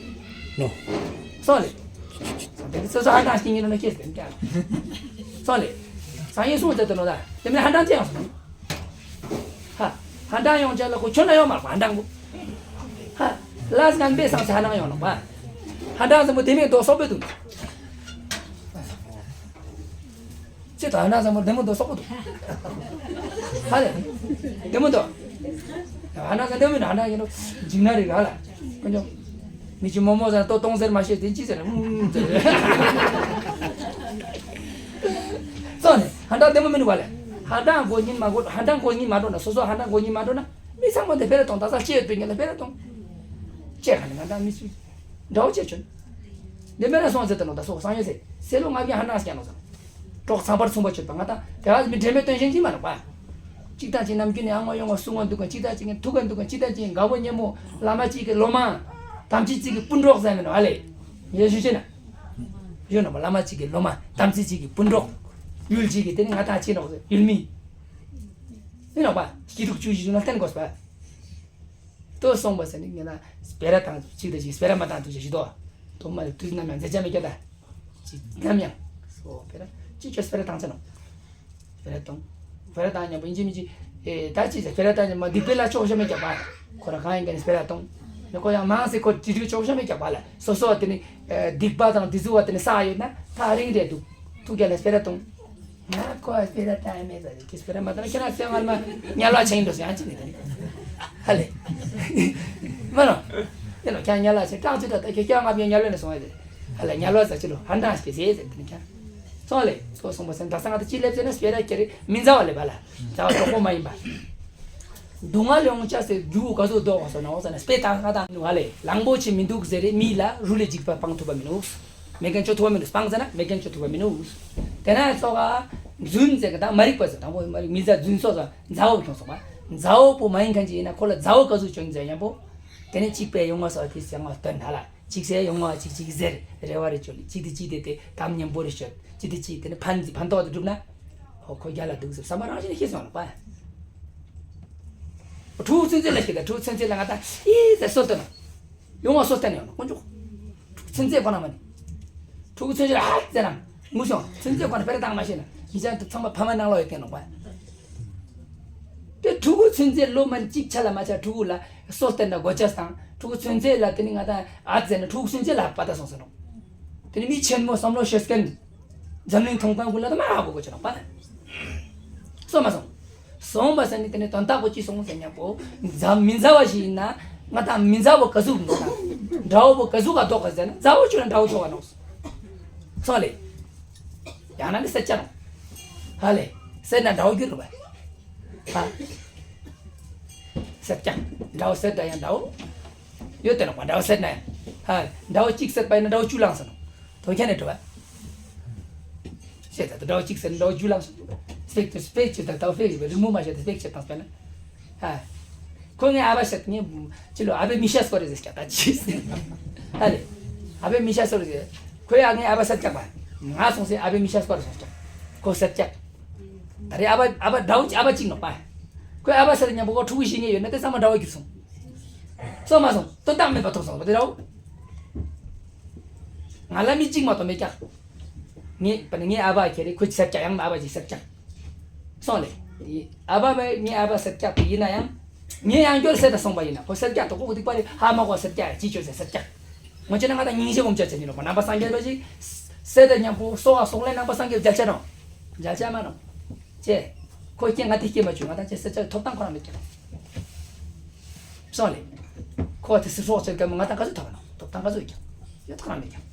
ནོ། སོང་ལེ། སོང་དེ་ཚེ་སོ་ཧ་འདང་སྐྱེ་ཉིན་ནོ་སྐྱེ་ཟེར་ཀྱང་། སོང་ལེ། སང་ཡིན་སོང་ཟེར་དུ་ནོ་ད། དེ་མིན་ཧ་འདང་ཅི་ཡང་སོང་། ཧ། ཧ་འདང་ཡོང་ཅེས་ལ་ཁོ་ཁྱོད་ན་ཡོང་མ་རེད་པ་ཧ་འདང་གོ། ཧ། ལ་སི་ང་འབེ་སང་ཚེ་ཧ་འདང་ཡོང་ནོ་པ། ཧ་འདང་ཟེར་མོ་དེ་མིན་དོ་སོག་པོ་འདུག་ཅི་ད་ཧ་ན་ཟ་མོ་བདེ་མོ་འདུག་སོག་པོ་འདུག་ཧ་ལེ། བདེ་མོ་འདུག་ཧ་ན་ཟ་བདེ་མོ་འདུག་ཧ་ན་ཡིན་ནོ། འཇིགས་ན་རིག་ཧ་ལ། ཀུན་ཀྱང་། མི་གཅིག་མོ་མོ་ཟ་ལྟོ་སྟོང་ཟེར་མ་ཤེས་དེ་ཅི་ཟེར་ཨུམ་ཟེར། སོང་ནས་ཧ་འདྲ་བདེ་མོ་མི་འདུག་བ་ལེ། ཧ་འདྲ་མགོ་གཉིས་མ་གོ་ཧ་འདྲ་མགོ་གཉིས་མ་འགྲོ་ན་སོ་སོ་ཧ་འདྲ་མགོ་གཉིས་མ་འགྲོ་ན་མི་ཚང་མ་འདི་སྤེ་ར་གཏོང་ད་ས་ཅི་ཡོད་པའི་ངེད་ལ་སྤེ་ར་གཏོང་། ཅེས་ཧ་ནི་ང་འདྲ་མི་སུ། འདྲ་བོ་ཅེས་བྱོན། འདི་མེད་ན་སོང་ཟེར་ཏེ་ནོ་ད་སོ་སང་ཡོད་ཟེར། སེ་ལོ་ང་གི་ཧ་ན་སྐྱ་ནོ་ཟེར། གྲོགས་ཚངས་པར་མཚུངས་པར་སྤྱོད་པ་ང་དང་དེ་བ་མི་འདྲེ་མེད་སྟོན་ཞིང་ཅི་མ་ནོག་པ། གཅིག་དང་གཅིག་ནམ་རྒྱུན་ནས་ཨ་ངོ་ཡོང་ངོ་སུ་ངོ་འདུག་ག་གཅིག་དང་གཅིག་ཐུག་ག་འདུག་ག་གཅིག་དང་གཅིག་དགའ་བོ་ཉེ་མོ་བླ་མ་གཅིག་གི་སློབ་མ། དམ་ཚིག་གཅིག་གི་སྤུན་གྲོགས་ཟེར་མེད་ནོ་ཨ་ལེ། ཡེ་ཤུ་ཤེས་ན། ཡོད་ནོ་བླ་མ་གཅིག་གི་སློབ་མ་དམ་ཚིག་གཅིག་གི་སྤུན་གྲོགས། ཡུལ་གཅིག་གི་དེ་ནི་ང་དང་གཅིག་ནོག་ཟེར་ཡུལ་མི། ཡིན་ནོག་པ་སྐྱིད་སྡུག་བཅུ་བཞི་བཅུ་ན་བསྟན་དགོས་པ། ལྟོས་སོང་བ་ཟེར་ནི་ངས་ན་སྤེ་ར་བཏང་གཅིག་དང་གཅིག་སྤེ་ར་མ་བཏང་དུས་ཞིག་ཏོ། དོ་མ་རེ་དུས་ནམ་ཡང་མཛད་བྱ་མེད་ཀྱ་ད། ཅི་ནམ་ཡང་། སོ་སྤེ་ར་ཅི་ཅོ་སྤེ་ར་བཏང་ཚེ་ནོ། སྤེ་ར་བཏང་། སྤེ་ར་བཏང་ཉམ་པོ་ཡིན་གཅིག་མིན་གཅིག་ཨེ་ད་ཅི་ཟེར་སྤེ་ར་བཏང་ཉམ་མ་སྡིག་པའི་ལ་ཆོག་ཤ་མེད་ཀྱ་པ། ཁོ་ར་གང་ཡིན་ག་ནི་སྤེ་ར་བཏང་། ནི་ཁོ་ཡང་མང་སེ་ཁོ་ཅི་ཅི་ཆོག་ཤ་མེད་ཀྱ་པ་ལ་སོ་སོ་དེ་ནི་ཨེ་སྡིག་པ་དང་དེ་ཚུ་བ་དེ་ནི་ས་ཡོད་ན་ཐག་རིང་རེད་འདུག་ཐུག་རྒྱ་ལ་སྤེ་ར་བཏང་། ང་ཁོ་སྤེ་ར་བཏང་མེད་ཟེར་ཏེ་སྤེ་ར་མ་བཏང་ན་ཁྱེད་རང་སྤྱང་ངར་མ་ཉལ་བ་ཆེན་འགྲོ་ཟེར་ཡང་ཅི་ནས་ཧ་ལེ། མ་ནོ། དེ་ནོ་ཁྱེད་ཉལ་བ་ཆེན་སྐྲག་ཚུལ་ད་ལྟ་ཁྱེད་སྐྱ་ང་བའི་ཉལ་བ་ནས་སོང་ཡ་དེ་ཧ་ལེ་ཉལ་བ་ཟེར་ཅི་ལོ་ཧ་འདྲ་ཞིག་ཟེར་ཟེར་དེ་ནི་ཁྱེད་སོང་ལེ་སོ་སོང་པ་སེམས་ད་ས་ང་ད་ཅི་ལེབ་ཟེར་ན་སྤེ་ར་ཁྱེད་རེ་མི་མཛའ་བ་ལེ་བ་ལ་མཛའ་བ་གྲོགས་པོ་མ་ཡིན་པ། སྡུག་བསྔལ་ཡོང་བྱ་ཟེར་རྒྱུ་ག་ཚོད་ལྡོག་ག་སོ་ན་འོ་ཟེར་ན་སྤེ་ད་ང་ད་ནུ་ཧ་ལེ་གླང་པོ་ཆེ་མི་འདུག་ཟེར་རེ་མི་ལ་རུ་ལས་འཇིགས་པ་སྤང་ཐུབ་པ་མི་ནུག་མེ་རྒན་ཆོ་ཐུབ་པ་མི་ནུག་སྤང་ཟེར་ན་མེ་རྒན་ཆོ་ཐུབ་པ་མི་ནུག་དེ་ན་ཙོག་ག་རྫུན་ཟེར་གི་དང་མ་རིག་པ་ཟེར་དང་པོ་མ་རིག་མི་མཛའ་རྫུན་སོགས་ཟེར་མཛའ་བོ་ཁྱོང་སོང་བ། མཛའ་བོ་པོ་མ་ཡིན་མཁན་ཅིག་ཡིན་ན་ཁོ་ལ་མཛའ་བོ་ག་ཟུག་ཁྱོང་ཟེར་མཉམ་པོ། དེ་ནས་གཅིག་པས་ཡོང་བ་སོགས་དེ་ཟེར་ང་སྟོན་ཧ་ལ་གཅིག་ཟེར་ཡོང་བ་གཅིག་གཅིག་ཟེར་རེ་བ་རེ་བཅོལ་གཅིག་དེ་གཅིག་དེ་དེ་དམ་མཉམ་པོ་རེ་བཅོལ་གཅིག་དེ་གཅིག་དེ་ནི་ཕན་ཕན་ཐོགས་དེ་སྒྲུབ་ན། ཧོ་ཁོ་རྒྱ་ལ་འདུག་ཟེར་བསམ་པ་རང་བཞིན་ཤེས་སོང་ལ་པ། ཕྲུ་གུ་ཚུན་ཚོད་ལ་ཤེས་ད་ཕྲུ་གུ་ཚུན་ཚོད་ལ་ང་ད་ཨི་ཟེར་སོ་སྟོན་ན། ཡོང་བ་སོ་བསྟན་ཡོང་ན་དཀོན་མཆོག་ཕྲུ་གུ་ཚུན་ཚོད་ཁོ་ན་མ་ནི། ཕྲུ་གུ་ཚུན་ཚོད་ཨ་ཙེ་ན་ངུ་སོང་ཚུན་ཚོད་ཁོ་ན་སྤེ་ར་བཏང་མ་ཤེས་ན་མི་ཅང་དུ་ཚང་མ་ཕ་མ་ནང་ལོག་ཡོད་དེ་ནོ་པ། དེ་ཕྲུ་གུ་ཚུན་ཚོད་ལོ་མ་གཅིག་ཆ་ལ་མ་ཆ་ཕྲུ་གུ་ལ་སོ་བསྟན་ན་སྒོ་ཅག་དང་ཕྲུ་གུ་ཚུན་ཚོད་ལ་དེ་ནི་ང་ད་ཨ་ཙེ་ན་ཕྲུ་གུ་ཚུན་ཚོད་ལ་པ་ད་སོང་ཟེར་ནོ། དེ་ནི་མི་ཆེན་མོ་བསམ་བློ་ཤོད་མཁན། འཛམ་གླིང་མཐོང་མཁན་ཀུན་ལ་ད་མ་ཧ་གོ་གོ་ཆ་ནོ་པ། སོང་མ་སོང་། སོང་བ་ཟེར་ནི་དེ་ནི་དོན་དག་པོ་ཅི་སོང་ཟེར་ཉམ་པོ། མཛའ་མི་མཛའ་བ་ཞིག་ཡིན་ན་ང་དང་མི་མཛའ་བ་ག་ཟུག་མོ་དང་། འདྲ་བོ་པོ་ག་ཟུག་ག་ལྡོག་ག་ཟེར་ན་མཛའ་བོ་ཆུ་ན་འདྲ་བོ་ཆོག་ག་ནོག་སོང་ལེ། ཡང་ན་ནི་སེར་སྐྱ་ནོ། ཧ་ལེ། སེར་ན་འདྲ་བོ་གྱུར་རོ་བ། ཧ། སེར་སྐྱ། འདྲ་བོ་སེར་འདྲ་ཡང་འདྲ་བོ། ཡོད་དེ་ནོ་པ་འདྲ་བོ་སེར་ན་ཡང་། ཧ། འདྲ་བོ་གཅིག་སེར་པ་ཡིན་ན་འདྲ་བོ་བཅུ་ལངས་ཟེར་ནོ། དོན་ཁྱད་ནས་འགྲོ་བ། ཞེས་ད་དགྲ་བོ་གཅིག་ཟེར་འགྲོ་རྒྱུ་ལམ་སོང་། སྤེག་ཏུ་སྤེག་ཅི་ད་ལྟ་སྤེག་རི་མོ་མ་བྱས་ཏེ་སྤེག་ཅི་དང་སྤེན་ན། ཨ། ཁོ་ངའི་ཨ་བ་ཟེར་ངས་ཅི་ལོ་ཨ་བའི་མི་ཤ་སྐོར་རེ་ཟེར་ཀྱང་ད་ཅི་ཟེར། ཨ་ལེ། ཨ་བའི་མི་ཤ་སྐོར་རེ་ཟེར། ཁོས་ཨ་ངའི་ཨ་བ་ཟེར་ཀྱང་པ། ང་སོང་ཟེར་ཨ་བའི་མི་ཤ་སྐོར་རེ་སོང་ཀྱང་། ཁོ་ཟེར་ཀྱང་། ད་རེས་ཨ་བ་ཨ་བ་འདྲ་བོ་ཅི་ཨ་བ་གཅིག་ནོག་པ། ཁོས་ཨ་བ་ཟེར་མཉམ་པོ་ཁོ་ཕྲུ་གུ་ཤི་ངེས་ཡོད་ན་དེ་ཚང་མ་འདྲ་བོ་གྱུར་སོང་། སོང་མ་སོང་དོན་དག་མེད་པ་ཐོག་སོང་བ་དེ་འདྲ་བོ། ང་ལ་མི་གཅིག་མ་གཏོགས་མེད་ཀྱང་། ངས་པ་ནི་ངའི་ཨ་ཕ་ཁྱེད་རེད་ཁོ་ཅི་ཟེར་ཀྱང་ཡང་ཨ་ཕ་ཅི་ཟེར་ཀྱང་། སོང་ལེ། ཨ་ཕ་བས་ངའི་ཨ་ཕ་ཟེར་ཀྱང་དེ་ཡིན་ན་ཡང་། ངས་ཡང་སྐྱོར་ཟེར་ད་སོང་པ་ཡིན་ན་ཁོ་ཟེར་ཀྱང་དོ་ཁོ་གི་སྡིག་པ་རེད་ཧ་མ་གོ་ཟེར་ཀྱང་ཅི་སྐྱོར་ཟེར་ཟེར་ཀྱང་། ངོ་ཅི་ན་ང་དང་སྙིང་རྗེ་ངོམ་ཅག་ཅན་ཡིན་ནོ་ནང་པ་སངས་རྒྱས་པ་ཅིག་ཟེར་ད་མཉམ་པོ་སོ་བ་སོང་ལེ་ནང་པ་སངས་རྒྱས་མཇལ་ཆ་ནོ། མཇལ་ཆ་མ་ནོ། ཅེ། ཁོ་སྐྱེ་ང་དེ་སྐྱེ་མ་བཅུག་ང་དང་ཅེ་ཟེར་ཅེ་ཐོབ་ཐང་ཁོ་རང་མེད་ཀྱང་། སོང་ལེ། ཁོ་དེ་སི་སྲོག་ཅེ་ག་མོ་ང་དང་ག་ཚོད་ཐོབ་ནོ་ཐོབ་ཐང་ག་ཚོད་ཀྱང་། ཡོད་ཐང་རང་མེད་ཀྱང་།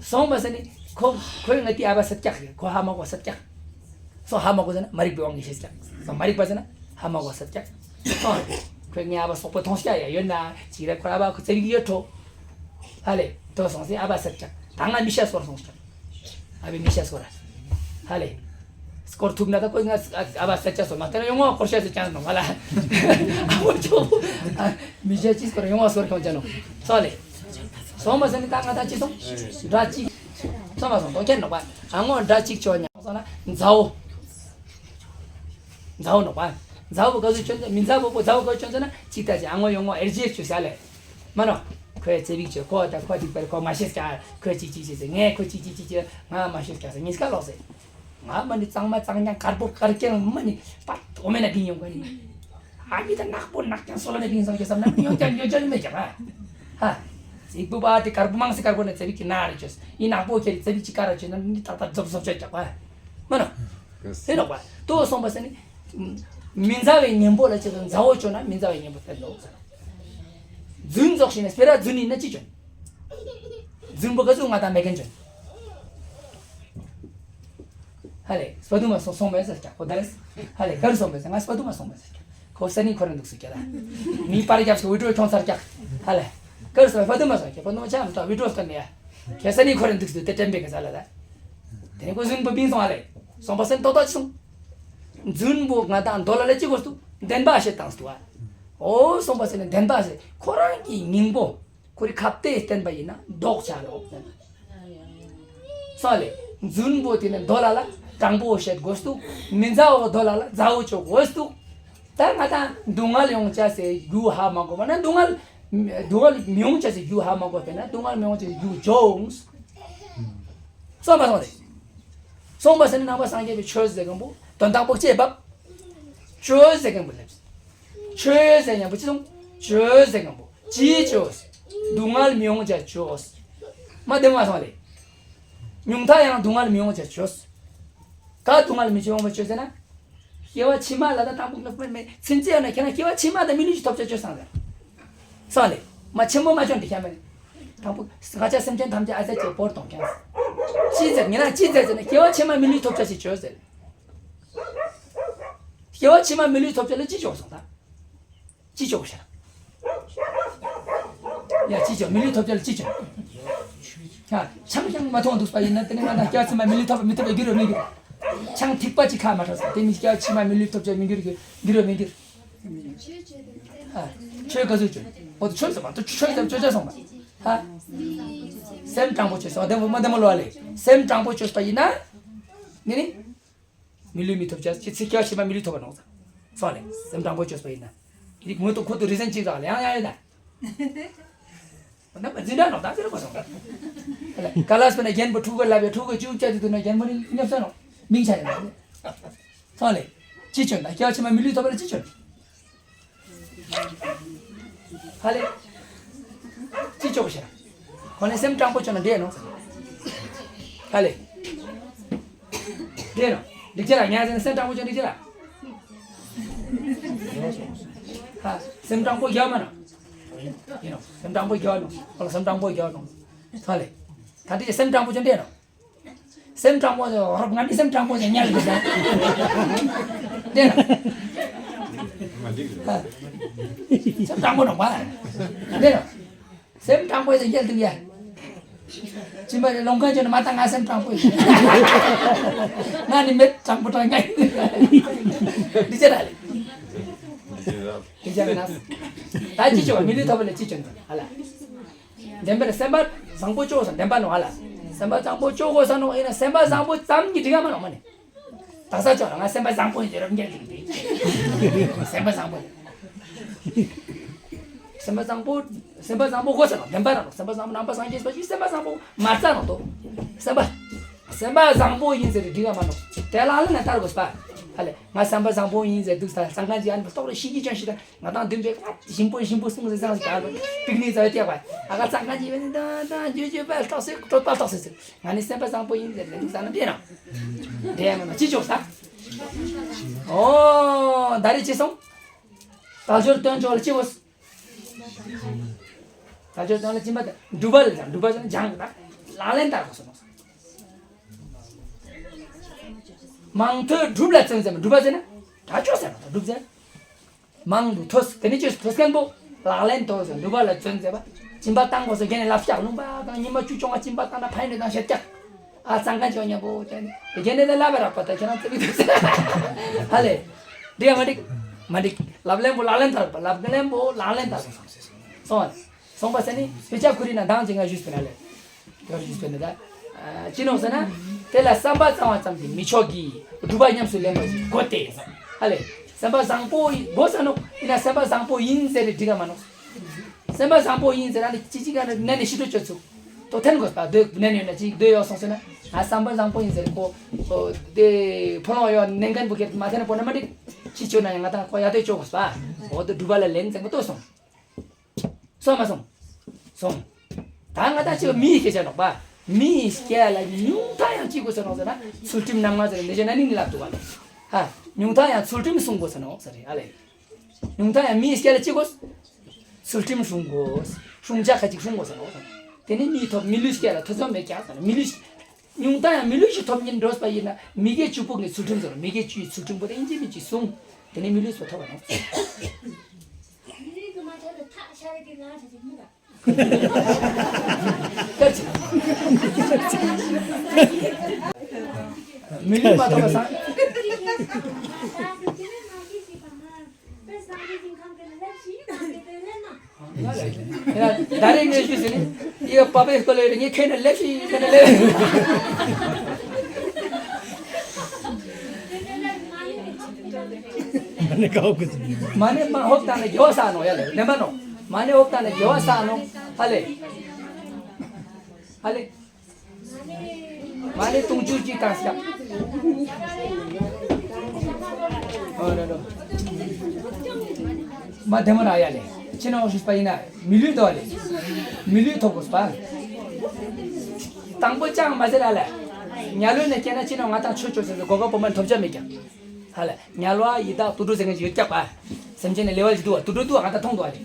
སོང་བ་ཟེར་ནི་ཁོ་ཁོས་ང་དེ་ཨ་བ་ཟེར་ཀྱག་རེད་ཁོ་ཧ་མ་གོ་ཟེར་ཀྱག་སོ་ཧ་མ་གོ་ཟེར་ན་མ་རིག་པའི་དབང་གིས་ཤེས་ཀྱག་སོ་མ་རིག་པ་ཟེར་ན་ཧ་མ་གོ་ཟེར་ཀྱག་སོ་ཁོས་ངའི་ཨ་བ་སོག་པོ་མཐོང་ཀྱག་ཡ་ཡོད་ན་ཅིག་རེད་ཁོ་ཨ་བ་ཁོ་ཚེ་རིང་ཡོད་འགྲོ། ཧ་ལེ། དོ་སོང་སེ་ཨ་བ་ཟེར་ཀྱག་ད་ང་མི་ཤ་སོར་སོང་ཀྱག་ཨ་བའི་མི་ཤ་སྐོར། ཧ་ལེ། སྐོར་ཐུབ་ན་ད་ཁོས་ང་ཨ་བ་ས་ཆ་སོ་མ་སྟེར་ཡོང་བ་སྐོར་ཤ་ཟེར་ཀྱང་ནོ་ང་ལ། ཨ་མོ་ཆོ། མི་ཤ་ཅི་སྐོར་ཡོང་བ་སྐོར་ཁྱོང་ཅན་ནོ། སོ་ལེ། སོང་མ་ཟེར་ནི་ད་ང་ད་ཅི་སོང་། འདྲ་ཅིག་སོང་མ་སོང་དོ་ཁྱེར་ནོག་པ། ཨ་ངོ་འདྲ་ཅིག་ཆོ་ཉ་སོང་ན་མཛའ་བོ། མཛའ་བོ་ནོག་པ། མཛའ་བོ་ག་ཚོད་ཁྱོད་ཚོ་མི་མཛའ་བོ་པོ་མཛའ་བོ་ག་ཁྱོད་ཚོ་ན་ཅིག་ད་ཅི་ཨ་ངོ་ཡོང་ངོ་ཨེར་ཇེ་ཆུ་ས་ལེ། མ་ནོ། ཁོས་ཚེ་བིག་ཆོས་ཁོ་དང་ཁོ་སྡིག་པར་ཁོ་མ་ཤེས་ཀྱང་ཁོས་ཅིག་ཅིག་བྱེད་ཟེར་ངས་ཁོ་ཅིག་ཅིག་ཅིག་བྱེད་ང་མ་ཤེས་ཀྱང་ཟེར་ཉིས་ཀ་ལོག་ཟེར། ང་མ་ནི་གཙང་མ་གཙང་རྐྱང་དཀར་པོ་དཀར་རྐྱང་མ་ནི་པ་འོ་མེ་ན་བིང་ཡོང་ག་ནི། ཨ་མི་ད་ནག་པོ་ནག་རྐྱང་སོ་ལ་ནས་བིང་སོང་གི་བསམ་ན་ཡོང་ཀྱང་ཡོང་ཀྱང་མེད་ཀྱང་ཨ། ཧ། ཟིག་པོ་པ་དེ་དཀར་པོ་མང་སེ་དཀར་པོ་ནས་ཚེ་བིག་གི་ན་རེ་ཆོས་ཡིན་ནག་པོ་ཁྱེར་ཚེ་བིག་གི་ཀ་ར་ཆོས་ན་མི་ཏག་ཏག་རྫོབ་རྫོབ་ཆོས་ཀྱང་ཨ། མ་ནོ། ཨེ་ནོག་པ། ལྟོས་སོང་པ་ཟེར་ནི། མི་མཛའ་བའི་གཉེན་པོ་ལ་ཅི་དང་མཛའ་བོ་བཅོས་ན་མི་མཛའ་བའི་གཉེན་པོ་སྟེར་ནོ། རྫུན་རྫོགས་ཤིང་ན་སྤེ་ར་རྫུན་ཡིན་ན་ཅི་བཅོས། རྫུན་པོ་ག་ཚོད་ང་དང་མེད་མཁན་བཅོས། ཧ་ལེ་སྤ་དུ་མ་སོང་སོང་མེད་ཟེར་ཀྱང་ཁོ་ད་རེས། ཧ་ལེ་གར་སོང་མེད་ཟེར་ང་སྤ་དུ་མ་སོང་མེད་ཟེར་ཀྱང་ཁོ་ས་ནི་ཁོ་རང་འདུག་སུ་ཀྱ་ལ། མི་པར་རྒྱབ་སོ་བི་ཀྲོ་ཁྱོང་ཚར་ཀྱང་། ཧ་ལེ། གར་སོང་སྤ་དུ་མ་སོང་ཀྱ་སྤ་དུ་མ་ཆ་མི་ཏོ་བི་ཀྲོ་སྟོན་ནས་ཡ། ཁྱེད་ས་ནི་ཁོ་རང་འདུག་སུ་དེ་དྲན་པའི་ག་ས་ལ་ད། དེ་ནས་ཁོ་རྫུན་པོ་བིང་སོང་ཨ་ལེ། སོང་པ་སེན་ཏོག་ཏོག་ཅི་སོང་། རྫུན་པོ་ང་དང་རྡོ་ལ་ལ་ཅི་དགོས་འདུག་བདེན་པ་བཤད་སྟངས་འདུག་ཨ། འོ་སོང་པ་སེན་ནི་བདེན་པ་ཟེར་ཁོ་རང་གི་སྙིང་པོ་ཁོ་རི་ཁ་བརྡས་བསྟན་པ་ཡིན་ན་ལྡོག་ཆ་རོགས་བསྟན་པ། སོང་ལེ། རྫུན་པོ་དེ་ནི་རྡོ་ལ་ལ་དྲང་པོ་བཤད་དགོས་འདུག་མི་མཛའ་བོ་རྡོ་ལ་ལ་མཛའ་བོ་ཆོག་དགོས་འདུག་ད་ང་དང་སྡུག་བསྔལ་ཡོང་ཆ་ཟེར་རྒྱུ་ཧ་མ་གོ་བ་ན་སྡུག་བསྔལ། སྡུག་བསྔལ་མི་ཡོང་ཆ་ཟེར་རྒྱུ་ཧ་མ་གོ་བས་ན་སྡུག་བསྔལ་མི་ཡོང་ཆ་ཟེར་རྒྱུ་ཅོང་། སོང་མ་སོང་རེད། སོང་པ་ཟེར་ནི་ནང་པ་སངས་རྒྱས་པའི་ཆོས་ཟེར་མཁན་པོ་དོན་དག་པོ་ཅེས་བབ། ཆོས་ཟེར་མཁན་པོ་སླེབས། ཆོས་ཟེར་མཁན་པོ་ཅི་སོང་། ཆོས་ཟེར་མཁན་པོ་ཅིའི་ཆོས། སྡུག་བསྔལ་མི་ཡོང་བྱ་ཆོས། མ་བདེན་པ་སོང་རེད། ཉུང་མཐའ་ཡང་སྡུག་བསྔལ་མི་ཡོང་བྱ་ཆོས། ག་སྡུག་བསྔལ་མི་ཡོང་བ་ཆོས་ཟེར་ན། སྐྱེ་བ་ཕྱི་མ་ལ་ད་དང་པོ་ངེས་པར་མེད་ཚིན་ཙེ་ཡོད་ན་ཁྱེད་རང་སྐྱེ་བ་ཕྱི་མ་དང་མི་ལུས་ཀྱི་ཐོབ་བྱ་ཆོས་སང་ཟེར། སོང་ལེ། མ་ཆེན་མོ་མ་ཆོན་འདི་ཤ་མེད། དང་པོ་ང་ཅག་སེམས་ཅན་ཐམས་ཅད་ཨ་ཙ་ཅེ་བོར་གཏོང་ཁྱེད་རང་། ཅི་ཟེར་ངེད་རང་ཅི་ཟེར་ཟེར་ན་སྐྱེ་བ་ཕྱི་མ་མི་ལུས་ཐོབ་བྱ་ཞིག་བྱོས་ཟེར། སྐྱེ་བ་ཕྱི་མ་མི་ལུས་ཐོབ་བྱ་ལ་ཅི་བྱོས་སོང་ད། ཅི་བྱོས་ཤར། ཡ་ཅི་བྱོས་མི་ལུས་ཐོབ་བྱ་ལ་ཅི་བྱོས། ཡ་ཆང་ཀྱང་མ་འཐུང་འདུག་པ་ཡིན་ན་དེ་ནི་ང་དང་སྐྱེ་བ་ཕྱི་མ་མི་ལུས་ཐོབ་མི་ཐོབ་པའི་རྒྱུ་རུ་མི་འགྱུར། ཆང་ཐིགས་པ་ཅིག་ཁ་མ་ཐོབ་ས་དེ་མི་སྐྱེ་བ་ཕྱི་མ་མི་ལུས་ཐོབ་བྱ་མི་འགྱུར་གྱི་འགྱུར་རུ་མི་འགྱུར། ཧ། ཆོས་ག་ཚོད་བྱོས། འོ་ཆོས་ཟེར་མ་གཏོགས་ཆོས་ཟེར་ཆོས་ཆོས་སོང་པ། ཧ། སེམས་དྲང་པོ་བྱོས་སོང་བདེ་མོ་མ་བདེ་མོ་ལོ་ཨ་ལེ། སེམས་དྲང་པོ་བྱོས་པ་ཡིན་ན། ནི་ནི། མི་ལུས་མི་ཐོབ་བྱ་ཅི་ཚིག་སྐྱ་ཕྱི་མ་མི་ལུས་ཐོབ་པ་ནོག་ས། སོང་ལེ། སེམས་དྲང་པོ་བྱོས་པ་ཡིན་ན། ཡིད་ངོ་ཏོ་ཁོ་ཏོ་རི་ཟན་ཅིག་རག་ལེ་ཡང་ཡང་ཡོད་ད། འདི་འཛིན་གྲྭ་ནང་ད་ཟེར་བ་སོང་། ག་ལ་སྤེ་ན་རྒན་པོ་ཕྲུ་གུ་ལབ་ཡ་ཕྲུ་གུ་ཅུ་བཅའ་དུ་དུ་ན་རྒན་པོ་ནི་ཉོབ་ས་ནོ། མིང་ཆ་ཡ་ན། ཚང་ལེ། ཅི་བྱོན་ད་སྐྱ་ཕྱི་མ་མི་ལུས་ཐོབ་པ་ལ་ཅི་བྱོན། ཧ་ལེ། ཅི་བྱོག་ཤ། ཁོ་ནི་སེམས་དྲང་པོ་བྱོན་ན་འདྲེ་ནོ། ཧ་ལེ། འདྲེ་ནོ། འགྲིག་ཅེ་ལ་ཉ་ཟེར་ན་སེམས་དྲང་པོ་བྱོན་འགྲིག་ཅེ་ལ། ཧ། སེམས་དྲང་པོ་རྒྱག་མ་ནོ། ཡིན་ནོ། སེམས་དྲང་པོ་རྒྱག་ནོ། ཁོ་ལ་སེམས་དྲང་པོ་རྒྱག་ནོ། ཧ་ལེ། ད་འདི་སེམས་དྲང་པོ་ཅན་འདྲེ་ནོ། སེམས་དྲང་པོ་ཅན་རོབ་ང་འདི་སེམས་དྲང་པོ་ཅན་ཉལ་འདུག་ཟེར། འདྲེ་ནོ། ཧ། སེམས་དྲང་པོ་ནོ་མ། འདྲེ་ནོ། སེམས་དྲང་པོ་ཅན་ཉལ་འདུག་ཡ། སྦྱིན་པ་ལོང་མཁན་ཅོ་ན་མ་ད་ང་སེམས་དྲང་པོ་ཡིན། ང་ནི་མེད་དྲང་པོ་དྲང་ང་ཡིན། འདི་ཅི་ར་ལེ། འདི་ཅི་ར་ན། ད་ཅི་ཅོ་མི་ལུས་ཐོབ་པ་ལ་ཅི་ཅོ་ན་ཧ་ལ། བདེན་པར་སེམས་པ་བཟང་པོ་ཅོ་ས་བདེན་པ་ནོ་ཧ་ལ། སེམས་པ་བཟང་པོ་ཅོ་དགོས་ས་ནོ་ཡིན་ན་སེམས་པ་བཟང་པོ་ཙམ་གྱིས་འགྲིག་ག་མ་ནོ་མ་ནི། ད་ས་ཅོག་ལ་ང་སེམས་པ་བཟང་པོ་ཡིན་ཟེར་རབ་འགྱེལ་འདུག་སྟེ། སེམས་པ་བཟང་པོ་ཡིན། སེམས་པ་བཟང་པོ། སེམས་པ་བཟང་པོ་དགོས་ཟེར་ལ་བདེན་པ་རང་སེམས་པ་བཟང་པོ་ནང་པ་སངས་རྒྱས་པ་ཞིག་སེམས་པ་བཟང་པོ་མ་རྩ་ནང་དོ། སེམས་པ། སེམས་པ་བཟང་པོ་ཡིན་ཟེར་འགྲིག་ག་མ་ནོ། དེ་ལ་ལ་ན་ལྟར་དགོས་པ། ཧ་ལེ་ང་སེམས་པ་བཟང་པོ་ཡིན་ཟེར་འདུག་ས་སང་ག་ཅི་ཨན་པ་ཏོག་རེ་ཤི་གི་ཅན་ཞིག་དང་ང་དང་འདུན་པའི་ཞིམ་པོ་ཞིམ་པོ་སུང་ཟེར་ཙང་ཞིག་ད་པིག་ནི་ཙ་བའི་སྟེགས་པ་ཨ་ག་སང་ག་ཅི་བས་ནི་ད་ད་འཇུ་འཇུ་པ་ཏོག་སེ་ཏོག་པ་ཏོག་སེ་ཟེར། ང་ནི་སེམས་པ་བཟང་པོ་ཡིན་ཟེར་ལེ་འདུག་ས་ན་བདེན་ནོ། བདེན་མ་ནོ་ཅི་ཅོག་ས། ཨོ། ད་རེས་ཅི་སོང་། དལ་འབྱོར་སྟོན་ཅོག་ལ་ཅི་བོ། དལ་འབྱོར་སྟོན་ལ་སྦྱིན་པ་དང་སྒྲུབ་པ་ལ་སྦྱང་སྒྲུབ་པ་ལ་སྦྱང་གི་ད་ལག་ལེན་བསྟར་དགོས་སོ་ནོ། མང་ཐོས་སྒྲུབ་ལ་བརྩོན་ཟེར་མ་སྒྲུབ་པ་ཟེར་ན་ད་ཅོག་ཟེར་ནོ་ད་སྒྲུབ་ཟེར། མང་དུ་ཐོས། དེ་ནི་ཅི་ཐོས་མཁན་པོ་ལག་ལེན་ཐོས་སོ་འདུག་པ་ལ་བརྩོན་མཛད་པ། སྦྱིན་པ་བཏང་དགོས་སོ་རྒན་ནས་ལབ་ཤག་ལུང་པ་གང་ཉི་མ་བཅུ་བཅོ་ལྔ་སྦྱིན་པ་བཏང་ན་ཕན་ནི་དང་ཤེས་ཀྱག་ཨ་གཙང་ཁ་ཅོ་ཉམ་པོ་ཅན་རྒན་ནས་ལབ་ར་པ་ད་ཁྱེད་རང་ཚེ་བི་འདུག་ཧ་ལེ། འགྲིག་ཡ་མ་འགྲིག་མ་འགྲིག་ལབ་ལེན་པོ་ལག་ལེན་ཐར་པ་ལབ་ལེན་པོ་ལག་ལེན་ཐར་པ་སོང་། སོང་པ་ཟེར་ནི་དཔེ་ཆ་ཁུ་རི་ན་དང་ཅི་ང་ཞུས་པ་ན་ལེ། ཡོད་ཞུས་པ་ན་ད། ཅི་ནོ་ཟེར་ན། དེ་ལ་བསམ་པ་གཙང་བ་ཙམ་གྱིས་མི་ཆོག་གི། སྒྲུབ་པ་ཉམས་སུ་ལེན་པ་ཞིག་དགོས་ཏེ། ཧ་ལེ། སེམས་པ་བཟང་པོ་དགོས་ས་ནོ། ཡིན་ན་སེམས་པ་བཟང་པོ་ཡིན་ཟེར་ནས་འགྲིག་ག་མ་ནོ། སེམས་པ་བཟང་པོ་ཡིན་ཟེར་ན་ནི་ཅི་ཅི་ག་ནས་ནས་ནས་ཤི་འགྲོ་ཆོད་ཚུགས། དོ་ཐན་དགོས་པ་སྡོད་ནས་ནས་ན་ཅིག་སྡོད་ཡོད་སོང་ཟེར་ན། ང་བསམ་པ་བཟང་པོ་ཡིན་ཟེར་ཁོ། དེ། ཕོ་ལོང་ཡོད་ནན་མཁན་བུ་ཁེར་མ་ཐན་པོ་ན་མ་འགྲིག་ཅི་ཆོད་ན་ཡང་ང་དང་ཁོ་ཡ་དེ་ཆོད་དགོས་པ། འོ་དེ་སྒྲུབ་པ་ལ་ལེན་ཙང་གོ་ཏོ་སོང་། སོང་མ་སོང་། སོང་། ད་ང་ད་ཅིག་མིའི་སྐད་ཆ་ནོག་པ། མིའི་སྐད་ལ་ཉུང་མཐའ་ཡང་ཅི་དགོས་ས་ནོག་ཟེར་ན་ཚུལ་ཁྲིམས་རྣམ་ལྔ་ཟེར་འདི་བྱས་ན་ནི་ནི་ལབ་འདུག་པ། ཧ། ཉུང་མཐའ་ཡང་ཚུལ་ཁྲིམས་སྲུང་དགོས་ས་ནོག་ཟེར་རེད་ཨ་ལེ། ཉུང་མཐའ་ཡང་མིའི་སྐད་ལ་ཅི་དགོས། ཚུལ་ཁྲིམས་སྲུང་དགོས། སྲུང་བྱ་ཁ་ཅིག་སྲུང་དགོས་ས་ནོག་ཟེར། དེ་ནི་མིའི་ཐོབ་མི་ལུས་སྐད་ལ་ཐོ་ཚོམ་མེད་ཀྱང་ཟེར་ན་མི་ལུས། ཉུང་མཐའ་ཡང་མི་ལུས་ཤིག་ཐོབ་ཉིན་འགྲོས་པ་ཡིན་ན་མི་དགེ་བཅུ་སྤོང་གི་ཚུལ་ཁྲིམས་ཟེར་རོ་མི་དགེ་བཅུའི་ཚུལ་ཁྲིམས་པོ་དེ་ཨིན་ཇི་མིན་གྱིས་སྲུང་། དེ་ནི་མི་ལུས་སུ་ཐོབ་པ་ནོ། མི་ལུས་མ་ཐོབ་པ་སང་། ད་རེས་ངས་ཞུས་ཟིན་ནི། ཡ་པ་པའི་སྐོར་ལས་ངས་ཁྱོད་ནས་ལེགས་ཤིག་ཁྱོད་ནས་ལེགས། མ་ནི་ཧོབ་བཏང་ནས་དགེ་བ་བསགས་ནོ་ཡ་ལེ་ནེ་མ་ནོ། མ་ནི་ཧོབ་བཏང་ནས་དགེ་བ་བསགས་ནོ་ཧ་ལེ། ཧ་ལེ། མ་ནི་དུང་ཕྱུར་གཅིག་དང་སྐྱབས། ཨོ་ནོ་ནོ། མ་དེ་མོ་ར་ཡ་ལེ། ཕྱི་ནང་ཞུས་པ་ཡིན་ན་མི་ལུས་དོ་ལེ། མི་ལུས་ཐོབ་དགོས་པ། དང་པོ་ཅང་མ་ཟེར་ཨ་ལེ། ཉ་ལོས་ནས་སྐྱེས་ན་ཕྱི་ནང་ང་དང་ཆོས་ཆོས་ཟེར་ཏེ་གོ་ག་པོ་མ་ཐོབ་ཆ་མེད་ཀྱང་། ཧ་ལེ། ཉ་ལོ་ཡི་དྭགས་དུད་འགྲོ་ཟེར་མཁན་ཅིག་ཡོད་ཀྱག་པ། སེམས་ཅན་ནི་ལེ་ཝལ་ཅིག་འདུག་བ་དུད་འགྲོ་འདུག་བ་ང་དང་མཐོང་འདུག་བ་ལེ།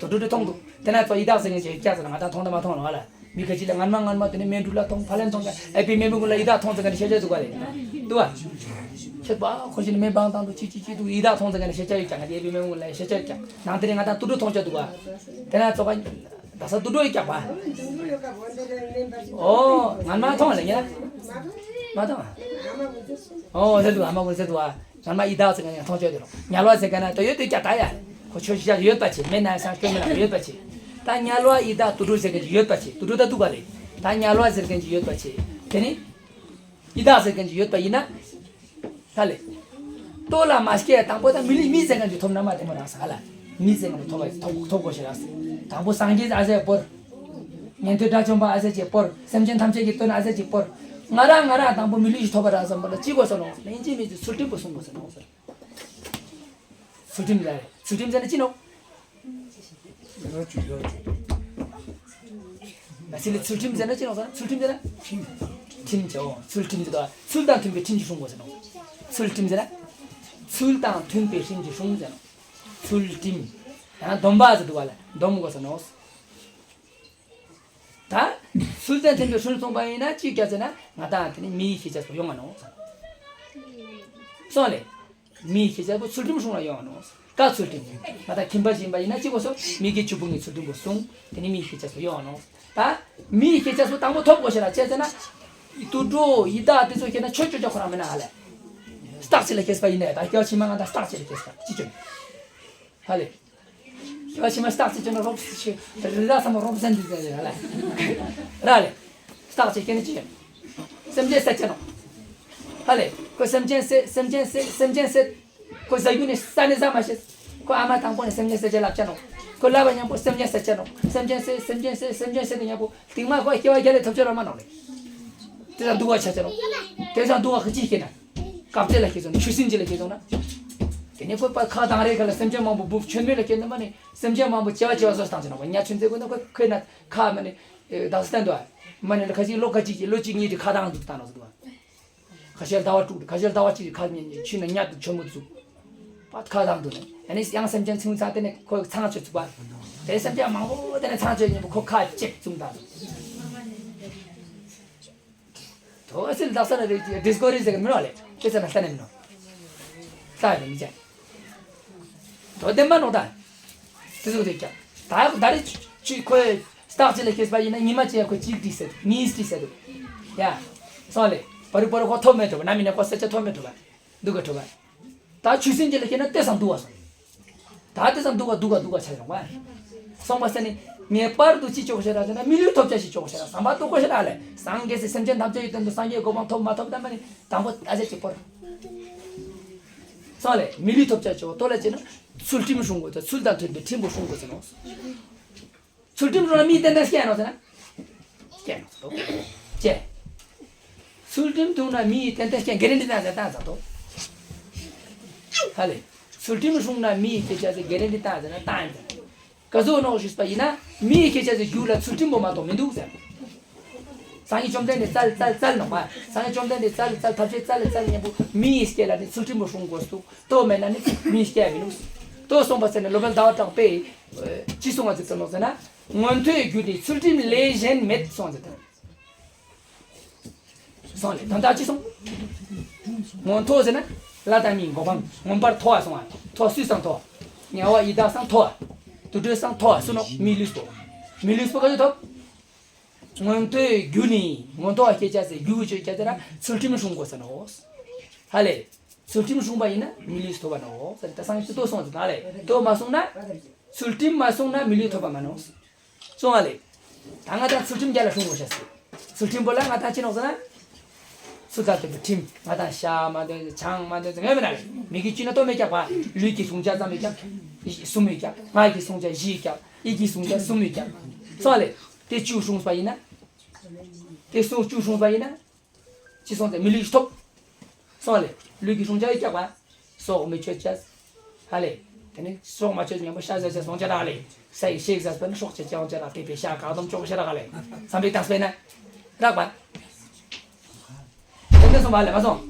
དུད་འགྲོ་དེ་མཐོང་འདུག་དེ་ན་ཚོ་ཡི་དྭགས་ཟེར་མཁན་ཅིག་ཡོད་ཀྱག་ཟེར་ན་ང་དང་མཐོང་དང་མ་མཐོང་ལོ་ཧ་ལེ། མི་ཁ་ཅིག་ལ་ངན་མ་ངན་མ་དེ་ནི་སྨན་འབྲུ་ལ་ཐོང་ཕ་ལན་ཐོང་ཀྱང་ཨེ་པི་སྨན་མི་ཀུན་ལ་ཡི་དྭགས་ཐོང་ཟེར་ག་ནི་ཤེས་བྱ་འདུག་ག་རེད། འདུག་བ། ཁྱེད་པ་ཁོ་ཞིག་ནི་སྨན་འབངས་དང་དུ་ཅི་ཅི་ཅི་འདུག་ཡི་དྭགས་ཐོང་ཟེར་ག་ནི་ཤེས་བྱ་ཡོད་ཀྱང་ཨེ་པི་སྨན་མི་ཀུན་ལ་ཤེས་བྱ་ཡོད་ཀྱང་ནང་དེ་ནི་ང་དང་དུད་འགྲོ་ཐོང་བྱ་འདུག་བ། དེ་ན་ཚོ་ག་ད་ས་དུད་འགྲོ་ཡི་ཀྱག་པ། ཨོ་ངན་མ་ཐོང་ལ་ཉེ། མ་ཐོང་། ཨོ་ཟེར་འདུག་ཨ་མ་ཀུན་ཟེར་འདུག་བ། ང་མ་ཡི་དྭགས་ཟེར་མཁན་ཡང་མཐོང་ཆོས་དེ་རུ་ཉ་ལོ་ཟེར་མཁན་ན་ད་ཡོད་དུ་ཀྱག་ད་ཡ། ཁོ་ཆོས་ཤིག་ཡོད་པ་ཆེ་མེད་ན་སང་སྐྱོན་མེད་ན་ཡོད་པ་ཆེ། ད་ཉ་ལོ་ཡི་དྭགས་དུད་འགྲོ་ཟེར་མཁན་ཅིག་ཡོད་པ་ཆེ་དུད་འགྲོ་ད་འདུག་ག་ལེ། ད་ཉ་ལོ་ཟེར་མཁན་ཅིག་ཡོད་པ་ཆེ། དེ་ནི། ཡི་དྭགས་ཟེར་མཁན་ཅིག་ཡོད་པ་ཡིན་ན། ད་ལེ། ལྟོ་ལ་མ་སྐྱེས་དང་པོ་ད་མི་ལུས་མི་ཟེར་མཁན་ཅིག་ཐོབ་ན་མ་དེ་མོ་རང་ས་ལ། མི་ཟེར་མཁན་ཅིག་ཐོབ་པ་ཐོབ་ཐོབ་དགོས་ཤེས་རང་ས། དང་པོ་སངས་རྒྱས་ཨ་ཟེར་བོར། ཉན་ཐོས་དགྲ་བཅོམ་པ་ཨ་ཟེར་ཅིག་བོར། སེམས་ཅན་ཐམས་ཅད་ཀྱི་དོན་ཨ་ཟེར་ཅིག་བོར། ང་རང་ང་རང་དང་པོ་མི་ལུས་ཤིག་ཐོབ་པ་རང་བསམ་པ་ལ་ཅི་དགོས་ས་ནོ་ཟེར་ན་ཡིན་གཅིག་མིན་གཅིག་ཚུལ་ཁྲིམས་པོ་སྲུང་དགོས་ས་ནོ་ཟེར། ཚུལ་ཁྲིམས་ཟེར་ཚུལ་ཁྲིམས་ཟེར་ན་ཅི་ནོ། ང་ཚོ་ལ་ཚུལ་ཁྲིམས་ཟེར་ན་ཅི་ནོ་ཟེར་ན་ཚུལ་ཁྲིམས་ཟེར་ན། ཁྲིམས་ཀྱི་འོ་ཚུལ་ཁྲིམས་ཟེར་དོ། ཚུལ་དང་མཐུན་པའི་ཁྲིམས་ཀྱིས་སྲུང་དགོས་ཟེར་ནོ། ཚུལ་ཁྲིམས་ཟེར་ན། ཚུལ་དང་མཐུན་པའི་ཁྲིམས་ཀྱིས་སྲུང་ཟེར་ནོ། ཚུལ་ཁྲིམས། ཡང་སྡོམ་པ་ཟེར་འདུག་བ་ལ་སྡོམ་དགོས་ཟེར་ནོ། ད། ཚུལ་དང་མཐུན་པའི་ཁྲིམས་སྲུང་བ་ཡིན་ན་ཅི་བྱ་ཟེར་ན་ང་དང་དེ་ནི་མི་ཡི་ཤེས་བྱ་སོགས་ཡོང་ང་ནོ། སོང་ལེ། མི་ཡི་ཤེས་བྱ་པོ་ཚུལ་ཁྲིམས་སྲུང་ལ་ཡོང་ང་ནོ། ཀ་ཚུལ་ཁྲིམས། ང་དང་ཁྱིམ་པ་ཞིག་ཡིན་པ་ཡིན་ན་གཅིག་གོ་སོ་མི་དགེ་བཅུ་སྤོང་གི་ཚུལ་ཁྲིམས་པོ་སྲུང་། དེ་ནི་མིའི་ཤེས་བྱ་སོ་ཡོང་ནོ། ད་མིའི་ཤེས་བྱ་སོ་དང་པོ་ཐོབ་དགོས་ཤེ་ན་བྱས་ཟེར་ན། དུད་འགྲོ་ཡི་དྭགས་དེ་ཚོ་ཁྱེད་ན་ཆོས་ཆོས་ཆོས་ཁོ་རང་མིན་ན་ཧ་ལས། སྟག་ཅིག་ལ་སྐྱེས་པ་ཡིན་ནའི་ད་སྐྱེ་བ་ཕྱི་མ་ང་དང་སྟག་ཅིག་ལ་སྐྱེས་པ་ཅི་ཆོས་ཧ་ལས། སྐྱེ་བ་ཕྱི་མ་སྟག་ཅིག་ཆོས་ན་རོབ་ཅིག་རི་དྭགས་ཚང་མ་རོབ་ཟན་དུ་ཟན་ཧ་ལས། ར་ལས། སྟག་ཅིག་སྐྱེ་ནི་ཅི་ཡིན། སེམས་ཅན་བསད་ཅེ་ནོ། ཧ་ལས། ཁོ་སེམས་ཅན་བསད། སེམས་ཅན་བསད། སེམས་ཅན་བསད། ཁོ་ཟ་རྒྱུ་ནི་ས་ནི་ཟ་མ་ཤེས། ཁོ་ཨ་མ་དང་པོ་ནས་སེམས་ཅན་བསད་ཅེས་ལབ་ཅེ་ནོ། ཁོ་ལབ་པ་མཉམ་པོ་སེམས་ཅན་བསད་ཅེ་ནོ། སེམས་ཅན་བསད། སེམས་ཅན་བསད། སེམས་ཅན་བསད་དེ་མཉམ་པོ་རྟིང་མ་ཁོ་སྐྱེ་བ་བརྒྱ་ལས་ཐོབ་ཅེ་ར་མ་ནོ་ལེ། དེ་ཚང་སྡུག་པ་ཆ་ཅེ་ནོ། དེ་ཚང་སྡུག་པ་ཁ་ཅིག་སྐྱེ་ན། དཀའ་སྤྱད་ལ་སྐྱེ་སོང་ན་ཆུ་སྲིན་ཅིག་ལ་སྐྱེ་སོང་ན། དེ་ནས་ཁོ་པ་ཁ་དང་རེ་ཁ་ལ་སེམས་ཅན་མང་པོ་འབུབ་ཆོད་མེད་ལ་སྐྱེ་ན་མ་ནི་སེམས་ཅན་མང་པོ་སྐྱེ་བ་སྐྱེ་བ་སོ་སྟངས་ཅེ་ནོ། ཉ་ཆུན་ཚེ་ཁོ་ན་ཁོ་ཁོ་ན་ཁ་མ་ནི་བདག་སྟན་དུ་མ་ནི་ཁ་ཅིག་ལོ་ཁ་ཅིག་གི་ལོ་གཅིག་གཉིས་དེ་ཁ་དང་འདུག་ད་ནོ་སྡུག་པ། ཁ་ཤས་ཟླ་བ་དྲུག་ཁ་ཤས་ཟླ་བ་གཅིག་ཁ་ཉིན་ཆུ་ན་ཉ་དུ་ཆོན་མོ་བཙུགས། པ་ཁ་དང་དུ་ནི་ཡང་ནི་ཡང་སེམས་ཅན་ཆུང་ཚང་དེ་ནི་ཁོ་ཚང་ཆོད་བཙུགས་པ། དེ་སེམས་ཅན་མང་པོ་དེ་ནི་ཚང་ཆོད་ཉིན་པོ་ཁོ་ཁ་ཅིག་བཙུགས་ད། དོ་སིལ་དག་ས་ལ་རེ་ཌིས་ཀོ་རི་ཟེར་གི་མི་རོ་ལེ་དེ་ཚ་ན་ལྟ་ནི་མི་རོ། ལྟ་ནི་མི་ཅན། དོ་བདེན་པ་ནོ་ད། དེ་ཚོ་དེ་ཀྱང་། ད་ཡག་ད་རེ་ཆུ་ཁོས་སྟག་ཅིག་ལ་སྐྱེས་པ་ཡིན་ན་ཉི་མ་གཅིག་ཁོས་གཅིག་བྲིས་ཟེར་གཉིས་བྲིས་ཟེར་འདུག་ཡ། སོང་ལེ། བར་བར་ཁོ་ཐོབ་མེད་འགྲོ་བ་ན་མི་ན་ཁོ་ས་ཆ་ཐོབ་མེད་འགྲོ་བ། འདུག་ག་འགྲོ་བ། ད་ཆུ་སྲིན་ཅིག་ལ་སྐྱེས་ན་དེ་སང་འདུག་བ་སོང་། ད་དེ་སང་འདུག་ག་འདུག་ག་འདུག་ག་ཆ་ཡོང་བ། སོང་བ་ཟེར་ནི། ངེས་པར་དུ་ཅི་ལྕོགས་ཤེ་ར་ཟེར་ན་མི་ལུས་ཐོབ་བྱ་ཞིག་ལྕོགས་ཤེ་ར་བསམ་པ་རྟོགས་དགོས་ཤེ་ར་ལེ། སངས་རྒྱས་སི་སེམས་ཅན་ཐམས་ཅད་ཡི་དོན་དུ་སངས་རྒྱས་གོ་འཕང་ཐོབ་མ་ཐོབ་ད་མ་ནི་དང་པོ་ཨ་ཅག་གཅིག་པོར། སོང་ལེ་མི་ལུས་ཐོབ་བྱ་ལྕོགས་ཏོ་ལ་ཅེ་ན། ཚུལ་ཁྲིམས་སྲུང་དགོས་ཚུལ་དང་མཐུན་པའི་ཁྲིམས་པོ་སྲུང་དགོས་ཟེར་ནོ། ཚུལ་ཁྲིམས་སྲུང་ན་མིའི་ཏན་ཏན་སྐྱེ་ནོ་ཟེར་ན། སྐྱེ་ནོ་ཟེར་ཏོ། སྐྱེ། ཚུལ་ཁྲིམས་སྲུང་ན་མིའི་ཏན་ཏན་སྐྱེ་གེ་རེ་འདི་ན་ཟེར་ཏང་ཟེར་ཏོ། ཧ་ལེ། ཚུལ་ཁྲིམས་སྲུང་ན་མིའི་སྐད་ཆ་ཟེར་གེ་རེ་འདི་ཏང་ཟེར་ན་ཏང་ཡིན་ཟེར། ག་ཟུག་ནོ་ཞུས་པ་ཡིན་ན་མིའི་སྐད་ཆ་ཟེར་རྒྱུ་ལ་ཚུལ་ཁྲིམས་པོ་མ་གཏོགས་མི་འདུག་ཟེར། སངས་རྒྱས་བཅོམ་ལྡན་འདས་བཙལ་བཙལ་བཙལ་ནོ་མ། སངས་རྒྱས་བཅོམ་ལྡན་འདས་བཙལ་བཙལ་ཐབས་ཤེས་བཙལ་བཙལ་མཉམ་པོ་མིའི་སྐད་ལ་ནི་ཚུལ་ཁྲིམས་པོ་སྲུང་དགོས་སུ། ལྟོ་མེད་ན་ནི་མིའི་སྐད་མི་འདུག་ལྟོ་སོང་བ་ཟེར་ནས་སློབ་དཔོན་ཟླ་བ་གྲགས་པས། ཅི་གསུང་བ་ཅི་ཙམ་ལོག་ཟེར་ན། མངོན་མཐོའི་རྒྱུ་ནི་ཚུལ་ཁྲིམས་ལས་གཞན་མེད་གསུང་ཟེར་ཏེ། སོང་ལེ་དོན་དག་ཅི་གསུང་། མངོན་མཐོ་ཟེར་ན། ལྷ་དང་མིའི་གོ་འཕང་མངོན་པར་མཐོ་བ་སོང་བ། མཐོ་སུས་སང་མཐོ། དམྱལ་བ་ཡི་དྭགས་སང་མཐོ་བ། དུད་འགྲོ་སང་མཐོ་བ་སུ་ནོ་མི་ལུས་པོ། མི་ལུས་པོ་ག་ཚོད་ཐོབ། མངོན་མཐོའི་རྒྱུ་ནི་མངོན་མཐོ་བ་སྐད་ཆ་ཟེར་རྒྱུ་གི་ཆོས་སྐད་ཆ་ར་ཚུལ་ཁྲིམས་སྲུང་དགོས་ཟེར་ནོ། ཧ་ལེ། ཚུལ་ཁྲིམས་སྲུང་བ་ཡིན་ན་མི་ལུས་ཐོབ་པ་ནོ། ཟེར་ད་སང་ཞིག་ཏོ་སོང་ཟེར་ད་ལེ། ཏོ་མ་སྲུང་ན། ཚུལ་ཁྲིམས་མ་སྲུང་ན་མི་ལུས་ཐོབ་པ་མ་ནོ། སོང་ཨ་ལེ། ད་ང་དང་ཚུལ་ཁྲིམས་རྒྱ་ལ་སྲུང་དགོས་ཤ་ཟེར། ཚུལ་ཁྲིམས་པོ་ལ་ང་དང་ཅི་ནོག་ཟེར་ན། ཚུལ་དང་ལྡན་པའི་ཁྲིམས་ང་དང་ཤ་མ་འདོན་ཆང་མ་འདོན་ཟེར་ངས་མེད་ན་ལེ། མི་གི་ཅི་ན་ཏོ་མེད་ཀྱག་པ། ལུས་ཀྱི་བསྲུང་བྱ་ཙམ་མེད་ཀྱག་གསུམ་མེད་ཀྱག་ངག་གི་བསྲུང་བྱ་བཞི་ཡོད་ཀྱག་ཡིད་ཀྱི་བསྲུང་བྱ་གསུམ་མེད་ཀྱག་སོང་ཨ་ལེ། དེ་བཅུ་སྲུང་བ་ཡིན་ན། དེ་སྲུང་བཅུ་སྲུང་བ་ཡིན་ན། ཅི་སོང་ཟེར་མི་ལུས་ཐོབ། སོང་ལེ། ལུས་ཀྱི་སྲུང་བྱ་ཡི་སྐྱག་པ། སྲོག་མི་གཅོད་བྱ། ཧ་ལེ། དེ་ནི་སྲོག་མ་གཅོད་ཉམ་པོ་ཤ་ཟ་བྱ་སོང་བྱ་རག་ལེ། ས་ཡི་ཤེག་ཟ་པ་ནི་སྲོག་བཅད་ཀྱང་བྱ་རག་དེ་པའི་ཤ་གག་དམ་ཅོག་བྱ་རག་ལེ། བསམ་པའི་བཏགས་པས་ན། རག་པ། དེ་ནི་སོང་བ་ལེ་མ་སོང་།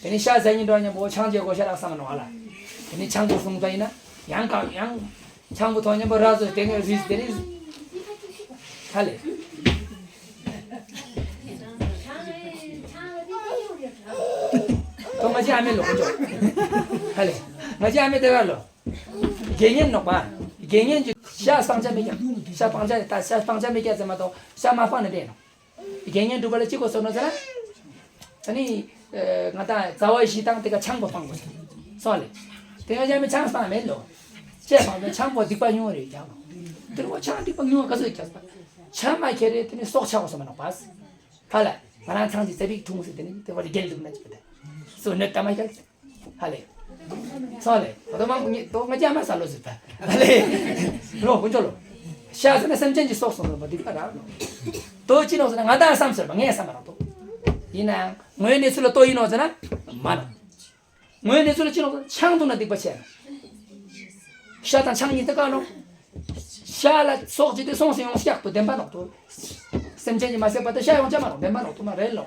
དེ་ནི་ཤ་ཟ་ཉིན་འགྲོ་ཉམ་པོ་ཆང་བྱེད་དགོས་ཤ་རག་བསམ་མ་ནོ་ཧ་ལ། དེ་ནི་ཆང་གི་སྲུང་བ་ཡིན་ན། ཡང་གང་ཡང་། ཆང་བུ་ཐོང་ཉམ་པོ་ར་ཟོ་དེ་ནས་རིས་དེ་ནས། ཧ་ལེ། ཐོང་ང་ཅི་ཨ་མེ་ལོ་ཁོ་ཅོ། ཧ་ལེ། ང་ཅི་ཨ་མེ་དེ་ག་ལོ། དགེ་བསྙེན་ནོག་པ། དགེ་བསྙེན་གྱི་ཤ་སྤང་བྱ་མེད་ཀྱང་། ཤ་སྤང་བྱ་ད་ཤ་སྤང་བྱ་མེད་ཀྱང་ཟེར་མ་གཏོགས་ཤ་མ་སྤང་ནས་བསྡད་ནོག་དགེ་བསྙེན་སྒྲུབ་པ་ལ་ཅི་དགོས་སོགས་ནོ་ཟེར་ན། ཨ་ནི། ང་དང་རྩ་བ་བཞི་དང་དེ་ག་ཆང་པོ་སྤང་དགོས་སོགས། སོང་ལེ། དེ་ཡང་ཡང་མི་ཆང་སྤང་མེད་ལོ། ཅེས་སྤང་དུ་ཆང་པོ་སྡིག་པ་ཉུང་རེ་རྒྱག་ལོ། དེ་རུ་ཆང་སྡིག་པ་ཉུང་ག་ཚོད་རྒྱག་པ། ཆང་མ་ཁྱེར་རེ་དེ་ནི་སྲོག་ཆགས་སོ་མ་ནོག་པ། ཧ་ལ། ང་རང་ཚང་གི་ཙེ་པིག་འཐུང་ཟེར་དེ་ནི་དེ་བར་རྒྱལ་འདུག་ན་ཅི་པ་དེ། སུ་ནི་ད་མ་རྒྱལ་ཟེར། ཧ་ལེ། སོང་ལེ། ད་དུང་མང་པོ་ངས་དོ་ང་ཅག་མ་ས་ལོ་ཟེར་ད། ཧ་ལེ། རོ་ཀུན་ཅོ་ལོ། ཤ་ཟེར་ན་སེམས་ཅན་གྱི་སྲོག་སོང་ལོ་མ་སྡིག་པ་རག་ལོ། དོ་ཅི་ནོག་ཟེར་ན་ང་དང་བསམ་ཟེར་བ་ངས་བསམ་མ་རག་དོ། ཡིན་ནའང་ངོས་ནས་ཚུལ་ལ་དོ་ཡིན་ནོག་ཟེར་ན་མ་ནོག་ངོས་ནས་ཚུལ་ལ་ཅི་ནོག་ཟེར་ན་ཆང་འཐུང་ན་སྡིག་པ་ཆེ་ནོག་ཤ་དང་ཆང་གཉིས་དེ་དཀར་ནོག་ཤ་ལ་སྲོག་བཅད་དེ་སོང་ཟེར་ཡོང་སྐྱག་ཏུ་བདེན་པ་ནོག་ཏུ། སེམས་ཅན་གྱིས་མ་བསད་པ་དེ་ཤ་ཡོང་ཆ་མ་ནོག་བདེན་པ་ནོག་ཏུ་མ་རེད་ལོ།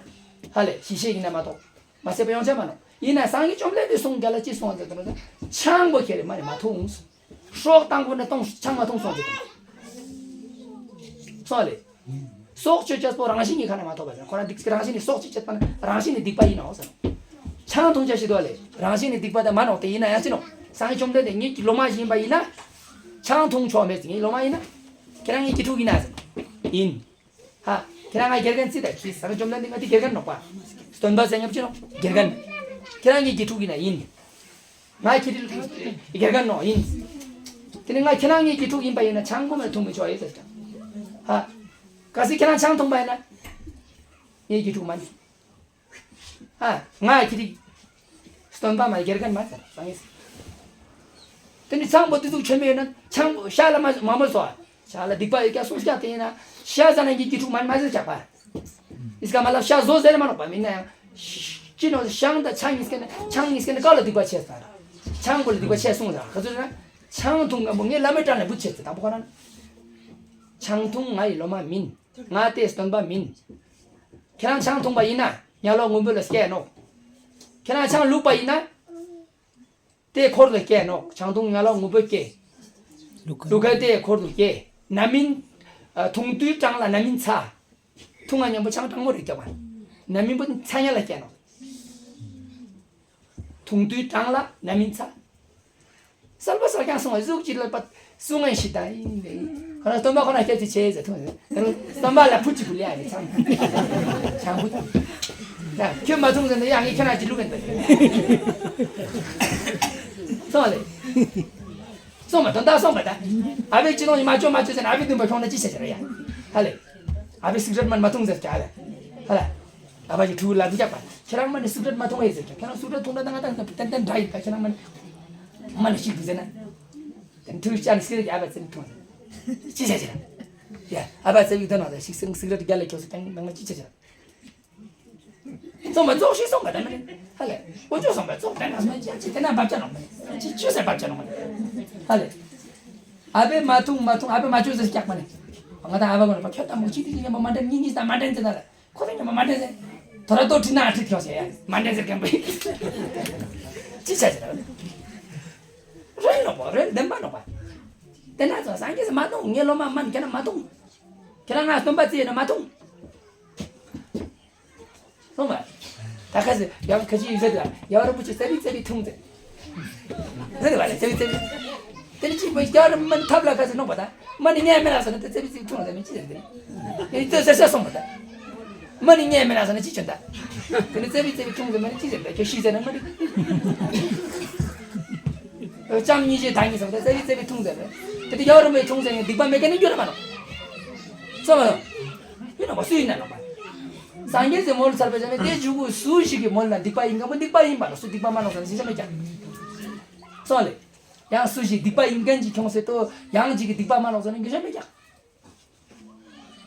ཧ་ལེ་ཞི་ཤེས་ཡིན་ན་མ་གཏོགས། མ་བསད་པ་ཡོང་ཆ་མ་ནོག་ཡིན་ན་སངས་རྒྱས་བཅོམ་ལྡན་འདས་གསུང་རྒྱ་ལ་ཅི་གསུང་ཟེར་དུ་ཆང་པོ་ཁྱེར་རེ་མ་རེ་མ་འཐུང་། སྲོག་དང་པོ་ནས་གཏོང་ཆང་མ་འཐུང་གསུང་ཟེར་དུ། སོང་ལེ། སྲོག་གཅོད་བྱ་པོ་རང་བཞིན་གྱི་ཁ་ནས་མ་ཐོབ་པ་ཟེར་ཁོ་ན་སྡིག་རང་བཞིན་ནི་སྲོག་གཅོད་བྱེད་པ་ནི་རང་བཞིན་ནི་སྡིག་པ་ཡིན་ནོ་ཟེར། ཆང་འཐུང་བྱ་ཞིག་དོ་ལེ་རང་བཞིན་ནི་སྡིག་པ་དང་མ་ནོག་དེ་ཡིན་ན་ཡང་ཅི་ནོག་སངས་རྒྱས་བཅོམ་ལྡན་འདས་ངེད་ཀྱི་སློབ་མ་ཞིག་ཡིན་པ་ཡིན་ན། ཆང་འཐུང་ཆོག་མེད་ཟེར། ངའི་སློབ་མ་ཡིན་ན། ཁྱེད་རང་ངེད་ཀྱི་ཕྲུག་ཡིན་ན་ཟེར། ཡིན། ཧ། ཁྱེད་རང་ང་དགེ་རྒན་རྩིས་དང་གྱིས། སངས་རྒྱས་བཅོམ་ལྡན་འདས་ང་དགེ་རྒན་ནོག་པ། སྟོན་པ་ཟེར་མཁན་ཅི་ནོག་དགེ་རྒན། ཁྱེད་རང་ངེད་ཀྱི་ཕྲུག་ཡིན་ན་ཡིན། ང་ཁྱེད་ཀྱི་དགེ་རྒན་ནོག་ཡིན། དེ་ནི་ང་ཁྱེད་རང་ངེད་ཀྱི་ཕྲུག་ཡིན་པ་ཡིན་ན་ཆང་ངོ་མ་འཐུང་མི་ཆོག་ཡིན་ཟེར་ཀྱང་། ཧ། གལ་སྲིད་ཁྱེད་རང་ཆང་འཐུང་པ་ཡིན་ན། ངེད་ཀྱི་ཕྲུག་མ་ནི། ཨ། ང་ཁྱེད་ཀྱི་སྟོན་པ་མ་དགེ་རྒན་མ་ཟེར་སངས་རྒྱས། དེ་ནི་ཆང་པོ་དེ་ཚོ་ཆོ་མེད་ན་ཆང་པོ་ཤ་ལ་མ་མ་མོ་སོ། ཤ་ལ་སྡིག་པ་ཡོད་ཀྱང་སོ་སྐྱ་དེ་ཡིན་ན་ཤ་ཟ་ན་ངེད་ཀྱི་ཕྲུག་མ་ནི་མ་ཟེར་ཆག་པ། ཨིས་ཀ་མ་ལབ་ཤ་ཟོ་ཟེར་མ་ནོག་པ་མིན་ན་ཡང་། ཅི་ནོ་ཤང་དང་ཆང་གཉིས་ཀ་ནི་ཆང་གཉིས་ཀ་ནི་ཀ་ལ་སྡིག་པ་ཆེ་ས། ཆང་པོ་ལ་སྡིག་པ་ཆེ་སོང་ཟེར་ག་ཚོད་ན། ཆང་འཐུང་མཁན་པོ་ངས་བླ་མའི་དྲུང་ལ་འབུད་ཆེ་ཟེར་དང་པོ་ཁོ་ན། ཆང་འཐུང་ང་ཡི་སློབ་མ་མིན། ང་དེ་སྟོན་པ་མིན། ཁྱེད་རང་ཆང་འཐུང་པ་ཡིན་ན་ཉ་ལོག་ངུ་འབོད་ལ་སྐྱེ་ནོག་ཁྱེད་རང་ཆང་བླུགས་པ་ཡིན་ན་དེ་འཁོར་དུ་སྐྱེ་ནོག་ཆང་འཐུང་ཉ་ལོག་ངུ་འབོད་སྐྱེ། བླུགས་མཁན་དེ་འཁོར་དུ་སྐྱེ། ན་མིན། འཐུང་དུས་གྲང་ལ་ན་མིན་ཚ། འཐུང་ང་མཉམ་པོ་ཆང་གྲང་མོ་རེད་སྐྱོ་བ། ན་མིན་པོ་ཚ་ཉ་ལ་སྐྱེ་ནོག་འཐུང་དུས་གྲང་ལ་ན་མིན་ཚ། གསལ་པོ་གསལ་རྐྱང་གསུང་བ་གཟུགས་ཀྱི་ལག་པ་གསུང་ངན་ཞིག་དང་ཡིན་ལེ། ཁོ་ན་སྟོན་པ་ཁོ་ན་སྐད་ཅིག་བྱས་ཟེར་ཐུང་ཟེར། སྟོན་པ་ལ་ཕུ་ཅིག་བུ་ལེ་ཨ་ནི་ཆང་། ཆང་བུ། ཡ་ཁྱོད་མ་འཐུང་ཟེར་ན་ཡ་ངས་ཁྱོད་ན་ཅི་ལུག་གན་ད། སོང་ལེ། སོང་བ་དོན་དག་སོང་བ་ད། ཨ་བའི་ཅི་ནོ་ཡི་མ་ཅོ་མ་ཅོ་ཟེར་ན་ཨ་བའི་འདུན་པ་ཁྱོང་ན་ཅི་བྱེད་ཟེར་ཡ། ཧ་ལེ། ཨ་བའི་སིག་རེཊ་མ་མ་འཐུང་ཟེར་ཀྱ་ལེ། ཧ་ལེ། ཨ་བ་ཡི་ཕྲུ་གུ་ལ་འདི་རྒྱག་པ། ཁྱེད་རང་མ་ནི་སིག་རེཊ་མ་འཐུང་ཨེ་ཟེར་ཀྱང་ཁྱེད་རང་སིག་རེཊ་འཐུང་ན་ད་ང་ད་ཏན་ཏན་འདྲ་ཡིན་ད་ཁྱེད་རང་མ་ནི། མ་ནི་ཤིག་འདུག་ཟེར་ན། དེ་ཕྲུ་གུ་ཅག་ནི་སིག་རེཊ་ཨ་བ་ཚེ་ནི་འཐུང་ཟེར། ཅི་བྱ་ཅི་ར། ཡ་ཨ་བ་ཚེ་བིག་ད་ན་ད་ཤིག་སིག་སིག་རེཊ་རྒྱ་ལ་ཁྱོད་སི་ཀྱང་ནང་ལ་ཅི་བྱ་ཅི་ར། སོང་བ་རྫོགས་ཤིག་སོང་བ་ད་མ་ནི། ཧ་ལེ། འོ་ཅོ་སོང་བ་རྫོགས་ད་ན་སོང་ཅི་ཅི་དེ་ན་བབ་ཅ་ནོ་མ་ནི། ཅི་ཅི་ཟེར་བབ་ཅ་ནོ་མ་ནི། ཧ་ལེ། ཨ་བས་མ་འཐུང་མ་འཐུང་ཨ་བས་མ་ཅོ་ཟེར་སྐྱག་མ་ནི། ང་ད་ཨ་བ་གོ་ན་པ་ཁྱོད་ད་མོ་ཅི་དེ་ཅི་ཉམས་པ་མ་འདྲེན་གཉིས་གཉིས་ད་མ་འདྲེན་ཟེར་ད་ལ། ཁོ་ཚོ་ཉམས་པ་མ་འདྲེན་ཟེར། དོ་ར་ཏོ་ཁྲིད་ན་ཁྲིད་ཁྱོད་ཟེར་ཡ། མ་འདྲེན་ཟེར་མཁན་པོ་ཡིན། ཅི་བྱ་ཟེར། རེད་ནོ་པ་རེད་བདེན་པ་ནོ་པ། དེ་ན་ཚོ་སངས་རྒྱས་སུ་མ་གཏོང་ངའི་སློབ་མ་མ་ནི་ཁྱེད་རང་མ་གཏོང་། ཁྱེད་རང་ང་སྟོན་པ་བརྩིས་ན་མ་གཏོང་། སོང་བ། ད་ཁ་སི་ཡང་ཁ་ཅི་ཡིག་ཟེར་ལ་ཡ་བ་རུ་པུ་ཅི་ཙེ་བི་ཙེ་བི་འཐུང་ཟེར། ཟེར་བ་ལ་ཙེ་བི་ཙེ་བི། དེ་ནི་ཅི་མོ་ཡ་རུ་མ་ནི་ཐབ་ལ་ཁ་སི་ནོ་པ་ད། མ་ནི་ཉལ་མེ་ལ་ས་ནི་ཙེ་བི་ཙེ་བི་འཐུང་ཟེར་མི་ཅི་ཟེར་དེ། ཡིན་ཙེ་ཟེར་ཟེར་སོང་བ་ད། མ་ནི་ཉལ་མེ་ལ་ས་ནི་ཅི་བྱོན་ད། དེ་ནི་ཙེ་བི་ཙེ་བི་འཐུང་ཟེར་མ་ནི་ཅི་ཟེར་ད་ཁྱོད་ཤི་ཟེར་ན་མ་ནི། ལྕམ་གཉིས་ཀྱི་ད་གཉིས་སོང་ད་ཙེ་བི་ཙེ་བི་འཐུང་ཟེར་རེད། དེ་དུ་ཡ་རུ་མ་ཡི་འཐུང་ཟེར་ཡང་སྡིག་པ་མེད་མཁན་ནི་འགྱུར་མ་ནོ། སོང་བ་ད། ཡིན་ནོ་པ་སུ་ཡིན་ན་ནོ་པ། སངས་རྒྱས་ཀྱི་མོལ་ཚར་བའི་ཆ་ནས་དེ་འཇུག་གུ་སུ་ཞིག་གི་མོལ་ན་སྡིག་པ་ཡིན་ག་མོ་སྡིག་པ་ཡིན་པ་ལ་སུ་སྡིག་པ་མ་ནོག་ཟེར་ན་ཞིག་ཆ་མེད་ཀྱང་། སོང་ལེ། ཡང་སུ་ཞིག་སྡིག་པ་ཡིན་མཁན་གྱི་ཁྱོང་སེ་ཏོ་ཡང་ཅིག་གི་སྡིག་པ་མ་ནོག་ཟེར་ན་ཞིག་ཆ་མེད་ཀྱང་།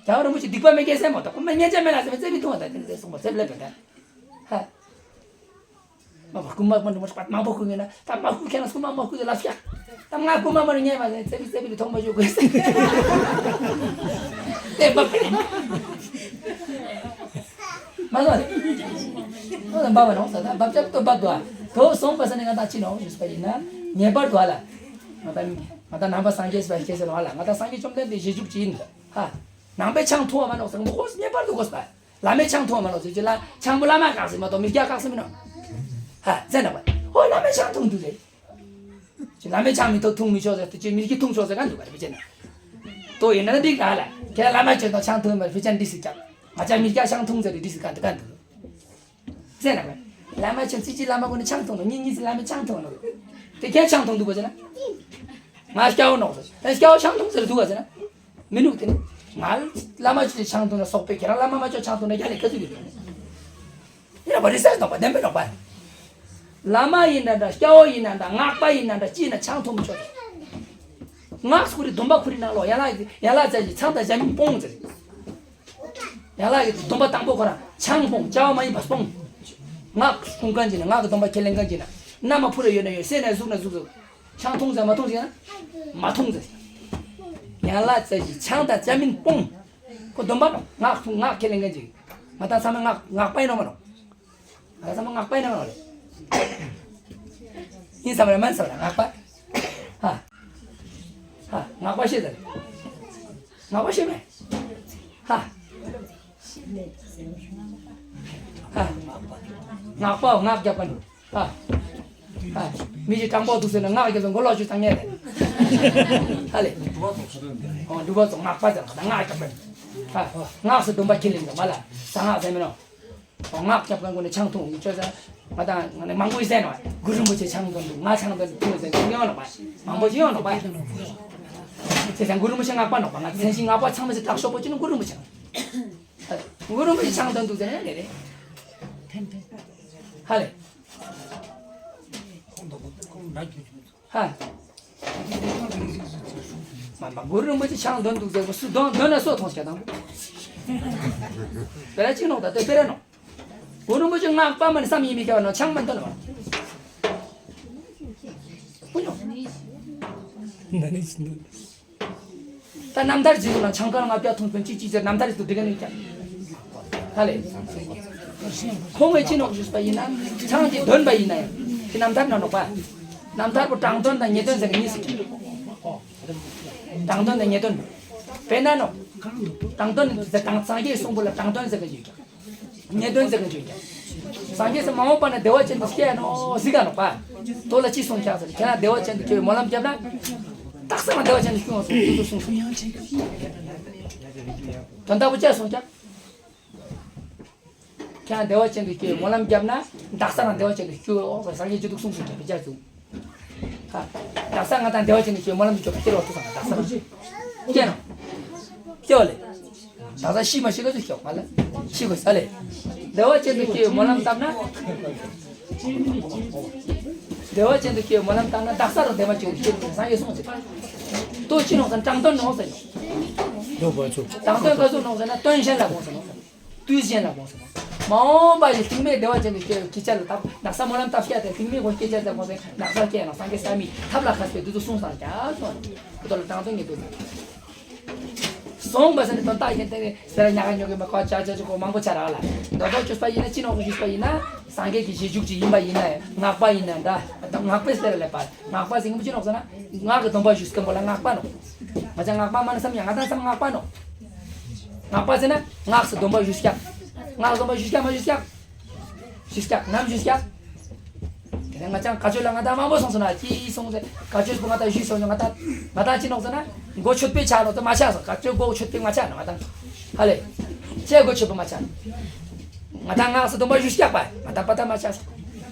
རྒྱལ་བ་རིན་པོ་ཆེ་སྡིག་པ་མེད་མཁན་སེམས་མོ་ད་ཁོ་མ་ཉན་ཆ་མེད་ལ་ཟེར་བའི་རྩེ་བི་ཐུང་བ་ད་དེ་ནི་ཟེར་སོང་བ་ཚེ་ལེབ་པ་ད། ཧ། མ་བ་རྐུན་མ་མ་འགྲོ་མ་ཤི་པ་མང་པོ་རྐུ་ངེ་ན་ད་མ་རྐུ་མཁན་ལ་རྐུན་མ་མ་རྐུ་ཟེར་ལབ་ཤག་ད་ང་རྐུན་མ་མ་རེད་ཉན་མ་ཟེར་ཙེ་བི་ཙེ་བི་ལ་ཐོག་མ་ཞུགས་དགོས་ཟེར། དེ་འབབ་པ་རེད། མ་ཟོ་རེད། ཨོ་ད་འབབ་པ་རོང་ཟེར་ད་འབབ་ཅབ་ཏོ་འབབ་འདུག་ཨ། དོ་སོང་པ་ས་ནས་ང་ད་ཅི་ནོ་ཞུས་པ་ཡིན་ན་ངེས་པར་དུ་ཨ་ལ། ང་ད་ང་ད་ནང་པ་སངས་རྒྱས་པ་སྐྱེས་ཟེར་ལ་ཨ་ལ་ང་ད་སངས་རྒྱས་བཅོམ་ལྡན་འདས་རྗེས་འཇུག་ཅིག་ཡིན་ཧ། ནང་པའི་ཆང་འཐུང་བ་མ་ནོག་ཟེར་མོ་ཁོ་ངེས་པར་དུ་དགོས་པ། བླ་མའི་ཆང་འཐུང་བ་མ་ནོག་ཟེར་གྱི་ལ་ཆང་བུ་བླ་མ་བཀག་ཟེར་མ་གཏོགས་མི་སྐྱ་བཀག་ཟེར་མི་ནོག་ཧ་ཟེར་ན་བ། ཧོ་བླ་མའི་ཆང་འཐུང་འདུག་ཟེར། ཅི་བླ་མའི་ཆང་མི་ཐོག་འཐུང་མི་ཆོག་ཟེར་དུ་ཅི་མི་སྐྱ་འཐུང་ཆོག་ཟེར་ག་འདུག་ག་རེ་བྱས་ན། ཏོ་ཡིན་ན་འགྲིག་ག་ལ། ཁྱེད་བླ་མ་ཁྱོད་དང་ཆང་འཐུང་མ་རེད་ཕི་ཆ་འདི་སི་ཀྱང་། ང་ཅག་མི་སྐྱ་ཆང་འཐུང་ཟེར་དུ་འདི་སི་ག་འདུག་ག་འདུག་ཟེར་ན་བ། བླ་མ་ཁྱོད་ཙི་ཙི་བླ་མ་ཀུན་ནི་ཆང་འཐུང་ནོ་ཉིན་ཉིན་ཙི་བླ་མའི་ཆང་འཐུང་ནོ། དེ་ཁྱེད་ཆང་འཐུང་འདུག་ག་ཟེར་ན། ང་སྐྱ་བོ་ནོག་ཟེར། ཨེ་སྐྱ་བོ་ཆང་འཐུང་ཟེར་འདུག་ག་ཟེར་ན། མི་ནུག་དེ་ནི། ང་བླ་མ་ཁྱོད་ཆང་འཐུང་ན་སོག་པོས་ཁྱེད་རང་བླ་མ་མ་ཁྱོད་ཆང་འཐུང་ན་རྒྱ་ལས་ཁ་ཚུགས་ཡོད་དོ། ཡིན་ན་བ་རི་སར་ནོག་པ་བདེན་པའི་ནོག་པ། བླ་མ་ཡིན་ན་འདྲ་སྐྱ་བོ་ཡིན་ན་འདྲ་སྔགས་པ་ཡིན་ན་འདྲ་ཅི་ཡིན་ན་ཆང་འཐུང་མི་ཆོག་སྔགས་ཁུ་རི་སྡོམ་པ་ཁུ་རི་ནང་ལོགས་ཡན་ལག་ཡན་ལག་རྩ་བཞི་ཆང་དང་ཇ་མིན་སྤོང་ཟེར། ཡན་ལག་གི་སྡོམ་པ་དང་པོ་ཁོ་རང་ཆང་སྤོང་བཅའ་བ་མ་ཡིན་པ་སྤོང་། སྔགས་སྐུང་མཁན་གྱི་ན་སྔགས་ཀྱི་སྡོམ་པ་ཁས་ལེན་མཁན་གྱི་ན་མནའ་མ་ཕུ་ར་ཡོད་ན་ཡོད་བསད་ན་ཟུག་ན་ཟུག་ཟུག་ཆང་འཐུང་ཟེར་མ་འཐུང་ཟེར་ན་མ་འཐུང་ཟེར། ཡན་ལག་རྩ་བཞི་ཆང་དང་ཇ་མིན་སྤོང་། ཁོ་སྡོམ་པ་ནོ། སྔགས་སྔགས་ཁས་ལེན་མཁན་ཅིག་ང་ད་ཚང་མ་སྔགས་སྔགས་པ་ཡིན་ནོ་མ་ནོ། ང་ད་ཚང་མ་སྔགས་པ་ཡིན་ནོ་མ་ནོ་རེད། ཡིན་བསམ་རེད་མ་ཡིན་བསམ་རེད་སྔགས་པ། ཧ། ཧ་སྔགས་པ་ཤེས་ཟེར། སྔགས་པ་ཤེས་མེད། ཧ། ཧ། སྔགས་པའོ་སྔགས་རྒྱག་པ་ནི། ཨ། ཨ། མི་ཞིག་དྲང་པོ་འདུག་ཟེར་ན་སྔགས་རྒྱབ་ན་མགོ་ལོག་ཞུ་ཚང་ངེས་རེད། ཧ་ལས། ཨོ་འདུག་པ་ཚོ་སྔགས་པ་ཟེར་ན་སྔགས་རྒྱབ་པ། ཨ། སྔགས་སུ་སྡོམ་པ་ཁས་ལེན་དང་མ་ལ་གསང་སྔགས་ཟེར་མིན་ནོ། ཨོ་སྔགས་རྒྱབ་མཁན་ཀུན་ནས་ཆང་འཐུང་ཡིན་ཆོས་ཟེར། ང་དང་ང་ནས་མང་པོ་ཡིན་ཟེར་ནོ། གུ་རུ་རིན་པོ་ཆེ་ཆང་འཐུང་འདུག་ང་ཆང་འཐུང་འདུག་ཟེར་ཡོང་ནོ་པ། མང་པོ་ཞིག་ཡོང་ནོ་པ། ཅེས་ཀྱང་གུ་རུ་རིན་པོ་ཆེ་སྔགས་པ་ནོ་པ། ང་མཚན་གཞི་སྔགས་པ་ཚང་མ་ཞིག་དྲག་ཤོས་པོ་ཅི་ནི་གུ་རུ་རིན་པོ་ཆེ། གུ་རུ་རིན་པོ་ཆེ་ཆང་འཐུང་འདུག་ཟེར་ནས་རེད། ཧ་ལས། ཧ། མ་མ་གུ་རུ་རིན་པོ་ཆེ་ཆང་འདོན་འདུག་ཟེར་གོ་སུ་འདོན་འདོན་ན་སོ་མཐོང་ཤ་དང་། དེ་ར་གཅིག་ནོག་ད་དེ་དེ་ར་ནོག་གུ་རུ་རིན་པོ་ཆེ་སྔགས་པ་མ་ནི་བསམ་ཡིན་མི་ཁྱབ་ནོ་ཆང་མ་འདོན་ནོ། ཀུ་ཉོ། ན་ནི་ཆི་འདོན། ད་རྣམ་ཐར་ཅིག་ལ་ཆང་ཁང་ལྔ་བརྒྱ་ཐོན་ཁུན་གཅིག་གཅིག་ཟེར་རྣམ་ཐར་ཅིག་ཏུ་འགྲིག་ག་ནི་ཀྱང་། ཧ་ལས། ཁོང་གིས་ཅི་ནོག་ཞུས་པ་ཡིན་ན་ཆང་ཅིག་འདོན་པ་ཡིན་ན་ཡང་དེ་རྣམ་ཐར་ན་ནོག་པ། རྣམ་ཐར་པོ་དྲང་དོན་དང་ཉེས་དོན་ཟེར་གི་གཉིས་སུ་གྱུར། དྲང་དོན་དང་ཉེས་དོན། དཔེར་ན་ནོ། དྲང་དོན་ཟེར་དང་སངས་རྒྱས་གསུངས་པོ་ལ་དྲང་དོན་ཟེར་གི་ཡོད་ཀྱང་། ཉེས་དོན་ཟེར་གི་ཡོད་ཀྱང་། སངས་རྒྱས་སུ་མ་འོངས་པ་ན་བདེ་བ་ཅན་དུ་སྐྱེ་ནོ་ཟིག་ག་ནོ་པ། དོ་ལ་ཅི་གསུངས་ཀྱང་ཟེར་ཁྱེད་རང་བདེ་བ་ཅན་དུ་སྐྱེ་བའི་སྨོན་ལམ་བརྒྱབ་ན། དག་ས་མ་བདེ་བ་ཅན་དུ་སྐྱེ་འོང་སོང་དུ་གསུངས་སོང་། དོན་དག་པོ་ཅི་གསུངས་ཀྱང་། ཁྱེད་རང་བདེ་བ་ཅན་དུ་སྐྱེ་བའི་སྨོན་ལམ་བརྒྱབ་ན་དག་ས་རང་བདེ་བ་ཅན་དུ་སྐྱེ་འོ་ཟེར་སངས་རྒྱས་ཀྱི་འདུག་གསུངས་སུ་བརྒྱབ་བྱ་བྱུང་། ཧ། དག་ས་ང་དང་བདེ་བ་ཅན་དུ་སྐྱེ་བའི་སྨོན་ལམ་དུ་འཇོག་པ་སྐྱེ་རོགས་ཐུབ་སང་དག་ས་རང་སྐྱེ་རོགས་སྐྱེ་རོགས་ལེ། དག་ས་ཤི་མ་ཤི་ག་ཚོད་ཤོག་མ་ལ་ཤི་དགོས་ས་ལེ། བདེ་བ་ཅན་དུ་སྐྱེ་བའི་སྨོན་ལམ་བཏབ་ན། བདེ་བ་ཅན་དུ་སྐྱེ་བའི་སྨོན་ལམ་བཏབ་ན་དག་ས་རང་བདེ་བ་ཅན་དུ་སྐྱེ་རོགས་སངས་རྒྱས་གསུངས་ཟེར། ལྟོས་ཅི་ནོག་ཟེར་དྲང་དོན་ནོག་ཟེར་ནོག་དྲང་དོན་ག་ཚོད་ནོག་ཟེར་ན་དོན་གཞན་ལ་དགོངས་ཟེར་ནོག་དུས་གཞན་ལ་དགོངས་ཟེར་ནོ། མ་འོངས་པ་ཡི་རྟིང་མའི་བདེ་བ་ཅན་དུ་སྐྱེ་བའི་སྐྱེ་ཆ་ལ་བཏབ་ན་ས་སྨོན་ལམ་བཏབ་སྐྱ་དེ་རྟིང་མའི་སྒོ་སྐྱེ་ཆ་ལ་དགོངས་ཟེར་ན་ས་སྐྱེ་ཡང་སངས་རྒྱས་བསམ་མི་ཐབས་ལ་མཁས་པའི་དུས་སུ་གསུངས་སངས་རྒྱས་སོང་། ཁོ་ཐོག་ལ་དྲང་དོན་ཉིད་དུ་སོང་བ་ཟེར་ནས་དོན་དག་གཞན་དེ་ནས་ཟེར་ཉག་ཉོག་གི་མ་ཁོ་ཆ་ཆ་ཆ་ཁོ་མང་པོ་ཆ་རག་ལ་མདོ་ཐོག་བཅོས་པ་ཡིན་ན་ཅི་ནོག་ཞུས་པ་ཡིན་ན་སངས་རྒྱས་ཀྱི་རྗེས་འཇུག་ཅིག་ཡིན་པ་ཡིན་ན་སྔགས་པ་ཡིན་ན་འདྲ་སྔགས་པའི་ཟེར་ལས་པ་སྔགས་པ་ཟེར་གྱི་མི་ཅི་ནོག་ཟེར་ན་སྔགས་ཀྱི་སྡོམ་པ་ཞུས་སྐམ་པོ་ལ་སྔགས་པ་ནོག་ང་ཚང་སྔགས་པ་མ་ནི་བསམ་ཡང་ང་དང་བསམ་སྔགས་པ་ནོ། སྔགས་པ་ཟེར་ན་སྔགས་སུ་སྡོམ་པ་ཞུ་སྐྱག་སྔགས་སྡོམ་པ་ཞུ་སྐྱག་མ་ཞུ་སྐྱག་ཞུ་སྐྱག་ནམ་ཞུ་སྐྱག་དེ་ནས་ང་ཚང་བཀའ་ཆོས་ལ་ང་དང་མང་པོ་སོང་སོང་ན་ཅི་སོང་ཟེར་བཀའ་ཆོས་པོ་ང་དང་ཞུས་སོང་ང་དང་ང་དང་ཅི་ནོག་ཟེར་ན་མགོ་ཆོད་པའི་ཆ་ནོག་ཏུ་མ་ཆགས་སོང་བཀའ་ཆོས་མགོ་ཆོད་པའི་མ་ཆགས་ནོག་ང་དང་ཧ་ལས་ཅེ་མགོ་ཆོད་པའི་མ་ཆགས་ང་དང་སྔགས་སུ་སྡོམ་པ་ཞུ་སྐྱག་པ་ང་དང་པ་ད་མ་ཆགས་སོང་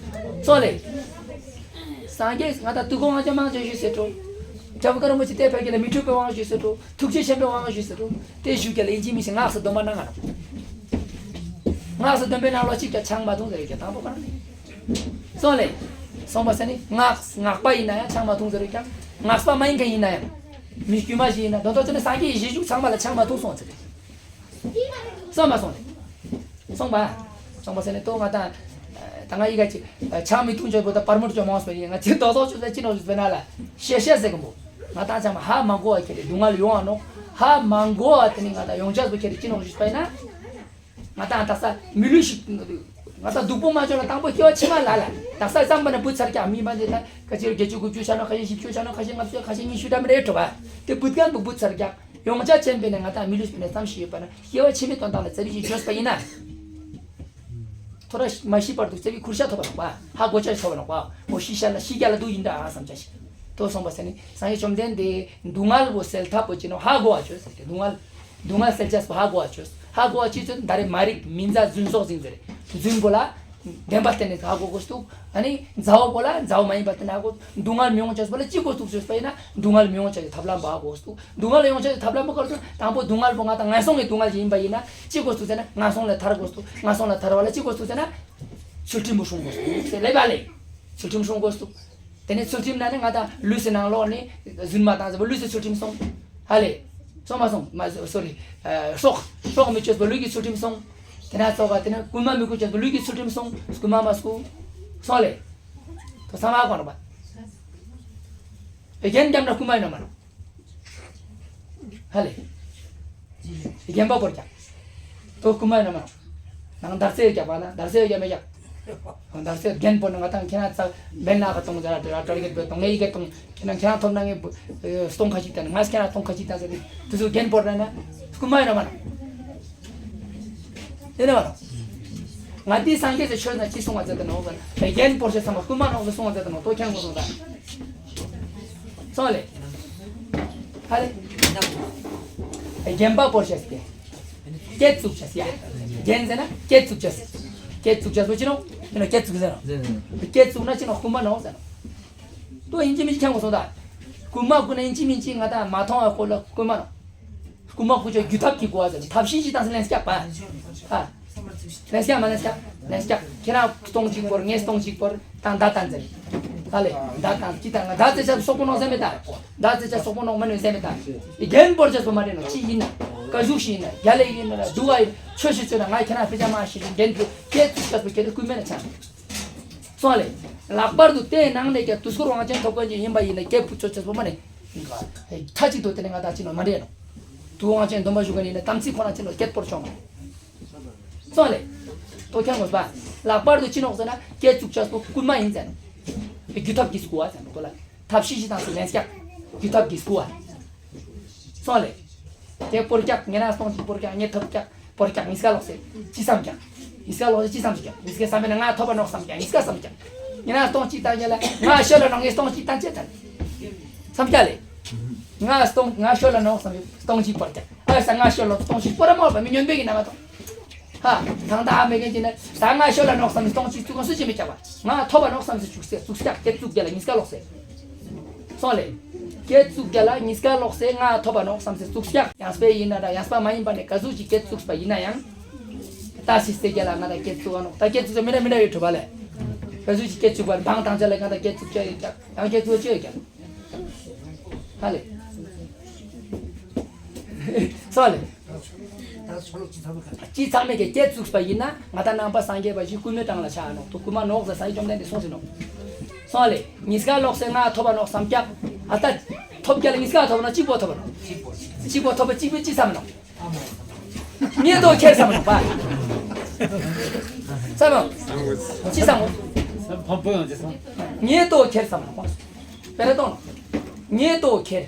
སོང་ལས། སངས་རྒྱས་ང་དང་དུས་འཁོར་དབང་ཆེན་མང་ཆེ་ཞུས་ཟེར་འགྲོ། རྒྱལ་བུ་ཀརྨ་རིན་པོ་ཆེ་བསྟན་པའི་རྒྱལ་ལ་མི་འཁྲུགས་པའི་དབང་ཞུས་ཟེར་འགྲོ། ཐུགས་རྗེ་ཆེན་པོའི་དབང་ཞུས་ཟེར་འགྲོ། དེ་ཞུ་རྒྱལ་ལ་ཡིན་གཅིག་མིན་གཅིག་སྔགས་སུ་སྡོམ་པ་གནང་ང་ནོ། སྔགས་སུ་སྡོམ་པའི་ནང་ལོགས་གཅིག་ཀྱང་ཆང་མ་འཐུང་ཟེར་རྒྱལ་དང་པོ་ཁོ་རང་ནས། སོང་ལས། སོང་པ་ཟེར་ནི་སྔགས་སྔགས་པ་ཡིན་ན་ཡང་ཆང་མ་འཐུང་ཟེར་རྒྱལ། སྔགས་པ་མ་ཡིན་མཁན་ཡིན་ན་ཡང་། མི་དཀྱུས་མ་ཞིག་ཡིན་ན་དོན་དག་ཅི་ནས་སངས་རྒྱས་ཀྱི་རྗེས་འཇུག་ཚང་མ་ལ་ཆང་མ་འཐུང་སོང་ཟེར། སོང་མ་སོང་ལས། སོང་པ། སོང་པ་ཟེར་ནས་ཏོ་ང་དང་། ད་ང་ཡི་ག་ཅི། ཆང་མི་འཐུང་ཆོག་པོ་ད་པར་མོར་ཅོ་མང་སོང་ཡིན་ང་ཅི་དོ་དོ་ཆོ་ཟེར་ཅི་ནོ་ཟེར་ན་ལ། ཤེ་ཤེ་ཟེར་གི་མོ། ང་དང་ཆང་མ་ཧ་མ་གོ་བ་ཁྱེར་ཏེ་སྡུག་བསྔལ་ཡོང་བ་ནོ། ཧ་མ་གོ་བ་དེ་ནི་ང་དང་ཡོང་ཆགས་པོ་ཁྱེར་ཏེ་ཅི་ནོ་ཞུས་པ་ཡིན་ན། ང་དང་ད་ས་མི་ལུས་ཤིག་ང་དང་སྡུག་པོ་མ་ཆོག་ལ་དང་པོ་སྐྱེ་བ་ཕྱི་མ་ལ་ལ། ད་ས་བསམ་པ་ན་བུ་ཚར་ཀྱང་མི་མ་འདི་ད་ཁ་ཆེར་བརྒྱད་ཅུ་དགུ་བཅུ་ཆ་ནོ་ཁ་ཤས་བཞི་བཅུ་ཆ་ནོ་ཁ་ཤས་ལྔ་བཅུ་ཁ་ཤས་ཉི་ཤུ་འདྲ་མི་རེད་འགྲོ་བ། དེ་བུ་གང་དུ་བུ་ཚར་ཀྱང་། ཡོངས་ཆགས་ཅན་པས་ན་ང་དང་མི་ལུས་པའི་ནས་ཙམ་ཞིག་ཡོད་པ་ན་སྐྱེ་བ་ཕྱི་མའི་དོན་དག་ལ་རྩ་བའི་ཞིག་བརྗོད་པ་ཡིན་ན། ཐོ་ར་མ་ཤི་བར་དུ་རྩ་བའི་ཁུར་ཤ་ཐོབ་པ་ནོག་པ། ཧ་གོ་ཆ་ཐོབ་པ་ནོག་པ། འོ་ཤི་ཤ་ལ་ཤི་རྒྱ་ལ་སྡུག་ཡིན་འདྲ་ཨ་བསམ་ཆ་ཞིག་ཐོབ་སོང་པ་ཟེར་ནི་སངས་རྒྱས་བཅོམ་ལྡན་འདས་སྡུག་བསྔལ་བོ་སེལ་ཐབས་པོ་ཅི་ནོ་ཧ་གོ་བ་བཅོས་ཟེར་ཏེ་སྡུག་བསྔལ། སྡུག་བསྔལ་སེལ་ཆས་པོ་ཧ་གོ་བ་བཅོས། ཧ་གོ་བ་ཅི་ཚོད་ད་རེ་མ་རིག་མི་མཛའ་རྫུན་སོགས་ཟིན་ཟེར། རྫུན་པོ་ལ། བདེན་པ་བསྟན་ནས་ཧ་གོ་དགོས་འདུག་ཨ་ནི་མཛའ་བོ་པོ་ལ་མཛའ་བོ་མ་ཡིན་པ་བསྟན་ན་ཧ་གོ། སྡུག་བསྔལ་མི་ཡོང་ཆ་ཟེར་བ་ལ་ཅི་དགོས་འདུག་ཟེར་བ་ཡིན་ན་སྡུག་བསྔལ་མི་ཡོང་ཆ་གི་ཐབས་ལམ་པོ་ཧ་གོ་འདུག་སྡུག་བསྔལ་ཡོང་ཆ་གི་ཐབས་ལམ་པོ་ག་རེ་ཟེར་དང་པོ་སྡུག་བསྔལ་པོ་ང་དང་ངན་སོང་གི་སྡུག་བསྔལ་ཞིག་ཡིན་པ་ཡིན་ན་ཅི་དགོས་འདུག་ཟེར་ན་ངན་སོང་ལས་ཐར་དགོས་འདུག་ངན་སོང་ལས་ཐར་བ་ལ་ཅི་དགོས་འདུག་ཟེར་ན་ཚུལ་ཁྲིམས་པོ་སྲུང་དགོས་འདུག་ཟེར་ལེ་བ་ལེ། ཚུལ་ཁྲིམས་སྲུང་དགོས་འདུག་དེ་ནས་ཚུལ་ཁྲིམས་ན་ནི་ང་དང་ལུས་སི་ནང་ལོགས་ནི་རྫུན་མ་བཏང་ཟེར་བ་ལུས་སི་ཚུལ་ཁྲིམས་སྲུང་། ཧ་ལེ། སྲུང་མ་སྲུང་མ་སོ་རི། སྲོག་སྲོག་མི་གཅོད་པ་ལུས་ཀྱི་ཚུལ་ཁྲིམས་སྲུང་། དེ་ན་སོགས་པ་དེ་ནི་རྐུན་མ་མི་རྐུ་ཆོག་ལུས་ཀྱི་ཚུལ་ཁྲིམས་སྲུང་། རྐུན་མ་མ་རྐུ། སོང་ལེ། དོ་ཚང་མ་གོ་ནོ་པ། རྒྱན་རྒྱབ་ན་རྐུན་མ་ཡིན་ནོ་མ་ནོ། ཧ་ལེ། རྒྱན་པ་བོར་ཀྱང་། དོ་རྐུན་མ་ཡིན་ནོ་མ་ནོ། ནང་འདར་སེ་རྒྱབ་པ་ན་འདར་སེ་རྒྱབ་མེད་ཀྱང་། འདར་སེ་རྒྱན་བོར་ན་ང་དང་ཁྱེད་རང་ཚ་མེད་ན་ག་གཏོང་ཟེར་ར་དྲ་རྒྱ་གཏོང་ངས་ཡི་གེ་གཏོང་ཁྱེད་རང་ཁྱེད་རང་ཐོབ་ན་ངས་སྟོང་ཁ་ཅིག་དང་ང་ཁྱེད་རང་སྟོང་ཁ་ཅིག་དང་ཟེར་ཏེ་དུ་ཚོ་རྒྱན་བོར་ན་ན་རྐུན་མ་ཡིན་ནོ་མ་ནོ། དེ་ནས་བ་རོ། ང་འདི་སངས་རྒྱས་ཀྱི་ཆོས་ན་ཅི་གསུང་བ་མཛད་དེ་ནོག་ཟེར་ན། རྒྱན་བོར་ཤེས་ཚང་མ་རྐུན་མ་ནོག་ཟེར་གསུང་བ་མཛད་དེ་ནོག། དོ་ཁྱེད་ངོ་སོང་ད། སོང་ལེ། ཧ་ལེ། རྒྱན་པ་བོར་ཤེས་ཏེ། སྐེད་བཙུགས་ཤེས་ཡ། རྒྱན་ཟེར་ན་སྐེད་བཙུགས་ཤེས། སྐེད་བཙུགས་ཤེས་པོ་ཅི་ནོག། ཨེ་ནོ་སྐེད་བཙུགས་ཟེར་ནོག། སྐེད་བཙུགས་ན་ཅི་ནོག། རྐུན་མ་ནོག་ཟེར་ནོག། དོ་ཡིན་གཅིག་མིན་གཅིག་ཁྱེད་ངོ་སོང་ད། རྐུན་མ་རྐུ་ན་ཡིན་གཅིག་མིན་གཅིག་ང་ད་མ་མཐོང་བ་ཁོ་ལ་རྐུན་མ་ནོག། རྐུན་མ་རྐུ་ཆོག་རྒྱུ་ཐབས་ཀྱི་གོ་བ་ཟེར། ཐབས་ཤེས་ཅིག་བཏང་སེ་ལན་སྐྱག་པ། ཨ། ལན་སྐྱག་མ་ལན་སྐྱག། ལན་སྐྱག། ཁྱེད་རང་སྟོང་གཅིག་བོར། ངས་སྟོང་གཅིག་བོར། དང་མདའ་བཏང་ཟེར། ད་ལེ། མདའ་བཏང་ཅི་བཏང་། ང་མདའ་རྩེ་ཆ་སོག་པོ་ནོག་ཟེར་མེད་ད། མདའ་རྩེ་ཆ་སོག་པོ་ནོག་མ་ནོག་ཟེར་མེད་ད། རྒྱན་བོར་ཆ་སོག་མ་རེད་ནོག། ཅི་ཡིན་ན། ཀ་ཟུག་ཞིག་ཡིན་ན། རྒྱ་ལེ་ཡིན་ན། སྡུག་ག་ཡིན། ཆོས་ཤིག་ཆོས་ན། ང་ཁྱེད་རང་ཕི་ཅ་མ་ཤི་རྒྱན་དུ་སྐེད་བཙུགས་ཆ་སོག་ཁྱེད་དུ་རྐུན་མ་ནི་ཆ། སོང་ལེ། ལྷག་པར་དུ་དེའི་ནང་ནས་ཀྱང་དུས་འཁོར་དབང་ཆེན་ཐོབ་མཁན་ཅིག་ཡིན་པ་ཡིན་ན་སྐེད་བཙུགས་ཆ་སོག་མ་ནི། ཁྲ་གཅིག་ཏུ་དེ་ནས་ང་ད་ཅི་ནོག་མ་འདྲེས་ནོག། དུ་དབང་ཆེན་སྡོམ་པ་ཞུ་ག་ནི་ནི་དམ་ཚིག་ཁོ་ན་ཅི་ནོག་སྐད་པོར་ཆོག་མ། སོང་ལེ། དོ་ཁྱེད་ངོ་སོང་ད། ལྷག་པར་དུ་ཅི་ནོག་ཟེར་ན་སྐད་བཙུགས་ཆ་སོག་རྐུན་མ་ཡིན་ཟེར་ནོག། རྒྱུ་ཐབས་ཀྱིས་རྐུ་བ་ཟེར་ནོག་དོ་ལ། ཐབས་ཤེས་ཤིག་བཏང་སེ་ལན་སྐྱག། རྒྱུ་ཐབས་ཀྱིས་རྐུ་བ། སོང་ལེ། དེ་བོར་སྐྱག། ངེད་རང་སྟོང་གཅིག་བོར་སྐྱག། ངས་ཐོབ་སྐྱག། བོར་སྐྱག། ཉིས་ཀ་ལོག་སེ་ཅི་བསམ་སྐྱག། ཉིས་ཀ་ལོག་སེ་ཅི་བསམ་སྐྱག། ཉིས་ཀ་བསམ་པས་ན་ང་ཐོབ་པ་ནོག་བསམ་སྐྱག། ཉིས་ཀ་བསམ་སྐྱག། ངེད་རང་སྟོང་གཅིག་བཏང་རྒྱ་ལ་ང་ཤོར་ལ་ནོག། ངས་སྟོང་གཅིག་བཏང་ཅེས་བཏང་། བསམ་སྐྱག་ལེ། ང་སྟོང་ང་ཤོར་ལ་ནོག་བསམ་སྟོང་གཅིག་བོར་སྐྱག། ཨ་ས་ང་ཤོར་ལ་སྟོང་གཅིག་བོར་མ་བ་མི་ཉོན་པའི་གི་ན་མ་ཐོང་། ཧ། ཐང་ད་ཨ་མེ་གེ་ཅི་ན་ད་ང་ཤོར་ལ་ནོག་བསམ་སྟོང་གཅིག་བཙུགས་ག་སུ་ཅི་མི་སྐྱག་པ། ང་ཐོབ་པ་ནོག་བསམ་སེ་བཙུགས་སེ་བཙུགས་སྐྱག། སྐེད་བཙུགས་རྒྱ་ལ་ཉིས་ཀ་ལོག་སེ། སོང་ལེ། སྐེད་བཙུགས་རྒྱ་ལ་ཉིས་ཀ་ལོག་སེ་ང་ཐོབ་པ་ནོག་བསམ་སེ་བཙུགས་སྐྱག། ཡངས་པའི་ཡིན་ན་ད་ཡངས་པ་མ་ཡིན་པ་ནས་ག་ཟུག་ཅིག་སྐེད་བཙུགས་པ་ཡིན་ན་ཡང་། ད་སི་སེ་རྒྱ་ལ་ང་ད་སྐེད་བཙུགས་པ་ནོག། ད་སྐེད་བཙུགས་ས་མི་འདྲ་མི་འདྲ་ཡོད་གྲུབ་པ་ལེ། ག་ཟུག་ཅིག་སྐེད་བཙུགས་པ་ལེ། བང་བཏང་ཅ་ལ་ང་ད་སྐེད་བཙུགས་ཅ་ཡོད་ཀྱག། ཡང་སྐེད་བཙུགས་ཅ་ཡོད་ཀྱག། ཧ་ལེ། སོང་ལེ། ཅི་ཚང་མས་ཀྱི་སྐེད་བཙུགས་པ་ཡིན་ན་ང་ད་ནང་པ་སངས་རྒྱས་པ་ཞིག་རྐུན་མའི་གྲངས་ལ་ཆགས་ནོག། དུ་རྐུན་མ་ནོག་ཟེར་ས་ཡི་བཅོམ་ལྡན་འདས་གསུངས་ཟིན་ནོག། སོང་ལེ། ཉིས་ཀ་ལོག་སེ་ང་ཐོབ་པ་ནོག་བསམ་སྐྱག། ཨ་ད་ཐོབ་རྒྱ་ལ་ཉིས་ཀ་ཐོབ་ན་གཅིག་པོ་ཐོབ་པ་ནོག། གཅིག་པོ་ཐོབ་པ་གཅིག་པོ་ཅི་བསམ་ནོག། ངས་དོ་ཁྱེར་བསམ་ནོག་པ། བསམ་ནོག། ཅི་བསམ་ནོག། ངས་དོ་ཁྱེར་བསམ་ནོག་པ། དཔེར་ན་གཏོང་ནོག། ངས་དོ་ཁྱེར།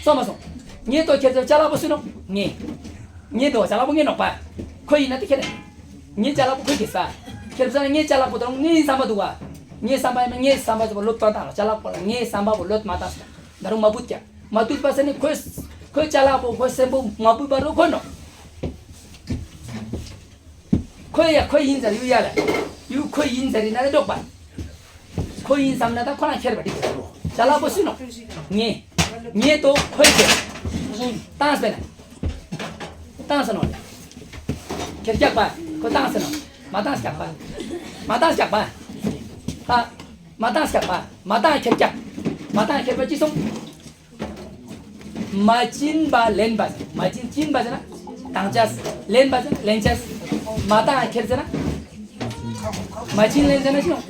སོང་མ་སོང་། ངས་དོ་ཁྱེར་ཚེ་ཅ་ལག་པོ་སུ་ནོག། ངས། ངས་དོ་ཅ་ལག་པོ་ངས་ནོག་པ། ཁོ་ཡིན་ན་དེ་ཁྱེར། ངས་ཅ་ལག་པོ་ཁོ་ཁྱེར་ས། ཁྱེར་ས་ན་ངས་ཅ་ལག་པོ་དང་ངའི་བསམ་པ་འདུག་པ། ངའི་བསམ་པ་ཡིན་ན་ངའི་བསམ་པ་ཟེར་བ་ལོབས་བཏང་བཏང་ལ་ཅ་ལག་པོ་ལ་ངའི་བསམ་པ་པོ་ལོབས་མ་བཏང་ས། ད་རུང་མ་བུད་ཀྱག། མ་བུད་པ་ས་ནི་ཁོས་ཁོའི་ཅ་ལག་པོ་ཁོའི་སེམས་པོ་མ་བུད་པ་རུ་ཁོ་ནོག། ཁོས་ཡ་ཁོ་ཡིན་ཟེར་ཡུ་ཡ་ལ། ཡུ་ཁོ་ཡིན་ཟེར་ཡིན་ན་ལ་འགྲོགས་པ། ཁོ་ཡིན་བསམ་ན་ད་ཁོ་རང་ཁྱེར་བ་འགྲིག་ཅ་ལག་པོ་སུ་ནོག། ངས། ངས་དོ་ཁོས་ཁྱེར། བཏང་སྤེ་ན། བཏང་ས་ནོག། ཁྱེར་སྐྱག་པ། ཁོ་བཏང་ས་ནོག། མ་བཏང་སྐྱག་པ། མ་བཏང་སྐྱག་པ། ཧ། མ་བཏང་སྐྱག་པ། མ་བཏང་ཁྱེར་སྐྱག། མ་བཏང་ཁྱེར་པ་ཅི་སོང་། མ་བྱིན་པ་ལེན་པ་ཟེར། མ་བྱིན་བྱིན་པ་ཟེར་ན་བཏང་ཅས། ལེན་པ་ཟེར་ན་ལེན་ཅས། མ་བཏང་ཁྱེར་ཟེར་ན། མ་བྱིན་ལེན་ཟེར་ན་ཅི་ཡོང་།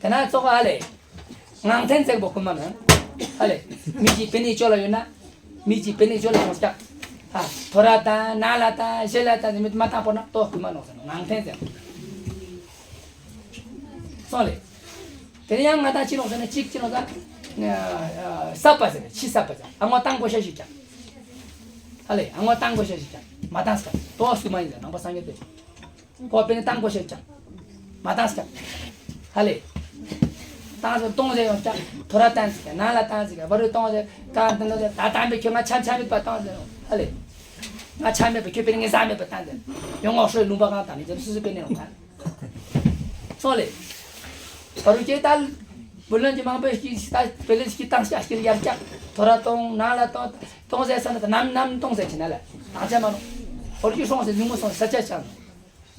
དེ་ན་ཙོག་ཨ་ལེ། ངང་ཐན་བརྩེགས་པོ་རྐུན་མ་མེད། ཨ་ལེ། མི་གཅིག་པེ་ནེ་ཅོ་ལ་ཡོད་ན། མི་གཅིག་པེ་ནེ་ཅོ་ལ་ཡོང་སྐྱག། ཨ། ཐོ་ར་དང་ན་ལ་དང་ཞེ་ལ་དང་མི་མ་བཏང་པོ་ན་ཏོ་རྐུན་མ་ནོག་ཟེར་ནོག། ངང་ཐན་བརྩེགས། སོང་ལེ། དེ་ནས་ཡང་ང་དང་ཅི་ནོག་ཟེར་ན་གཅིག་ཅི་ནོག་ཟེར་ན། ཨ། སྲབ་པ་ཟེར་ན་ཕྱི་སྲབ་པ་ཟེར། ཨ་ངོ་བཏང་དགོས་ཤ་ཞིག་ཀྱང་། ཧ་ལེ། ཨ་ངོ་བཏང་དགོས་ཤ་ཞིག་ཀྱང་མ་བཏང་སྐྱག། ཏོ་སུ་མ་ཡིན་ཟེར་ནང་པ་སངས་རྒྱས་པས། ཁོ་པེ་ནེ་བཏང་དགོས་ཤ་ཀྱང་མ་བཏང་སྐྱག། ཧ་ལེ། བཏང་ཟེར་གཏོང་ཟེར་ཡོང་ཀྱག། ཐོ་ར་བཏང་ཟེར་ཀྱག། ནང་ལ་བཏང་ཟེར་ཀྱག། བ་རུ་གཏོང་ཟེར་ཀ་འདི་ནོ་ཟེར། ད་བཏང་པའི་ཁྱོད་ང་ཆ་ཆ་མེད་པ་བཏང་ཟེར་ཡོང་། ཧ་ལེ། ང་ཆ་མེད་པ་ཁྱོད་པེ་ནེ་ངས་ཟ་མེད་པ་བཏང་ཟེར། ཡོང་ངོ་ཧྲོས་ལུང་པ་གང་བཏང་ནས་ཟེར་སུ་སུ་པེ་ནེ་ཡོང་ད། སོང་ལེ། ད་རུང་ཁྱེད་ད་བུ་ལོན་གྱི་མང་པོ་ཞིག་ད་བེ་ལེ་ཞིག་བཏང་ཤག་ཞིག་ཡར་བཀྱག། ཐོ་ར་གཏོང་ནང་ལ་གཏོང་གཏོང་ཟེར་ས་ན་ད་ནམ་ནམ་གཏོང་ཟེར་གྱི་ན་ལ་བཏང་ཆ་མ་ནོག། ཧོར་གྱི་སོང་ཟེར་ཉུང་མོ་སོང་ས་ཆ་ཆགས་ནོག།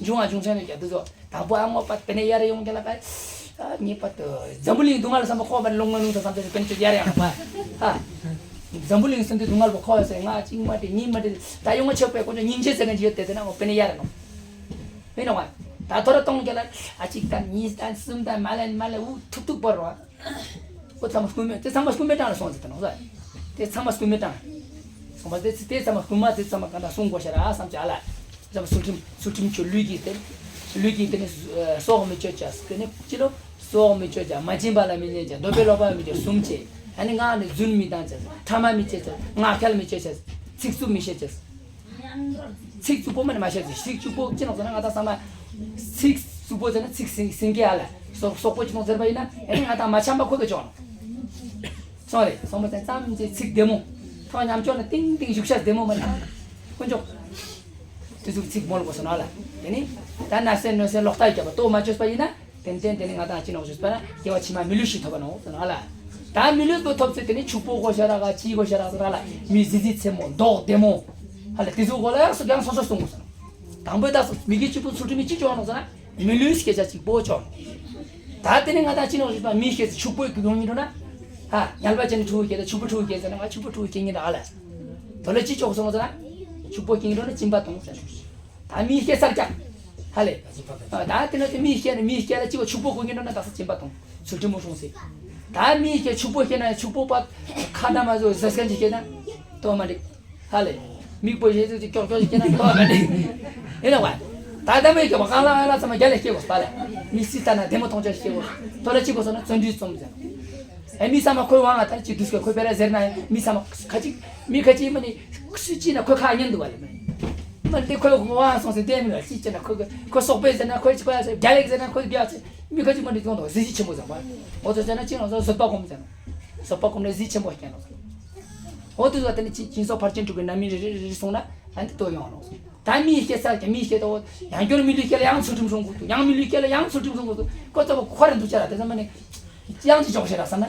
འབྱུང་བ་འབྱུང་ཆ་ནས་ཀྱ་དུ་ཟོ་དང་པོ་ཨ་ངོ་པ་བེ་ནེ་ཡར་ཡོང་གི་ལ་ཀ་ཨ་ངེས་པ་དུ་འཛམ་བུ་གླིང་སྡུག་བསྔལ་བསམ་པ་ཁོག་པ་ལོང་མ་ལོང་ད་བསམ་ཚེ་བེ་ནེ་ཡར་ཡང་ཧ། འཛམ་བུ་གླིང་སུམ་མདོའི་སྡུག་བསྔལ་པོ་ཁོག་ཡོད་ཟེར་ང་གཅིག་མ་དྲི་གཉིས་མ་དྲི་ད་ཡོང་ང་ཆོག་པའི་ཁོ་ཚོ་སྙིང་རྗེ་ཟེར་མཁན་ཅིག་ཡོད་དེ་དེ་ན་ངོ་བེ་ནེ་ཡར་ནོག། མི་ནོག་ཨ། ད་ཐོ་ར་གཏོང་རྒྱ་ལ་ཨ་གཅིག་དང་གཉིས་དང་གསུམ་དང་མ་ལན་མ་ལན་འུ་ཐུབ་ཐུབ་པར་རོ། ཨོ་ཚང་མ་རྐུན་མའི་དེ་ཚང་མ་རྐུན་མའི་གྲངས་ལ་སོང་ཟེར་དེ་ནོག་ཟེར། དེ་ཚང་མ་རྐུན་མའི་གྲངས། སོང་པ་དེ་དེ་ཚང་མ་རྐུན་མ་དེ་ཚང་མ་གང་ལྟར་སྲུང་དགོས་ཤ་ར་བསམ་བྱ་ལ། ཚང་མ་ཚུལ་ཁྲིམས་ཚུལ་ཁྲིམས་ཆོས་ལུས་ཀྱི་དེ། ལུས་ཀྱི་དེ་ནི་སྲོག་མི་གཅོད་བྱ་དེ་ནི་ཅི་ལོ། སྲོག་མི་གཅོད་བྱ་མ་བྱིན་པ་ལ་མི་བརྙས་བྱ་འདོད་པས་ལོག་པར་མི་སྤྱོད་གསུམ་བྱེད། ཨ་ནི་ངག་ནས་རྫུན་མི་བཏང་བྱ་ཕྲ་མ་མི་བྱེད་བྱ་ངག་འཁྱལ་མི་བྱེད་བྱ་ཚིག་རྩུབ་མི་བཤད་བྱ། ཚིག་རྩུབ་པོ་མ་ནི་མ་བཤད་ཟེར། ཚིག་རྩུབ་པོ་ཅི་ནོག་ཟེར་ན་ང་དང་ཚང་མ་ཚིག་རྩུབ་པོ་ཟེར་ན་ཚིག་ཟིན་ཟིན་གི་ཨ་ལ་སོག་སོག་པོ་ཅི་ནོག་ཟེར་བ་ཡིན་ན་ཨེ་ནི་ང་དང་མ་འཆམ་པ་ཁོ་གི་ཅོག་ནོག་སོང་རེད། སོང་པ་ཙམ་ཙམ་ཅིག་ཚིག་བདེ་མོ། ཐོག་ཉམས་ཆོག་ན་ཏིང་ཏིང་བཞུགས་ཤག་བདེ་མོ་མ་ན། དཀོན་མཆོག་དེ་ཚོ་ཚིག་མོལ་དགོས་སོང་ན་ལ། དེ་ནི་ད་ན་སེ་ནོ་སེ་ལོག་ལྟ་རྒྱབ་པ་ལྟོ་མ་བཅོས་པ་ཡིན་ན། ཏན་ཏན་དེ་ནི་ང་དང་ཅི་ནོག་བཅོས་པ་ན་སྐྱེ་བ་ཕྱི་མ་མི་ལུས་ཤིག་ཐོབ་པ་ནོག་སོང་ན་ལ། ད་མི་ལུས་པོ་ཐོབ་ཚེ་དེ་ནི་ཕྱུག་པོ་གོ་ཤ་ར་ག་ཅི་གོ་ཤ་ར་ག་ལ་མི་གཟི་གཟི་ཚེ་མོ་མདོག་བདེ་མོ། ཧ་ལ་དེ་ཚོ་གོ་ལ་ཡག་སོ་ཀྱང་སོ་སོ་གསུང་དགོས་སོང་། དང་པོའི་རྟགས་སུ་མི་དགེ་བཅུ་པོ་ཚུལ་ཁྲིམས་ཀྱི་ཅི་ཅོག་ནོག་ཟེར་ན། མི་ལུས་སྐད་ཆ་གཅིག་པོ་ཅོག་ད་དེ་ནས་ང་དང་ཅི་ནོག་ཞུས་པ་མི་ཤེས་ཚེ་ཕྱུག་པོའི་གི་ཡོང་ཡིན་འགྲོ་ན། ཧ་ཉལ་པ་ཅན་ཕྲུ་གུ་སྐྱེས་ཚེ་ཕྱུག་པོ་ཕྲུ་གུ་སྐྱེས་ཚེ་ན་ང་ཕྱུག་པོ་ཕྲུ་གུ་སྐྱེ་ཡིན་ར་ཨ་ལ། དོ་ལ་ཅི་ཅོག་སོང་ཟེར་ན། ཕྱུག་པོ་སྐྱེ་ཡིན་འགྲོ་ན་སྦྱིན་པ་གཏོང་ཟེར། ད་མི་ཤེས་ཚར་ཀྱག་ཧ་ལས། ད་དེ་ནས་དེ་མི་ཤེས་ནས་མི་ཤེས་ལ་ཅི་བ་ཕྱུག་པོ་གོ་ཡིན་འགྲོ་ན་ད་ས་སྦྱིན་པ་གཏོང་ཚུལ་ཁྲིམས་མོ་སྲུང་ཟེར། ད་མི་ཤེས་ཕྱུག་པོ་ཤེས་ན་ཕྱུག་པོ་པ་ཁ་ན་མ་བཟོ་ཟ་སྐད་ཅིག་ཤེས་ན། དོ་མ་འགྲིག་ཧ་ལས། མིག་པོ་ཞེ་ཚིག་ཅིག་ཀྱོག་ཀྱོག་ཞིག་སྐྱེས་ན་ཐོག་མ་འདི། ཡིན་ལ་བ། ད་ལྟ་མོའི་སྐྱེ་བ་གང་ལ་ཨ་ལ་ཚང་མ་རྒྱ་ལས་སྐྱེ་དགོས་པ་ལས། མི་སྲིད་ལྟ་ན་བདེ་མོ་མཐོང་ཆ་སྐྱེ་དགོས། ཐོ་ལ་གཅིག་གོ་སོང་ན་བརྩོན་འགྲུས་རྩོམ་ཟེར། ཨེ་མི་ཚང་མ་ཁོའི་དབང་ང་ད་ཅི་དུས་སྐབས་ཁོས་པེ་ར་ཟེར་ན་མི་ཚང་མ་ཁ་ཅིག་མི་ཁ་ཅིག་མ་ནི་སུ་ཅི་ན་ཁོས་ཁ་ཉན་འདུག་བ་ལས། མ་ནི་ཁོའི་དབང་སོང་ཟེར་བལྟས་མི་ལ་ཅི་ཅི་ན་ཁོས་ཁོས་སོག་པོའི་ཟེར་ན་ཁོས་ཅི་ཁོས་རྒྱ་ལས་ཟེར་ན་ཁོས་རྒྱ་ཆེ་མི་ཁ་ཅིག་མ་ནི་ཡོང་དོ་གཟི་བརྗིད་ཆེན་པོ་ཟེར་བ། འོ་ཚོ་ཟེར་ན་ཅི་ན་བཟོད་པ་སྒོམ་ཟེར་ན། བཟོད་པ་སྒོམ་ནས་གཟི་ཆེན་པོ་སྐྱེ་ནོ་ཟེར། འོ་དེ་ཚོ་དེ་ནི་ཅི་སྦྱིན་སོགས་ཕར་ཕྱིན་དྲུག་གི་རྣམ་སྨིན་རེ་རེ་རེ་རེ་སོང་ན་ཨ་ནི་ལྟོ་ཡོང་ནོ། ད་མིའི་སྐད་ཚར་གྱི་མིའི་སྐད་དོ་ཡང་སྐྱོར་མི་ལུས་སྐད་ལ་ཡང་ཚུལ་ཁྲིམས་སྲུང་དགོས་འདུག་ཡང་མི་ལུས་སྐད་ལ་ཡང་ཚུལ་ཁྲིམས་སྲུང་དགོས་འདུག་ཀོ་ཙོ་བ་ཁོ་ར་འདུག་ཅེ་ར་དེ་ཚོ་མ་ནི་ཡང་ཅི་ཅོག་ཤེས་ར་བསམ་ན།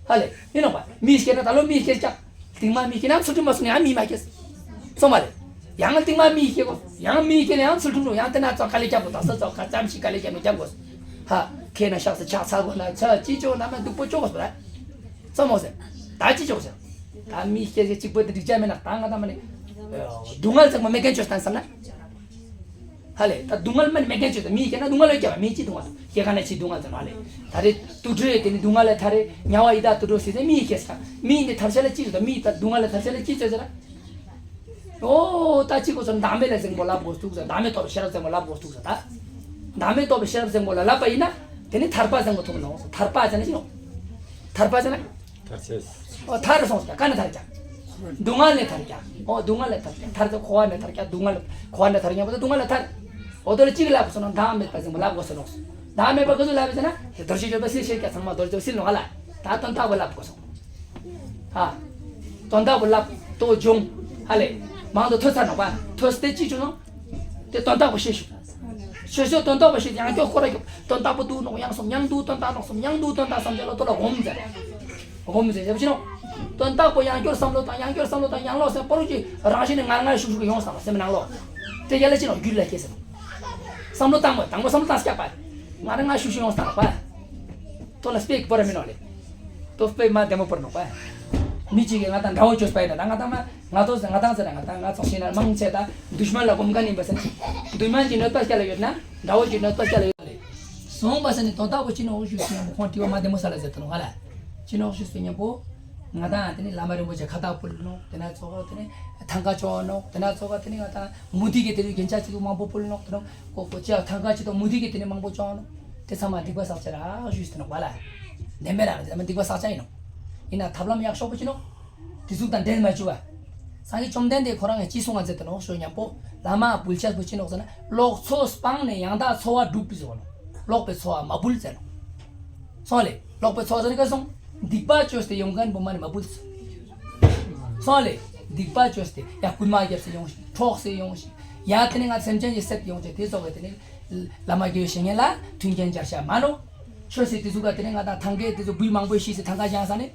ཧ་ལས་མི་ནོག་པ་མིའི་སྐད་ན་ད་ལོ་མིའི་སྐད་ཀྱང་སྟིང་མ་མིའི་སྐད་ན་ཚུལ་ཁྲིམས་མ་སྲུང་ཡང་མིའི་མ་སྐད་སོང་མ་རེད། ཡང་སྟིང་མ་མིའི་སྐད་གོ་ཡང་མིའི་སྐད་ལ་ཡང་ཚུལ་ཁྲིམས་སྲུང་ཡང་དེ་ན་ཙོག་ག་ལེ་རྒྱབ་པོ་དག་ས་ཙོག་ག་ཙམ་ཞིག་ག་ལེ་རྒྱབ་ནས་རྒྱབ་དགོས། ཧ་ཁེ་ན་ཤག་སི་ཆག་ཚ་དགོས་ན་ཚ་ཅི་ཅོག་ན་མ་འདུག་པོ་ཅོག་གོ་སོ་ར། ཙམ་མོ་ཟེར། ད་ཅི་ཆོག་ཟེར། ད་མི་སྐད་ཆ་གཅིག་པོ་དེ་འགྲིག་ཆ་མེད་ན་ད་ང་ད་མ་ནི། སྡུག་བསྔལ་ཚང་མ་མེད་མཁན་ཆོས་བསྟན་བསམ་ན། ཧ་ལས་ད་སྡུག་བསྔལ་མ་ནི་མེད་མཁན་ཆོས་བསྟན་མི་སྐད་ན་སྡུག་བསྔལ་ལ་སྐྱེ་བ་མི་ཅི་སྡུག་བསྔལ་སྐྱེ་ག་ན་ཅི་སྡུག་བསྔལ་ཚང་ཧ་ལས། ད་རེ་དུད་འགྲོ་ཡི་དེ་ནི་སྡུག་བསྔལ་ལ་ཐར་རེ་དམྱལ་བ་ཡི་དྭགས་དུད་འགྲོ་ཟེར་ཏེ་མི་སྐད་ས་མི་ནི་ཐར་ཆ་ལ་ཅི་ཟེར་མི་ད་སྡུག་བསྔལ་ལ་ཐར་ཆ་ལ་ཅི་ཟེར་ཟེར། ཨོ་ད་ཅི་གོ་ཚོ་བདག་མེད་ལ་གཟིགས་པོ་ལབ་དགོས་ཐུག་ཟེར་བདག་མེད་རྟོགས་པའི་ཤེས་རབ་གཟིགས་པོ་ལབ་དགོས་ཐུག་ཟེར་ད། བདག་མེད་རྟོགས་པའི་ཤེས་རབ་གཟིགས་པོ་ལ་ལབ་པ་ཡིན་ན་དེ་ནི་ཐར་པ་གཟིགས་པོ་ཐོབ་ནོ། ཐར་པ་ཟེར་ན་ཅི་ནོ། ཐར་པ་ཟེར་ན། ཐར་ཆེས། ཨོ་ཐར་སོང་ཟེར་ག་ནས་ཐར་ཀྱང་། སྡུག་བསྔལ་ནས་ཐར་ཀྱང་། ཨོ་སྡུག་བསྔལ་ནས་ཐར་ཀྱང་ཐར་ཚོ་འཁོར་བ་ནས་ཐར་ཀྱང་སྡུག་བསྔལ་འཁོར་བ་ནས་ཐར་ཀྱང་བོ་དེ་སྡུག་བསྔལ་ལ་ཐར། ཨོ་དོ་ལ་གཅིག་ལབ་སོང་ན་བདག་མེད་པ་གཟིགས་པོ་ལབ་དགོས་སོ་ནོ། བདག་མེད་པ་ག་ཚོད་ལབ་ཟེར་ན་དེ་རྡོ་རྗེ་སྤྱོད་པ་སིལ་ཤེས་ཀྱང་ཚང་མ་རྡོ་རྗེ་སིལ་ནོ་ཧ་ལ། ད་དོན་དག་པོ་ལབ་དགོས་སོ། ཧ། དོན་དག་པོ་ལབ་དོ་སྦྱོང་། ཧ་ལས། མང་དུ་ཐོས་ཚར་ནོག་པ། ཐོས་ཏེ་ཅི་བྱུང་ནོ། དེ་དོན་དག་པོ་ཤེས་ཤོག་ཤོད་ཤོད་དོན་དག་པོ་ཤེས་ཡང་སྐྱོ་ཁོ་ར་སྐྱོ་དོན་དག་པོ་འདུག་ནོག་ཡང་སོམ་ཡང་འདུག་དོན་དག་ནོག་སོམ་ཡང་འདུག་དོན་དག་བསམ་བྱ་ལ་དོ་ལ་སྒོམ་ཟེར། སྒོམ་ཟེར་ཞབས་ཕྱི་ནོག་དོན་དག་པོ་ཡང་སྐྱོར་བསམ་བློ་དང་ཡང་སྐྱོར་བསམ་བློ་དང་ཡང་ལོག་སེ་པོ་རུ་ཅི་རང་བཞིན་ནས་ང་ང་ཤུགས་ཤུགས་ཡོང་སོང་སེམས་ནང་ལོག་དེ་ཡ་ལ་ཅི་ནོག་རྒྱུད་ལ་སྐྱེས་ཟེར། བསམ་བློ་བཏང་བ་དང་པོ་བསམ་བློ་བཏང་སྐྱག་པ། ང་རང་ང་ཤུགས་ཤུགས་ཡོང་སོང་པ། དོ་ལ་སྤེ་གི་པོ་ར་མི་ནོག་ལེ། དོ་སྤེ་མ་བདེ་མོ་པོར་ནོག་པ། མི་གཅིག་གིས་ང་དང་དགྲ་བོ་བཅོས་པ་ཡིན་ན་ད་ང་དང་མ་ང་དོ་ཟེར་ང་དང་ཟེར་ན་ང་དང་ང་ཚོགས་ཤིང་ན་མང་ཆེ་ད་འདུས་མ་ལ་གོམ་ཀ་ནི་པ་ཟེར་ན། འདུས་མ་གི་གནོད་པ་སྐྱ་ལ་ཡོད་ན་དགྲ་བོ་གི་གནོད་པ་སྐྱ་ལ་ཡོད་ལེ། སོང་པ་ཟེར་ནི་དོན་དག་པོ་ཅི་ནོག་ཞུས་སོང་ཁོང་དྲི་བ་མ་བདེ་མོ་ས་ལ་ཟེར་དོ་ནོག་ང་ལ། ཅི་ནོག་ཞུས་སོང་ཉམ་པོ། ང་དང་དེ་ནི་བླ་མ་རིན་པོ་ཆེ་ཁ་བཏགས་ཕུལ་ནོག་དེ་ན་ཚོགས་དེ་ནི་ཐང་ཀ་ཅོག་ནོག་དེ་ན་ཚོགས་དེ་ནི་ང་དང་མུ་ཏིག་གི་དེ་ནི་རྒྱན་ཆ་ཅིག་མང་པོ་ཕུལ་ནོག་དེ་ནོག་ཀོ་ཀོ་ཅི་ཐང་ཀ་ཅིག་དང་མུ་ཏིག་གི་དེ་ནི་མང་པོ་ཅོག་ནོག་དེ་ཚང་མ་སྡིག་པ་བསགས་ཆ་ར་ཞུས་ཏེ་ནོག་པ་ལ། བདེན་པའི་རང་དེ་ཚང་མ་སྡིག་པ་བསགས་ཆ་ཡིན་ནོག་ཡིན་ན་ཐབས་ལམ་ཡག་ཤོས་པོ་ཅི་ནོག་དེ་ཟུག་དང་འབྲེལ་མ་བཅུག་པ། སངས་རྒྱས་བཅོམ་ལྡན་འདས་ཁོ་རང་གིས་ཅི་གསུང་བ་མཛད་དེ་ནོག་ཞུ་ཉམ་པོ། བླ་མ་ཕུལ་ཆས་པོ་ཅི་ནོག་ཟེར་ན་ལོག་འཚོ་སྤངས་ནས་ཡང་དག་འཚོ་བ་སྒྲུབ་པའི་ཟེར་བ་ནོག་ལོག་པའི་འཚོ་བ་མ་ཕུལ་ཟེར་ནོག་སོང་ལེ། ལོག་པའི་འཚོ་བ་ཟེར་ནི་ག་སོང་། སྡིག་པ་བཅོས་ཏེ་ཡོང་མཁན་པོ་མ་ནི་མ་ཕུལ། སོང་ལེ། སྡིག་པ་བཅོས་ཏེ་ཡ་རྐུན་མ་རྒྱབ་སེ་ཡོང་ཞིག་འཕྲོག་སེ་ཡོང་ཞིག་ཡ་དེ་ནི་ང་སེམས་ཅན་གྱི་སྲེད་ཡོང་ཅེ་དེ་ཚོ་གི་དེ་ནི། བླ་མ་དགེ་བའི་བཤེས་གཉེན་ལ་མཐུན་རྐྱེན་སྦྱར་བྱ་མ་ནོག་ཆོས་སྲིད་དེ་ཚོ་ག་དེ་ནི་ང་དང་ཐང་གའི་དེ་ཚོ་བུས་མང་པོ་ཤི་སེ་ཐང་ག་བཞེངས་ས་ནི།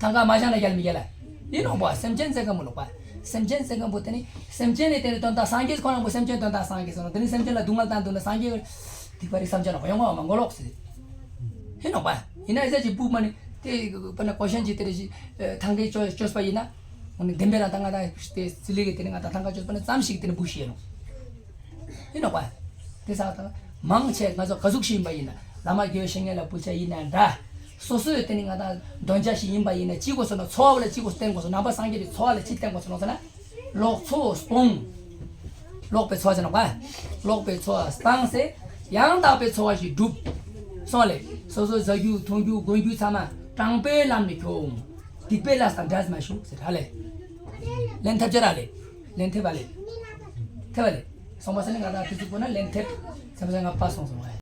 ཐང་ག་མ་བཞེངས་ན་རྒྱལ་མི་རྒྱལ་ལ། ཡིན་ནོག་པ་སེམས་ཅན་བཙན་མཁན་པོ་ནོག་པ། སེམས་ཅན་བཙན་མཁན་པོ་དེ་ནི་སེམས་ཅན་ནི་དེ་ནི་དོན་དག་སངས་རྒྱས་ཁོ་རང་པོ་སེམས་ཅན་དོན་དག་སངས་རྒྱས་སོང་ནོག་དེ་ནི་སེམས་ཅན་ལ་སྡུག་བསྔལ་བཏང་འདུག་ན་སངས་རྒྱས་སྡིག་པ་རིགས་བསམ་བྱ་ནོག་ཡོང་བ་མ་མགོ་ལོག་སེ། ཡིན་ནོག་པ། ཡིན་ན་ཨེ་ཟ་ཅིག་བུ་མ་ནི་དེ་པ་ན་གོ་ཤན་གྱི་དེ་རེ་ཞིག་ཐང་གའི་བཅོས་བཅོས་པ་ཡིན་ན། འོ་ནི་བདེན་པའི་རང་ད་ང་དང་དེ་སྲིད་ལས་ཀྱི་དེ་ནི་ང་དང་ཐང་ག་བཅོས་པ་ནི་ཙམ་ཞིག་དེ་ནི་བུ་ཤི་ཡིན་ནོག་ཡིན་ནོག་པ། དེ་ས་དང་མང་ཆེ་ང་ཚོ་ག་ཟུག་ཞིག་ཡིན་པ་ཡིན་ན་བླ་མ་དགེ་བའི་བཤེས་གཉེན་ལ་ཕུལ་བྱ་ཡིན་ན་འདྲ། སོ་སོའི་དེ་ནི་ང་དང་འདོན་བྱ་ཞིག་ཡིན་པ་ཡིན་ན་ཅི་དགོས་སོ་ན་འཚོ་བ་ལ་ཅི་དགོས་བསྟན་དགོས་སོ་ནང་པ་སངས་རྒྱས་པའི་འཚོ་བ་ལ་ཅི་བསྟན་དགོས་སོ་ནོག་ཟེར་ན། ལོག་འཚོ་སྤོང་། ལོག་པའི་འཚོ་བ་ཟེར་ནོག་པ། ལོག་པའི་འཚོ་བ་སྤངས་སེ། ཡང་དག་པའི་འཚོ་བ་ཞིག་སྒྲུབ། སོང་ལེ། སོ་སོའི་བཟའ་རྒྱུ་འཐུང་རྒྱུ་གོན་རྒྱུ་ཚང་མ་དྲང་པོའི་ལམ་ནས་ཁྱོང་། སྡིག་པའི་ལས་དང་འབྲལ་མ་བཅུག་ཟེར་ཧ་ལེ། ལེན་ཐབས་ཅི་ར་ལེ། ལན་ཐེབས་པ་ལས། ཐེབས་པ་ལས། སོང་པ་ཟེར་ན་ང་དང་དེ་ཚོ་པོ་ན་ལན་ཐེབས། ཚེ་བ་ཟེར་ང་པ་སོང་སོང་བ།